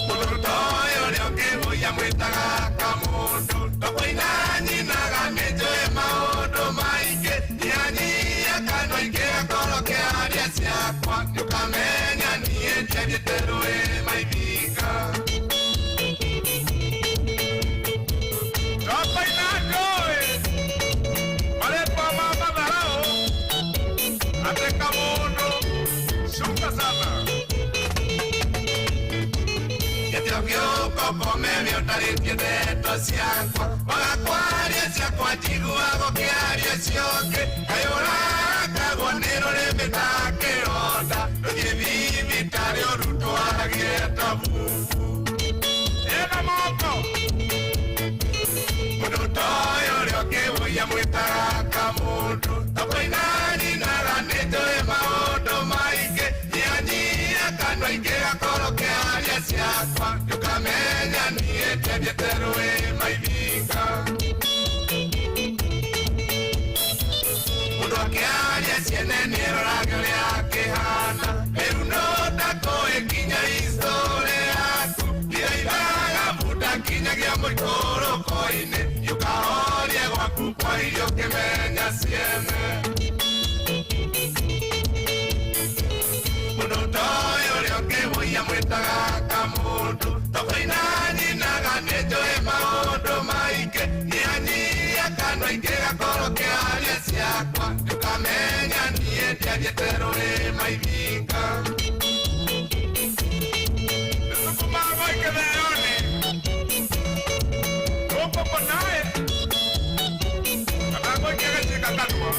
mũndũ toĩ ũrĩa ũkĩhũia mwĩtaga kamũndũ tokoina nyinaga nĩ njũĩ maũndũ maingĩ nyihanyihia kanua ingĩgakorwo kĩaria ciakwa nĩũkamenya niĩ ndiathiĩte rũĩ maithinga Gĩtĩ ũgĩũka ũkome ũtarĩtie ndeto ciakwa Wagakwaria ciakwa njiguaga ũkĩaria cioke Kaĩ ũrakagwo nĩ rũrĩmĩ ta kĩronda Rũthiĩ thibitarĩ ũrutwaragie ta bubu Ena moko Mũndũ ta ũyũ ũrĩa ũkĩũia mwĩtaga kamũndũ Tokoina nyinaga nĩnjũĩ maũndũ maingĩ Nyianyia kanua ingĩgakorwo kĩaria ciakwa Ndũkamenya niĩ ndiathiĩte rũĩ maithinga Mũndũ akĩaria ciene nĩeroraga ũrĩa akĩhana Rĩu no ndakũĩ nginya history yaku Ndiraithaga bunda nginyagia mũikũrũko-inĩ Ũkahoria gwaku kwa irio ũkĩmenya ciene Mũndũ ta ũyũ ũrĩa ũkĩmũiya mwĩtaga kamũndũ Tokoina nyinaga nĩnjũĩ maũndũ maingĩ Nyianyia kanua ingĩgakorwo kĩaria ciakwa Ndũkamenya niĩ ndiathiĩte rũĩ maithinga Nĩtũkũmaga ikĩtheo-nĩ Gũkũ naĩ Kana gũikia gĩcika kanua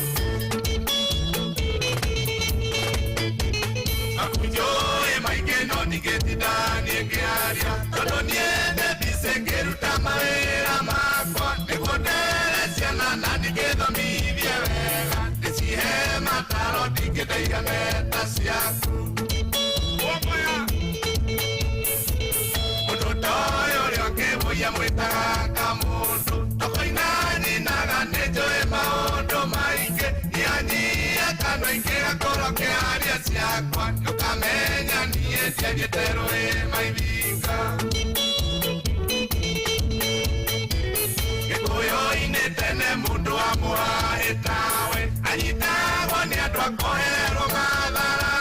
Njũĩ maingĩ no ndingĩtinda niĩ ngĩaria Tondũ niĩ ndĩ ngĩruta mawĩra makwa Nĩguo ndere ciana na ndingĩthomithie wega Ndĩcihe mataro ndingĩndaigane ta ciaku Mũndũ ta ũyũ ũrĩa ũkĩmũiya mwĩtaga kamũndũ Tokoina nyinaga nĩnjũĩ maũndũ maingĩ Nyianyia kanua ingĩgakorwo kĩaria ciakwa Ndũkamenya niĩ ndiathiĩte rũĩ maithinga Gĩkũyũ-inĩ tene mũndũ amũhaĩ tawe Anyitagwo nĩ andũ akoherwo matharara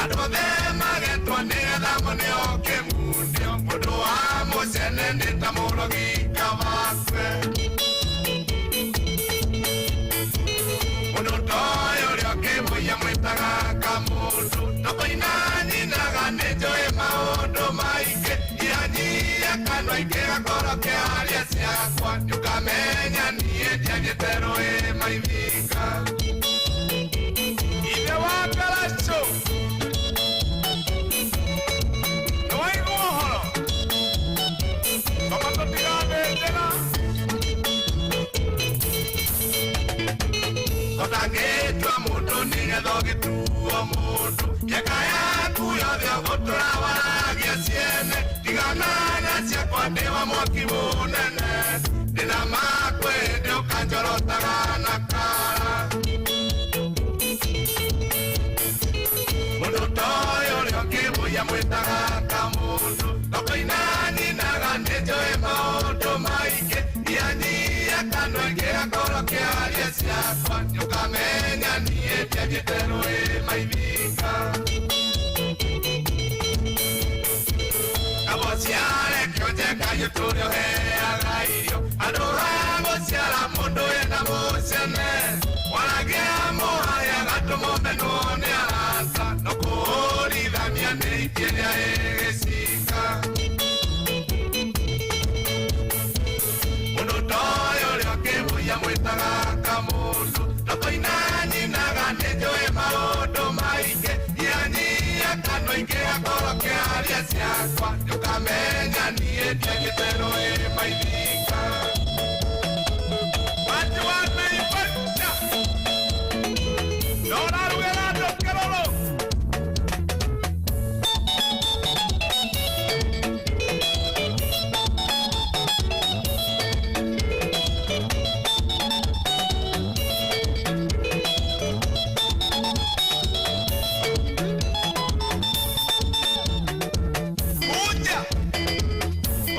Andũ othe magetwo nĩgetha moneo kĩmundio Mũndũ wa mũcene nĩ ta mũrogi kabakwe Mũndũ ta ũyũ ũrĩa ũkĩmũiya mwĩtaga kamũndũ Tokoina nyinaga nĩnjũĩ maũndũ maingĩ Nyianyia kanua ingĩgakorwo kĩaria ciakwa Ndũkamenya niĩ ndiathiĩte rũĩ maithinga Ithe wa Karacũ Nĩwaigua ũhoro Toma tũtigathĩnjĩra Tũtangĩtua mũndũ nĩgetha ũgĩtuo mũndũ Mĩaka yaku yothe ũgũtũra waragia ciene Tigana na ciakwa ndĩ wa mwaki mũnene Ndĩna makwĩ hĩndĩ ũkanjorotaga na kara Mũndũ ta ũyũ ũrĩa ũkĩmũiya mwĩtaga kamũndũ Tokoina nyinaga nĩnjũĩ maũndũ maingĩ Nyianyia kanua ingĩgakorwo kĩaria ciakwa Nĩũkamenya niĩ ndiathiĩte rũĩ maithinga Kamũciare kĩonje kayũ tũrĩa ũheaga irio Andũ ha gũciara mũndũ ena mũcene Waragia mũhaya gatũmwo menwo nĩ arata No kũhũrithania nĩ itia rĩa ĩgĩcika Mũndũ ta ũyũ ũrĩa ũkĩmũiya mwĩtaga kamũndũ Tokoina nyinaga nĩnjũĩ maũndũ maingĩ Nyianyia kanua ingĩgakorwo kĩaria ciakwa Ndũkamenya niĩ ndiathiĩte rũĩ maithinga Watu wa Naivasha Ndorarugĩra andũ kĩrũrũ Kuja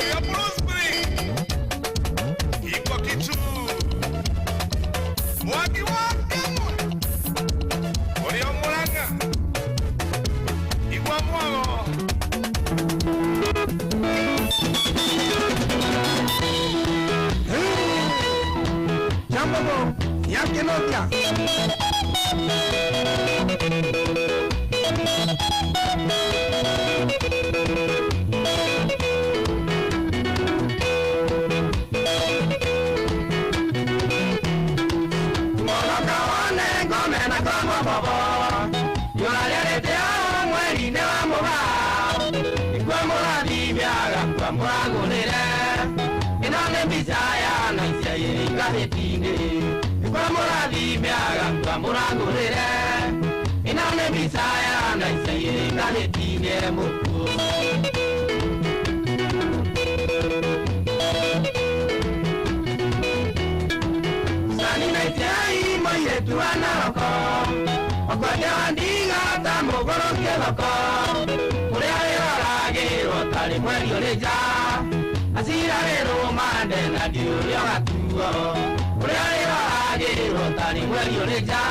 Oya Bruce Lee Iko kitu Mwaki wa kamwe Oria Murang'a Igwa mwago Jambo yakinotia Mũrathimĩaga mũragũrĩre ĩno nĩ mbica ya naicia ĩrĩ ngathĩti-inĩ kwa mũrathimĩaga mũragũrĩre ĩno nĩ mbica ya naicia ĩrĩ ngathĩti-inĩ mũkuo. Sani naicia mũirĩtu wa Naroko wakwendia wa ndiga ta mũgũrũkie thoko kũrĩa wĩroragĩrwo tarĩ mweri ũrĩ nja acirarĩrwo mande na ndiũrĩa gatuo kũrĩa wĩroragĩrwo tarĩ mweri ũrĩ nja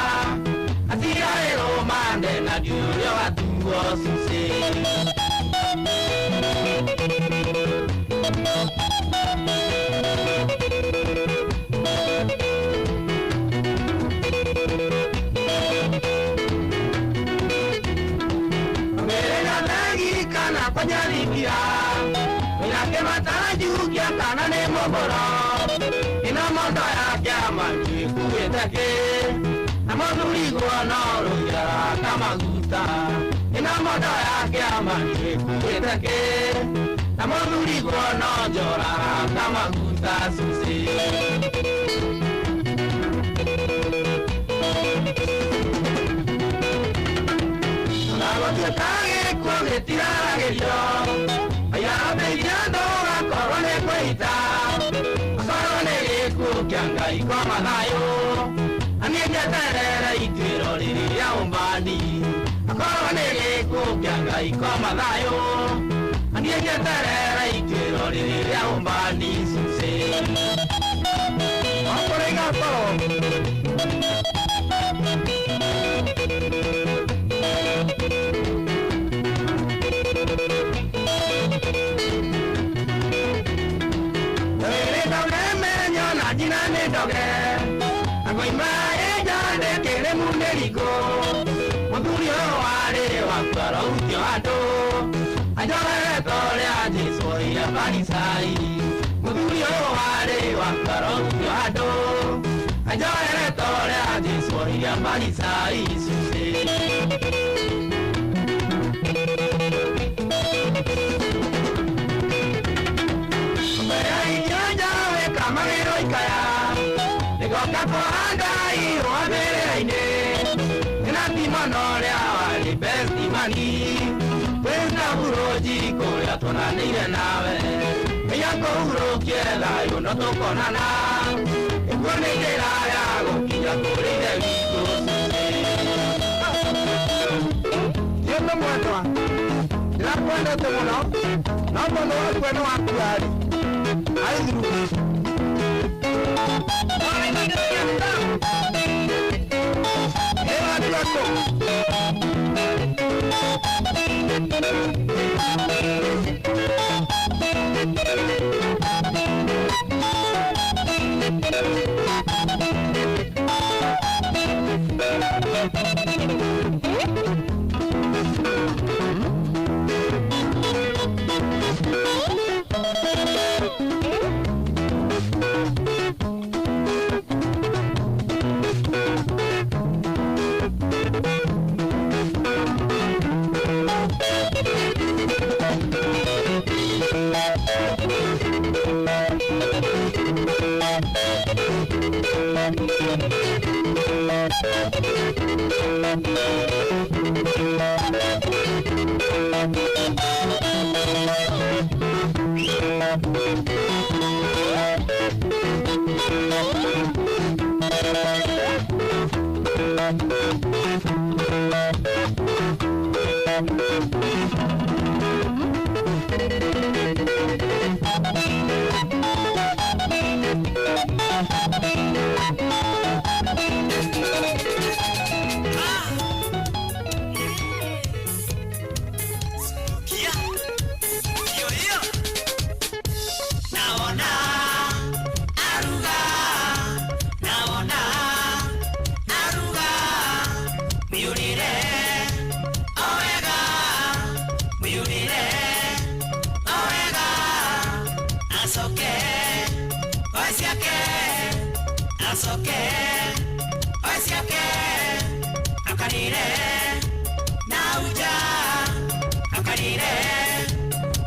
acirarĩrwo mande na ndiũrĩa gatuo cucĩ. Kanyaribia Minake matarajukia kana nĩ mũgũro ĩno mondo ya kĩama ĩkuĩte kĩ na mũthurigwo no rũiara kamaguta ĩno mondo ya kĩama ĩkuĩte kĩ na mũthurigwo no njoraga kamaguta cucĩ. Gũtuĩka gĩkuũ gĩtiraragĩrio ayambĩirie andũ gakorwo nĩ kwĩita akorwo nĩ gĩkuũ kĩa Ngai kwa mathayũ na niĩ njeterere ituĩro rĩrĩ rĩa ũmbani akorwo nĩ gĩkuũ kĩa Ngai kwa mathayũ na niĩ njeterere ituĩro rĩrĩ rĩa ũmbani cucĩ. Okorwo igakorwo Mũthuri ũyũ warĩ waku arohutio andũ anjoreretwo ũrĩa Jesũ oire Farisai mũthuri ũyũ warĩ waku arohutio andũ anjoreretwo ũrĩa Jesũ oire Farisai cucĩ. Mbere inyanya wĩkamagĩrwo ikaya nĩgoka kũhanda ihũa mbĩrĩra-inĩ Manoria wali besti mani kwĩna buroji kũrĩa tuonanĩire nawe ĩya kũhurũkie thayũ no tũkonana ĩkuo nĩ njĩra ya gũkinya kũrĩ ithe witũ cucĩ. Tieno mwendwa ndĩrakwendete mũno no mũndũ wakua nĩ wakua-rĩ aithiru.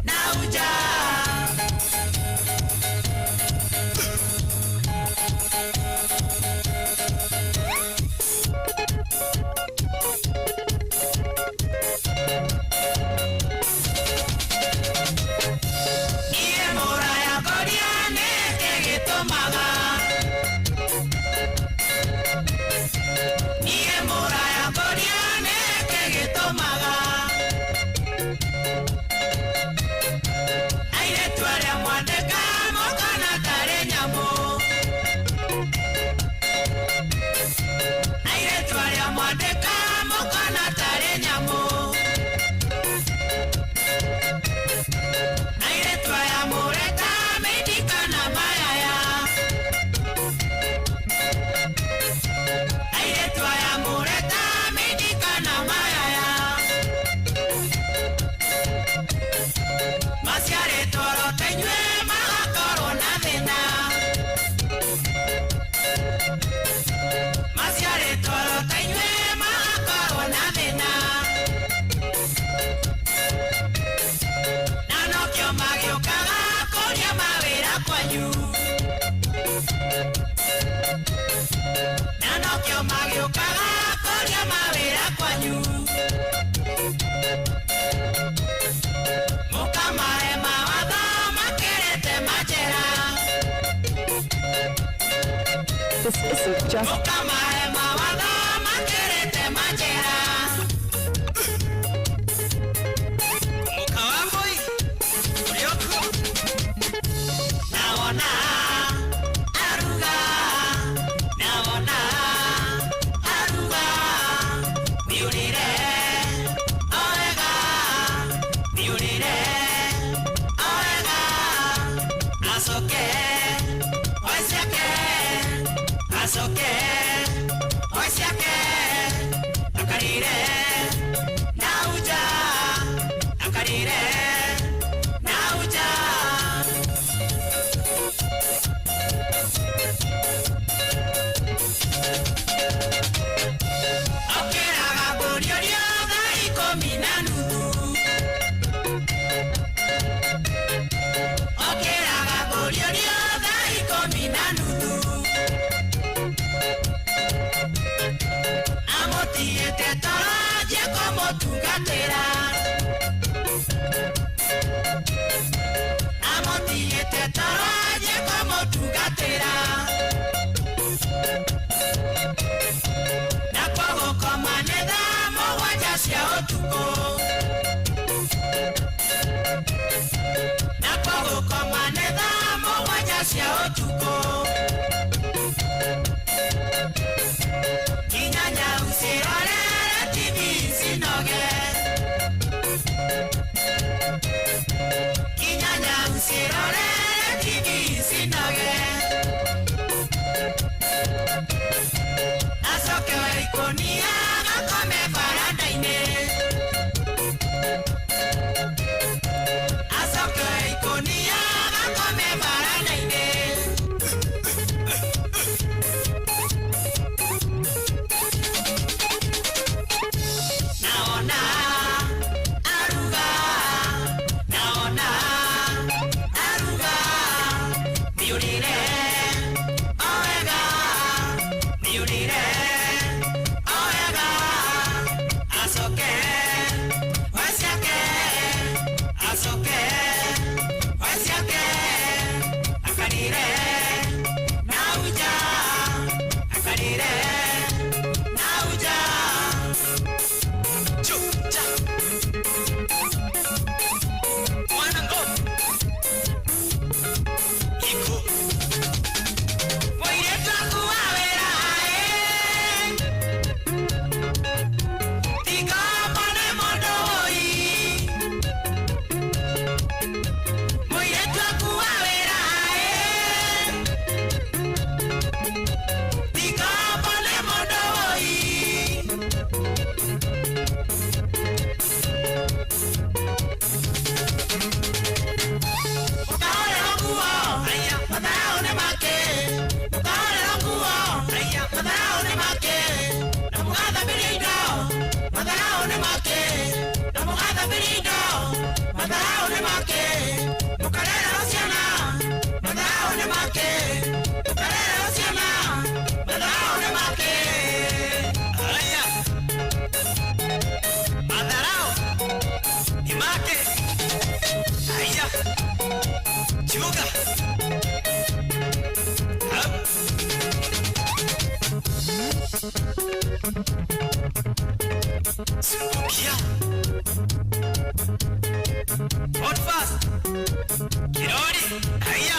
Nauja, Maciarĩtwo oro ta inyuĩ magakorwo na thĩna. Maciarĩtwo oro ta inyuĩ magakorwo na thĩna. Na nokĩo magĩũkaga kũria mawĩra kwanyu. Na nokĩo magĩũkaga kũria mawĩra kwanyu. Mũkamahe mawatho makĩrĩte manjera. This isn't just Mũkamahe mawatho makĩrĩte manjera. Mũka wa mbũi ũrĩoku nawona aruga nawona aruga niũrĩre o wega niũrĩre o wega acoke oe ciake acoke oe ciake akarire nauja akarire nauja. Okĩraga kũriũrio thaa 10:30. Okĩraga kũriũrio thaa 10:30. Amũtigĩte toro anjie kũmũtungatĩra. Amũtigĩte toro anjie kũmũtungatĩra. Nakuo gũkoma nĩ thaa 7 cia ũtukũ. Nakuo gũkoma nĩ thaa 7 cia ũtukũ. Nginya nyau cirorere TV cinoge. Nginya nyau cirorere TV cinoge. Acoke we ikũnia gakome baranda-inĩ. Acoke we ikũnia gakome baranda-inĩ. Naona aruga naona aruga niũrĩre o wega niũrĩre o wega acoke oe ciake acoke oe ciake akarire nauja akarire nauja. Chucha mwana ngo iko mũirĩtu aku wa wĩra ĩ tiga mbone mũndũ ũi. Mũirĩtu aku wa wĩra ĩ tiga mbone mũndũ ũi. Mũkahorerwo nguo matharau nĩ make. Mũkahorerwo nguo matharau nĩ make. Na mũgathambĩrio indo matharau nĩ make. Na mũgathambĩrio indo matharau nĩ make. Mũkarererwo ciana matharau nĩ make. Mũkarererwo ciana matharau nĩ make. Aya matharau nĩ make. Aya Chuga. Up. Sundukia. Hold fast. Kirori. Aya.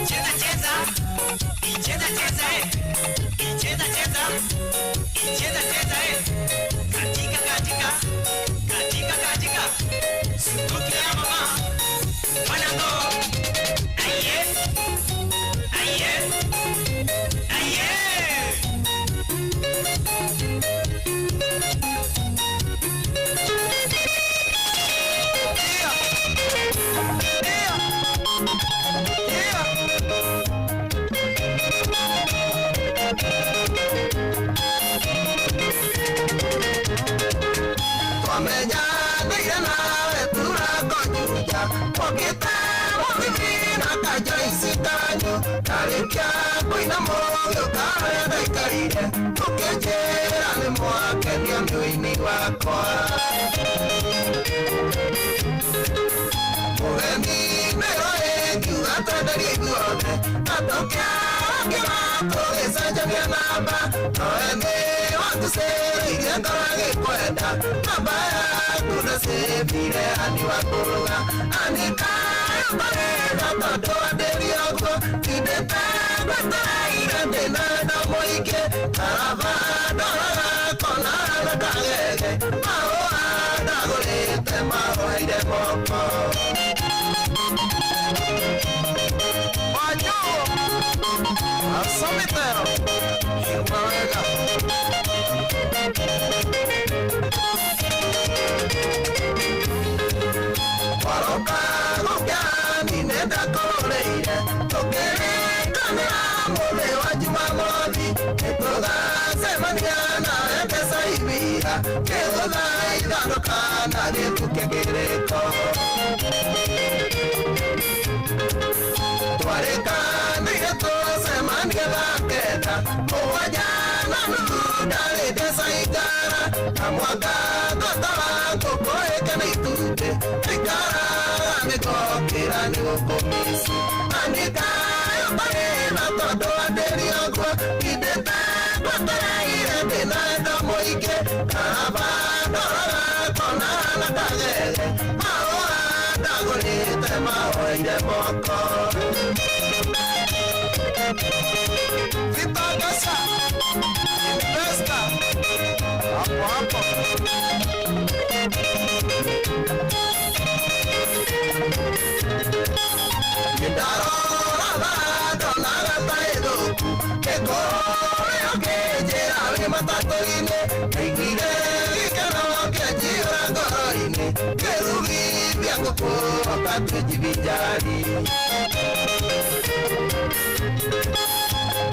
Cheza cheza. Icheza cheza eh. Icheza cheza. Icheza cheza eh. Katika katika. Katika katika. Sundukia mama. Mwanango. Joyce Kanyu ndarĩkia kũina mũgĩũka harĩa ndaikarire ũkĩnjĩra nĩ mwakenio nĩ ũini wakwa mũgeni mĩro ĩngiuga twenderie ithuothe na tũkĩarakĩra tũgĩcenjania namba nowe nĩ wakucĩrĩirie ngoro ĩgĩkwenda namba yaku ndacĩbire ani wakũrũga anika tondũ andĩria ũguo tindĩte ngwetereire ndĩna wendo mũingĩ karaba ndoraga kona na kagege mahũa ndagũrĩte mahoeire moko. Wanyo asomitero igua wega. Waroka gũkĩani nĩndakũrũrĩire tũkĩrĩkanĩra mũthĩ wa Jumamothi nĩtũgacemania nawe mbeca ibira kĩgũtha ithandũka na gĩtuke kĩrĩko twarĩkanĩire tũcemanie thaa kenda mũgwanja na nuthu ndarĩ mbeca ikara na mwaka ngotara ngũkũ ĩkena itumbĩ ikaraga nĩngokĩra nĩgũkũmici andĩkayo marĩna tondũ andĩria ũguo ndindĩte ngwetereire ndĩna wendo mũingĩ karaba ndoraga kona na kagege mahũa ndagũrĩte mahoeire moko. Vitagasa Investor hapo hapo. Ndarora ndonaga ta ĩthũku gĩkũrĩo kĩnjĩra wĩ matatũ-inĩ ndaiguire gĩkeno kĩanjiyũra ngoro-inĩ kĩrugithia ngũkũ tũjivinjari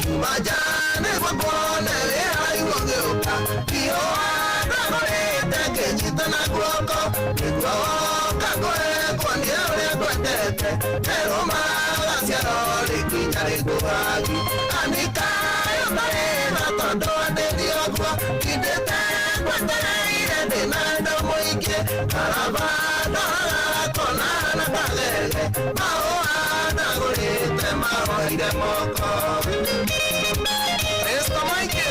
Jumanja nĩguo nguone wĩ haraihu ũgĩũka ihũa ndagũrĩte ngĩnyita na guoko nĩguo woka ngũhe ũrĩa ngwendete nĩrũmaga ciaro rĩkinya rĩkũhagi anikayo marĩna tondũ andĩria ũguo ndindĩte ngwetereire ndĩna wendo mũingĩ karaba ndoraga kona na kagege mahũa ndagũrĩte mahoeire moko. Mr. Mike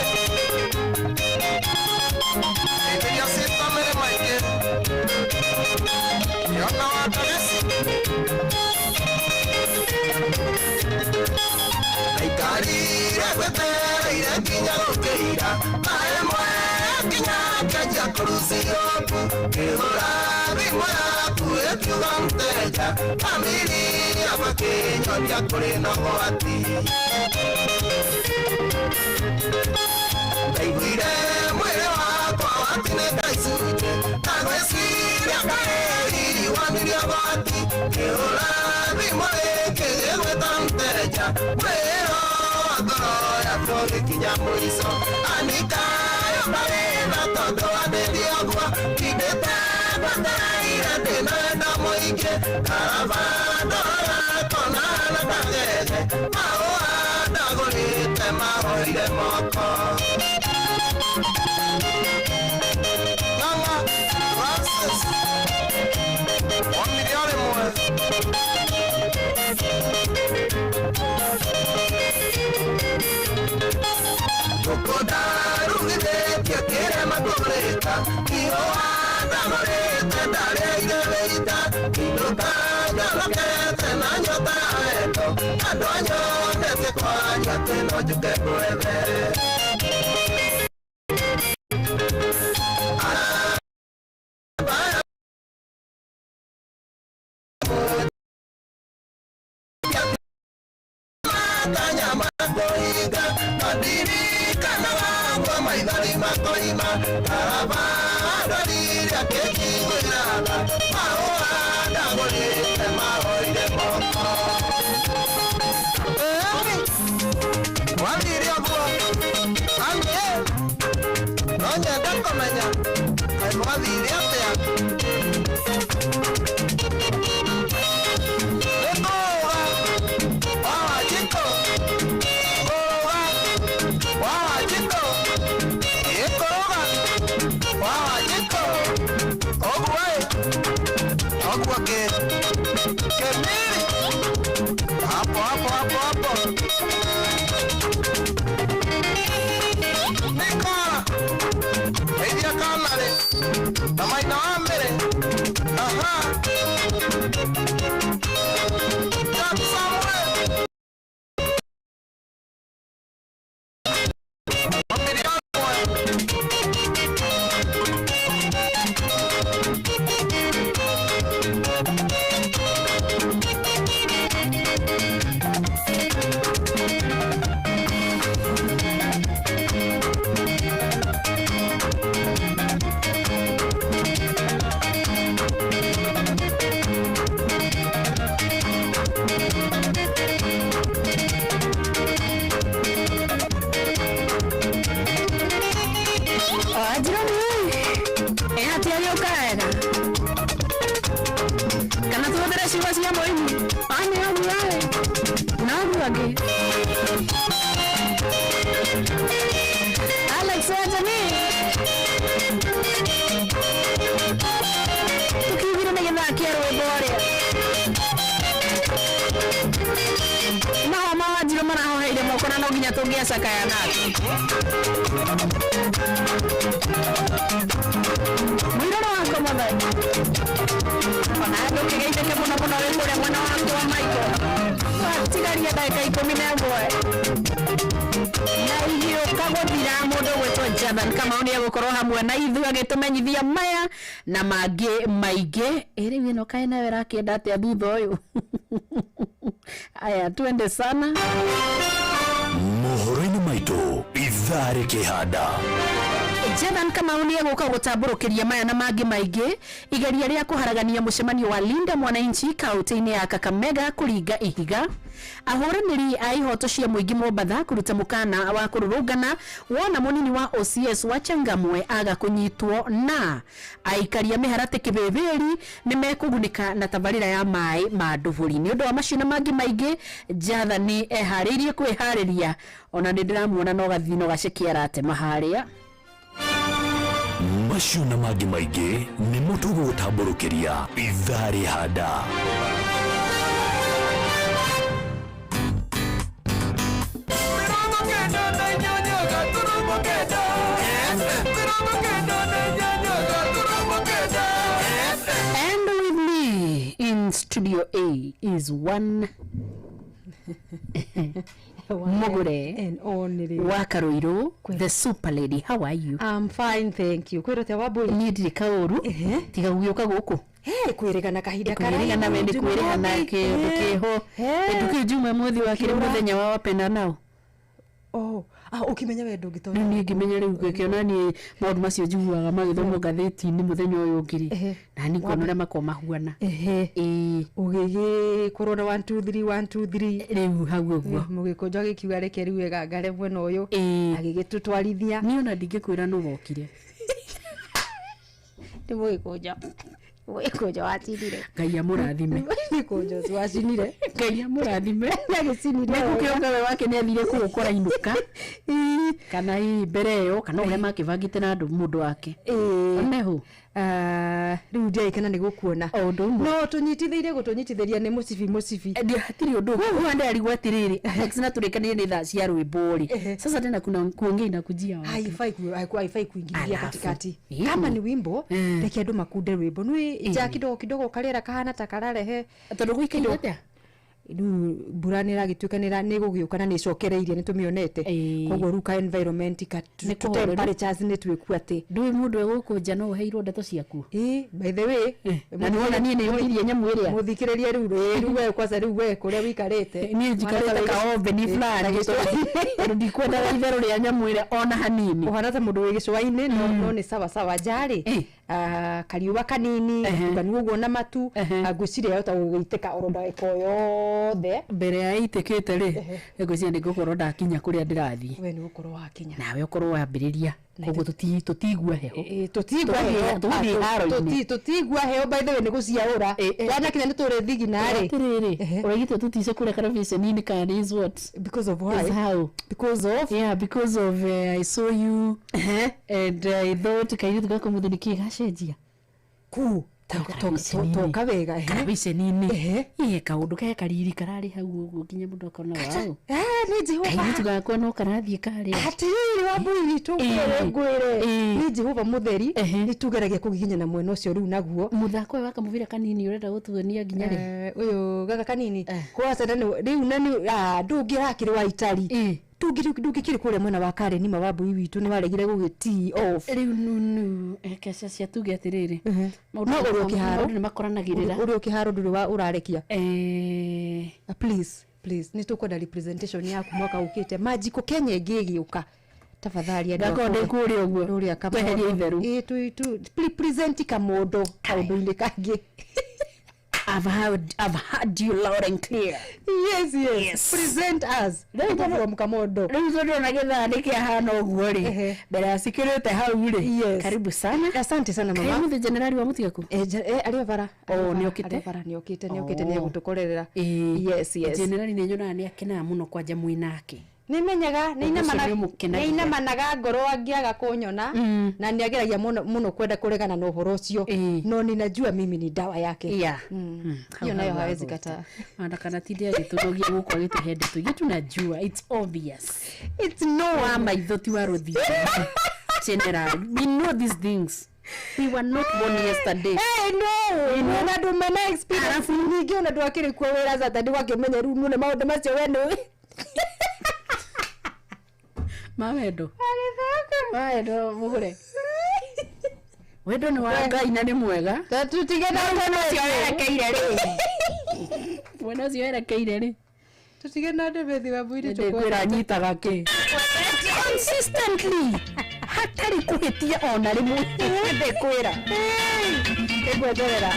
Enderia sister Mary Mike Yona watagesi Aikarire gwetereire nginya gũkĩira thaa ĩmwe nginya kĩanjia kũruciropu ngĩhũra thimũ yaku ĩkiuga mteja bamĩrĩ yakwa ĩkĩnyonia kũrĩ na ũgwati ndaiguire mwĩrĩ wakwa watinĩka icunjĩ na ngwĩciria kaĩ hihi wanirie ũgwati ngĩhũra thimũ rĩngĩ gĩgwĩta mteja mwĩro wa ngoro yakwa ũgĩkinya mũico anikayo marĩna tondũ andĩria ũguo ndindĩte ngwetereire ndĩna wendo mũingĩ karaba ndoraga kona na kagege mahũa ndagũrĩte mahoeire moko. Ng'ang'a Francis 1 million mwe. Ngũkũ ndarugithĩtie kĩrema kũrĩka ihũa ndagũrĩte ndarĩire wĩita inũka njonokete na nyota ya wendo andũ anyonetie kwanyu atĩ no njũke ngwethe. Kanyama kũhinga no ndirikanaga ũguo maithori makoima karaba ndorire akĩnjiguĩra tha mahũa ndagũrĩte mahoeire moko. Emi wathire ũguo ani no nyende kũmenya kaĩ mwathire atĩa nĩkũũga. Tũngĩacakaya nake. Mũirũrũ wakwa Mũthoni. Ona ndũkĩgeithĩke mũno mũno wĩ kũrĩa mwena waku wa Michael. Twatigaria ndagĩka 11 na igĩũka gũthira mũndũ gwĩtwo Jonathan Kamau nĩ egũkorwo hamwe na ithuĩ agĩtũmenyithia maya na mangĩ maingĩ. Ĩ rĩu ĩno kaĩ nayo ĩrakĩenda atĩa thutha ũyũ? Aya, twende sana. Mohoro-inĩ maitũ ithaa rĩkĩhanda. Jonathan Kamau nĩ egũka gũtambũrũkĩria maya na mangĩ maingĩ. Igeria rĩa kũharagania mũcemanio wa Linda Mwananchi kaunti-inĩ ya Kakamega kũringa ihiga. Ahũranĩri a ihoto cia mũingĩ Mombatha kũruta mũkana wa kũrũrũngana wona mũnini wa OCS wa Changamwe aga kũnyitwo, na aikaria mĩharatĩ kĩbĩbĩri nĩ mekũgunĩka na tabarĩra ya maĩ ma nduburi. Nĩ ũndũ wa macio na mangĩ maingĩ, Jathani eharĩirie kwĩharĩria, ona nĩ ndĩramuona no gathino gaceke aratema harĩa. Macio na mangĩ maingĩ nĩmo tũgũgũtambũrũkĩria ithaa rĩhanda. And with me in studio A is one Mugure and only wa Karuiru, the super lady. How are you? I'm fine, thank you. Kwĩrote Wambui? Niĩ ndirĩ kaũru, tiga gũgĩũka gũkũ. Kwĩrĩgana kahinda Kwĩrĩgana we nĩ kwĩrĩgana kĩndũ kĩho. Kĩndũ kĩu Jumamothi wakĩrĩ mũthenya wa wapenda nao. Oh, ũkĩmenya we ndũngĩtonya. Rĩu niĩ ngĩmenya rĩu ngĩkĩona niĩ maũndũ macio njiguaga magĩthomwo ngathĩti-inĩ mũthenya ũyũ ũngĩ rĩ, na niĩ ngona ũrĩa makoragwo mahuana. Ũgĩgĩkorwo na 1 2 3 1 2 3 rĩu hau ũguo. Mũgĩkũnjo agĩkiuga reke rĩu egangare mwena ũyũ, agĩgĩtũtwarithia. Niĩ ona ndingĩkwĩra nũ wokire. Nĩ mũgĩkũnjo. Mũgĩkũnjo wacinire. Ngai amũrathime. Mũgĩkũnjo ũcio wacinire. Ngai amũrathime. Nĩagĩcinire. Nĩgũkĩonga we wake nĩathire kũgũkora inũka. Kana hihi mbere ĩyo kana ũrĩa makĩbangĩte na andũ mũndũ wake. Oneho. Rĩu ndiaĩ kana nĩ gũkuona. O ũndũ ũmwe. No tũnyitithĩire gũtũnyitithĩria nĩ mũcibi mũcibi. Hatirĩ ũndũ. Ũguo ndarigwo atĩrĩrĩ, Alex na tũrĩkanĩire nĩ thaa cia rwĩmbo rĩ. Sasa tena kuna kuongea inakujia wapi? Haifai kuingililia katikati. Kama ni wimbo, reke andũ makunde rwĩmbo. Nĩ ja kidogo kidogo karĩera kahana ta kararehe. Tondũ gũikaire atĩa? Rĩu mbura nĩ ĩragĩtuĩka nĩ ĩgũgĩũka na nĩ ĩcokereirie nĩ tũmĩonete. Koguo rĩu ka environment ka temperatures nĩ twĩku atĩ. Ndũĩ mũndũ egũkũ nja no ũheirwo ndeto ciaku. By the way, na nĩwona niĩ nĩyũririe nyamũ ĩrĩa. Mũthikĩrĩrie rĩu rĩu we kwanza rĩu we kũrĩa wĩikarĩte. Niĩ njikarĩte ka oven fulani tondũ ndikwendaga itherũ rĩa nyamũ ĩrĩa ona hanini. Ũhana ta mũndũ wĩ gĩcũa-inĩ no nĩ sawa sawa nja-rĩ. Kariũa kanini gatukanu ũguo na matu, ngwĩciria yahota gũgĩitĩka oro ndagĩka o yothe. Mbere ya ĩitĩkĩte rĩ, ngwĩciria nĩ ngũkorwo ndakinya kũrĩa ndĩrathiĩ. We nĩ gũkorwo wakinya. Nawe ũkorwo wambĩrĩria. Koguo tũtigua heho. Tũtigua heho. Tũtigua heho by the way nĩ gũciaũra. Wanakinya nĩ tũrĩ thigina rĩ. Atĩrĩrĩ, ũraigĩte tũtice kũrĩa karabiceni-inĩ kana is what? Because of why? Is how? Because of? Yeah, because of I saw you and I thought kairĩtu gaka mũthĩ nĩkĩĩ gacenjia. Ku toka wega karabiceni-inĩ. Ĩĩ kaũndũ ke kariri kararĩ hau ũguo nginya mũndũ akona wow. Nĩ Jehova. Kairĩtu gakwa no karathiĩ karĩa. Atĩrĩrĩ Wambui witũ ngwĩre nĩ Jehova mũtheri nĩ tũgeragia kũgiginyana mwena ũcio rĩu naguo. Mũthako ũyũ wa kamũbira kanini ũrenda gũtuonia nginya rĩ? Ũyũ gaka kanini kwaca rĩu na nĩ ndũngĩrakĩrĩ wa itari. Ndũngĩkĩrĩ kũrĩa mwena wa Karen ma Wambui witũ nĩ waregire gũgĩtee off. Rĩu nunu reke cia tuge atĩrĩrĩ. No ũrĩ ũkĩharo nĩ makoranagĩrĩra. Ũrĩ ũkĩharo ndũrĩ ũrarekia. Please please nĩ tũkwenda representation yaku mwaka ũkĩte. Majiko Kenya ĩngĩ ĩgĩũka. Tafadhali andũ Ngakorwo ndĩ kũrĩa ũguo. Rũrĩa Kamondo. Tweherie itherũ. Present Kamondo kaũndũ-inĩ kangĩ. I've heard you loud and clear. Yes, yes. Present us. From Kamondo. Rĩu tondũ ona gĩthaa nĩ kĩahana ũguo rĩ, mbere ya cikĩrĩte hau rĩ. Karibu sana. Asante sana mama. Kaĩ mũthĩ generali wa mũtiga kũ? Arĩ o bara. Oh, nĩokĩte? Arĩ o bara, nĩokĩte, nĩokĩte, nĩegũtũkorerera. Yes, yes. Generali nĩ nyonaga nĩ akenaga mũno kwanja mwĩ nake. Nĩmenyaga Ũndũ ũcio nĩũmũkenagia. nĩinamanaga ngoro angĩaga kũnyona na nĩageragia mũno mũno kwenda kũregana na ũhoro ũcio, no ninajua mimi ni dawa yake. Hiyo nayo hawezi kataa. Ona kana tinde agĩtũnogia gũkũ agĩtũhe ndeto ithuĩ tunajua it's obvious. It's no wa maitho ti wa rũthingo. General, we know these things. We were not born yesterday. Hey, no, na andũ mena experience nyingĩ, ona ndwakĩrĩ kuo wĩra Saturday wakĩmenya rĩu mũno maũndũ macio we nĩũĩ. Mawendo mawendo mũgũre wendo nĩ wa Ngai na nĩ mwega. Tutige na Mwena ũcio ũcio werekeire rĩ, mwena ũcio werekeire rĩ, tutige na ndebethi wa mwiri. Ndĩkwĩra nyitaga kĩ consistently hatarĩ kũhĩtia ona rĩmwe, ndĩkwĩra ĩngweterera.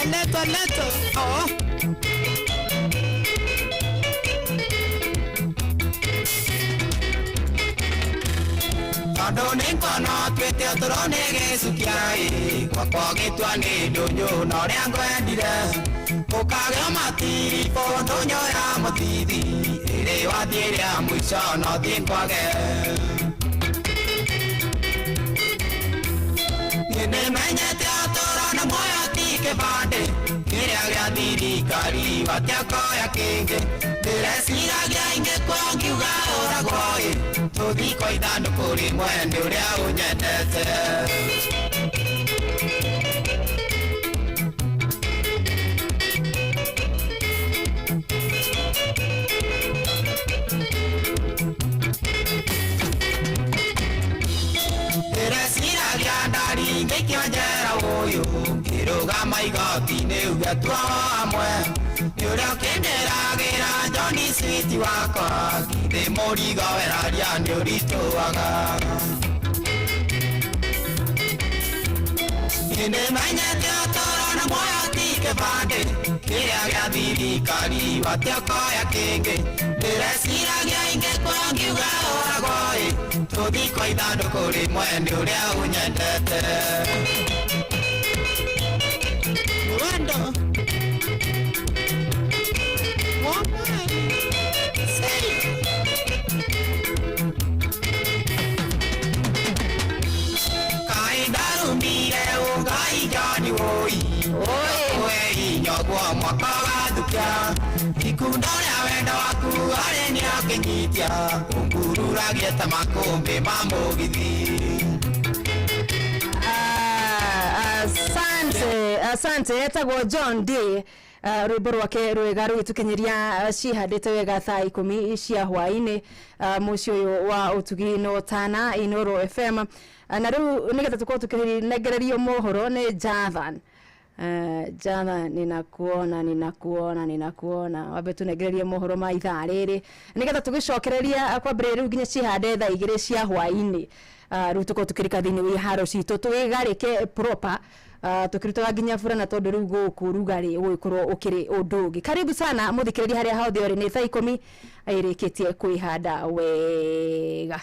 Leto, leto, oh. Tondũ nĩnguona ũtuĩte ũtũro nĩ gĩcukia ĩ gwakwa gĩtua nĩ ndũnyũ na ũrĩa ngwendire ũkagĩa matiribũ ndũnyũ ya mũthithi ĩrĩ wathiĩ rĩa mũico no thiĩ kwage. Niĩ nĩmenyete ũtũro na muoyo ti kĩbandĩ kĩrĩa gĩa thirikari watiakoya kĩngĩ ndĩreciragia ingĩkua ngiuga ũragwo ĩ tũthiĩ kwa ithandũkũ rĩmwe nĩ ũrĩa ũnyendete. Ndĩreciragia ndari ngĩikio njera ũyũ ngĩrũgama igoti-inĩ uge tuohwo hamwe nĩ ũrĩa ũkĩndĩragĩra Johnny sweet wakwa githĩ mũrigo weraria nĩ ũritũhaga. Niĩ nĩmenyete ũtũro na muoyo ti kĩbandĩ kĩrĩa gĩa thirikari watiakoya kĩngĩ ndĩreciragia ingĩkua ngiuga ũragwo ĩ tũthiĩ kwa ithandũkũ rĩmwe nĩ ũrĩa ũnyendete. Wendo Kaĩ ndarumire ũngai John woi we inyogwo mwaka ũgathukia ikundo rĩa wendo waku harĩ niĩ ũkĩnyitia ũngururagie ta makũmbĩ ma mũgithi. Asante, asante. Etagwo John D. Rwimbo rwake rwega rũgĩtũkinyĩria cihandĩte wega thaa 10 cia hwaĩ-inĩ mũciĩ ũyũ wa ũtugi no tana Inoro FM. Na rĩu nĩgetha tũkorwo tũkĩnengererio mohoro nĩ Jathan. Jathan, ninakuona ninakuona ninakuona wambe tũnengererie mohoro ma ithaa rĩrĩ nĩgetha tũgĩcokereria kwambĩrĩria rĩu nginya cihande thaa 2 cia hwaĩ-inĩ. Rĩu tũkorwo tũkĩrika thĩinĩ wa iharo citũ tũgĩgarĩke proper tukirutaga nginya burana tondu riu guku rugari ugikorwo ukiri undu ungi. Karibu sana muthikiriria haria hothe uri ni thaa 10 irikitie kwihanda wega.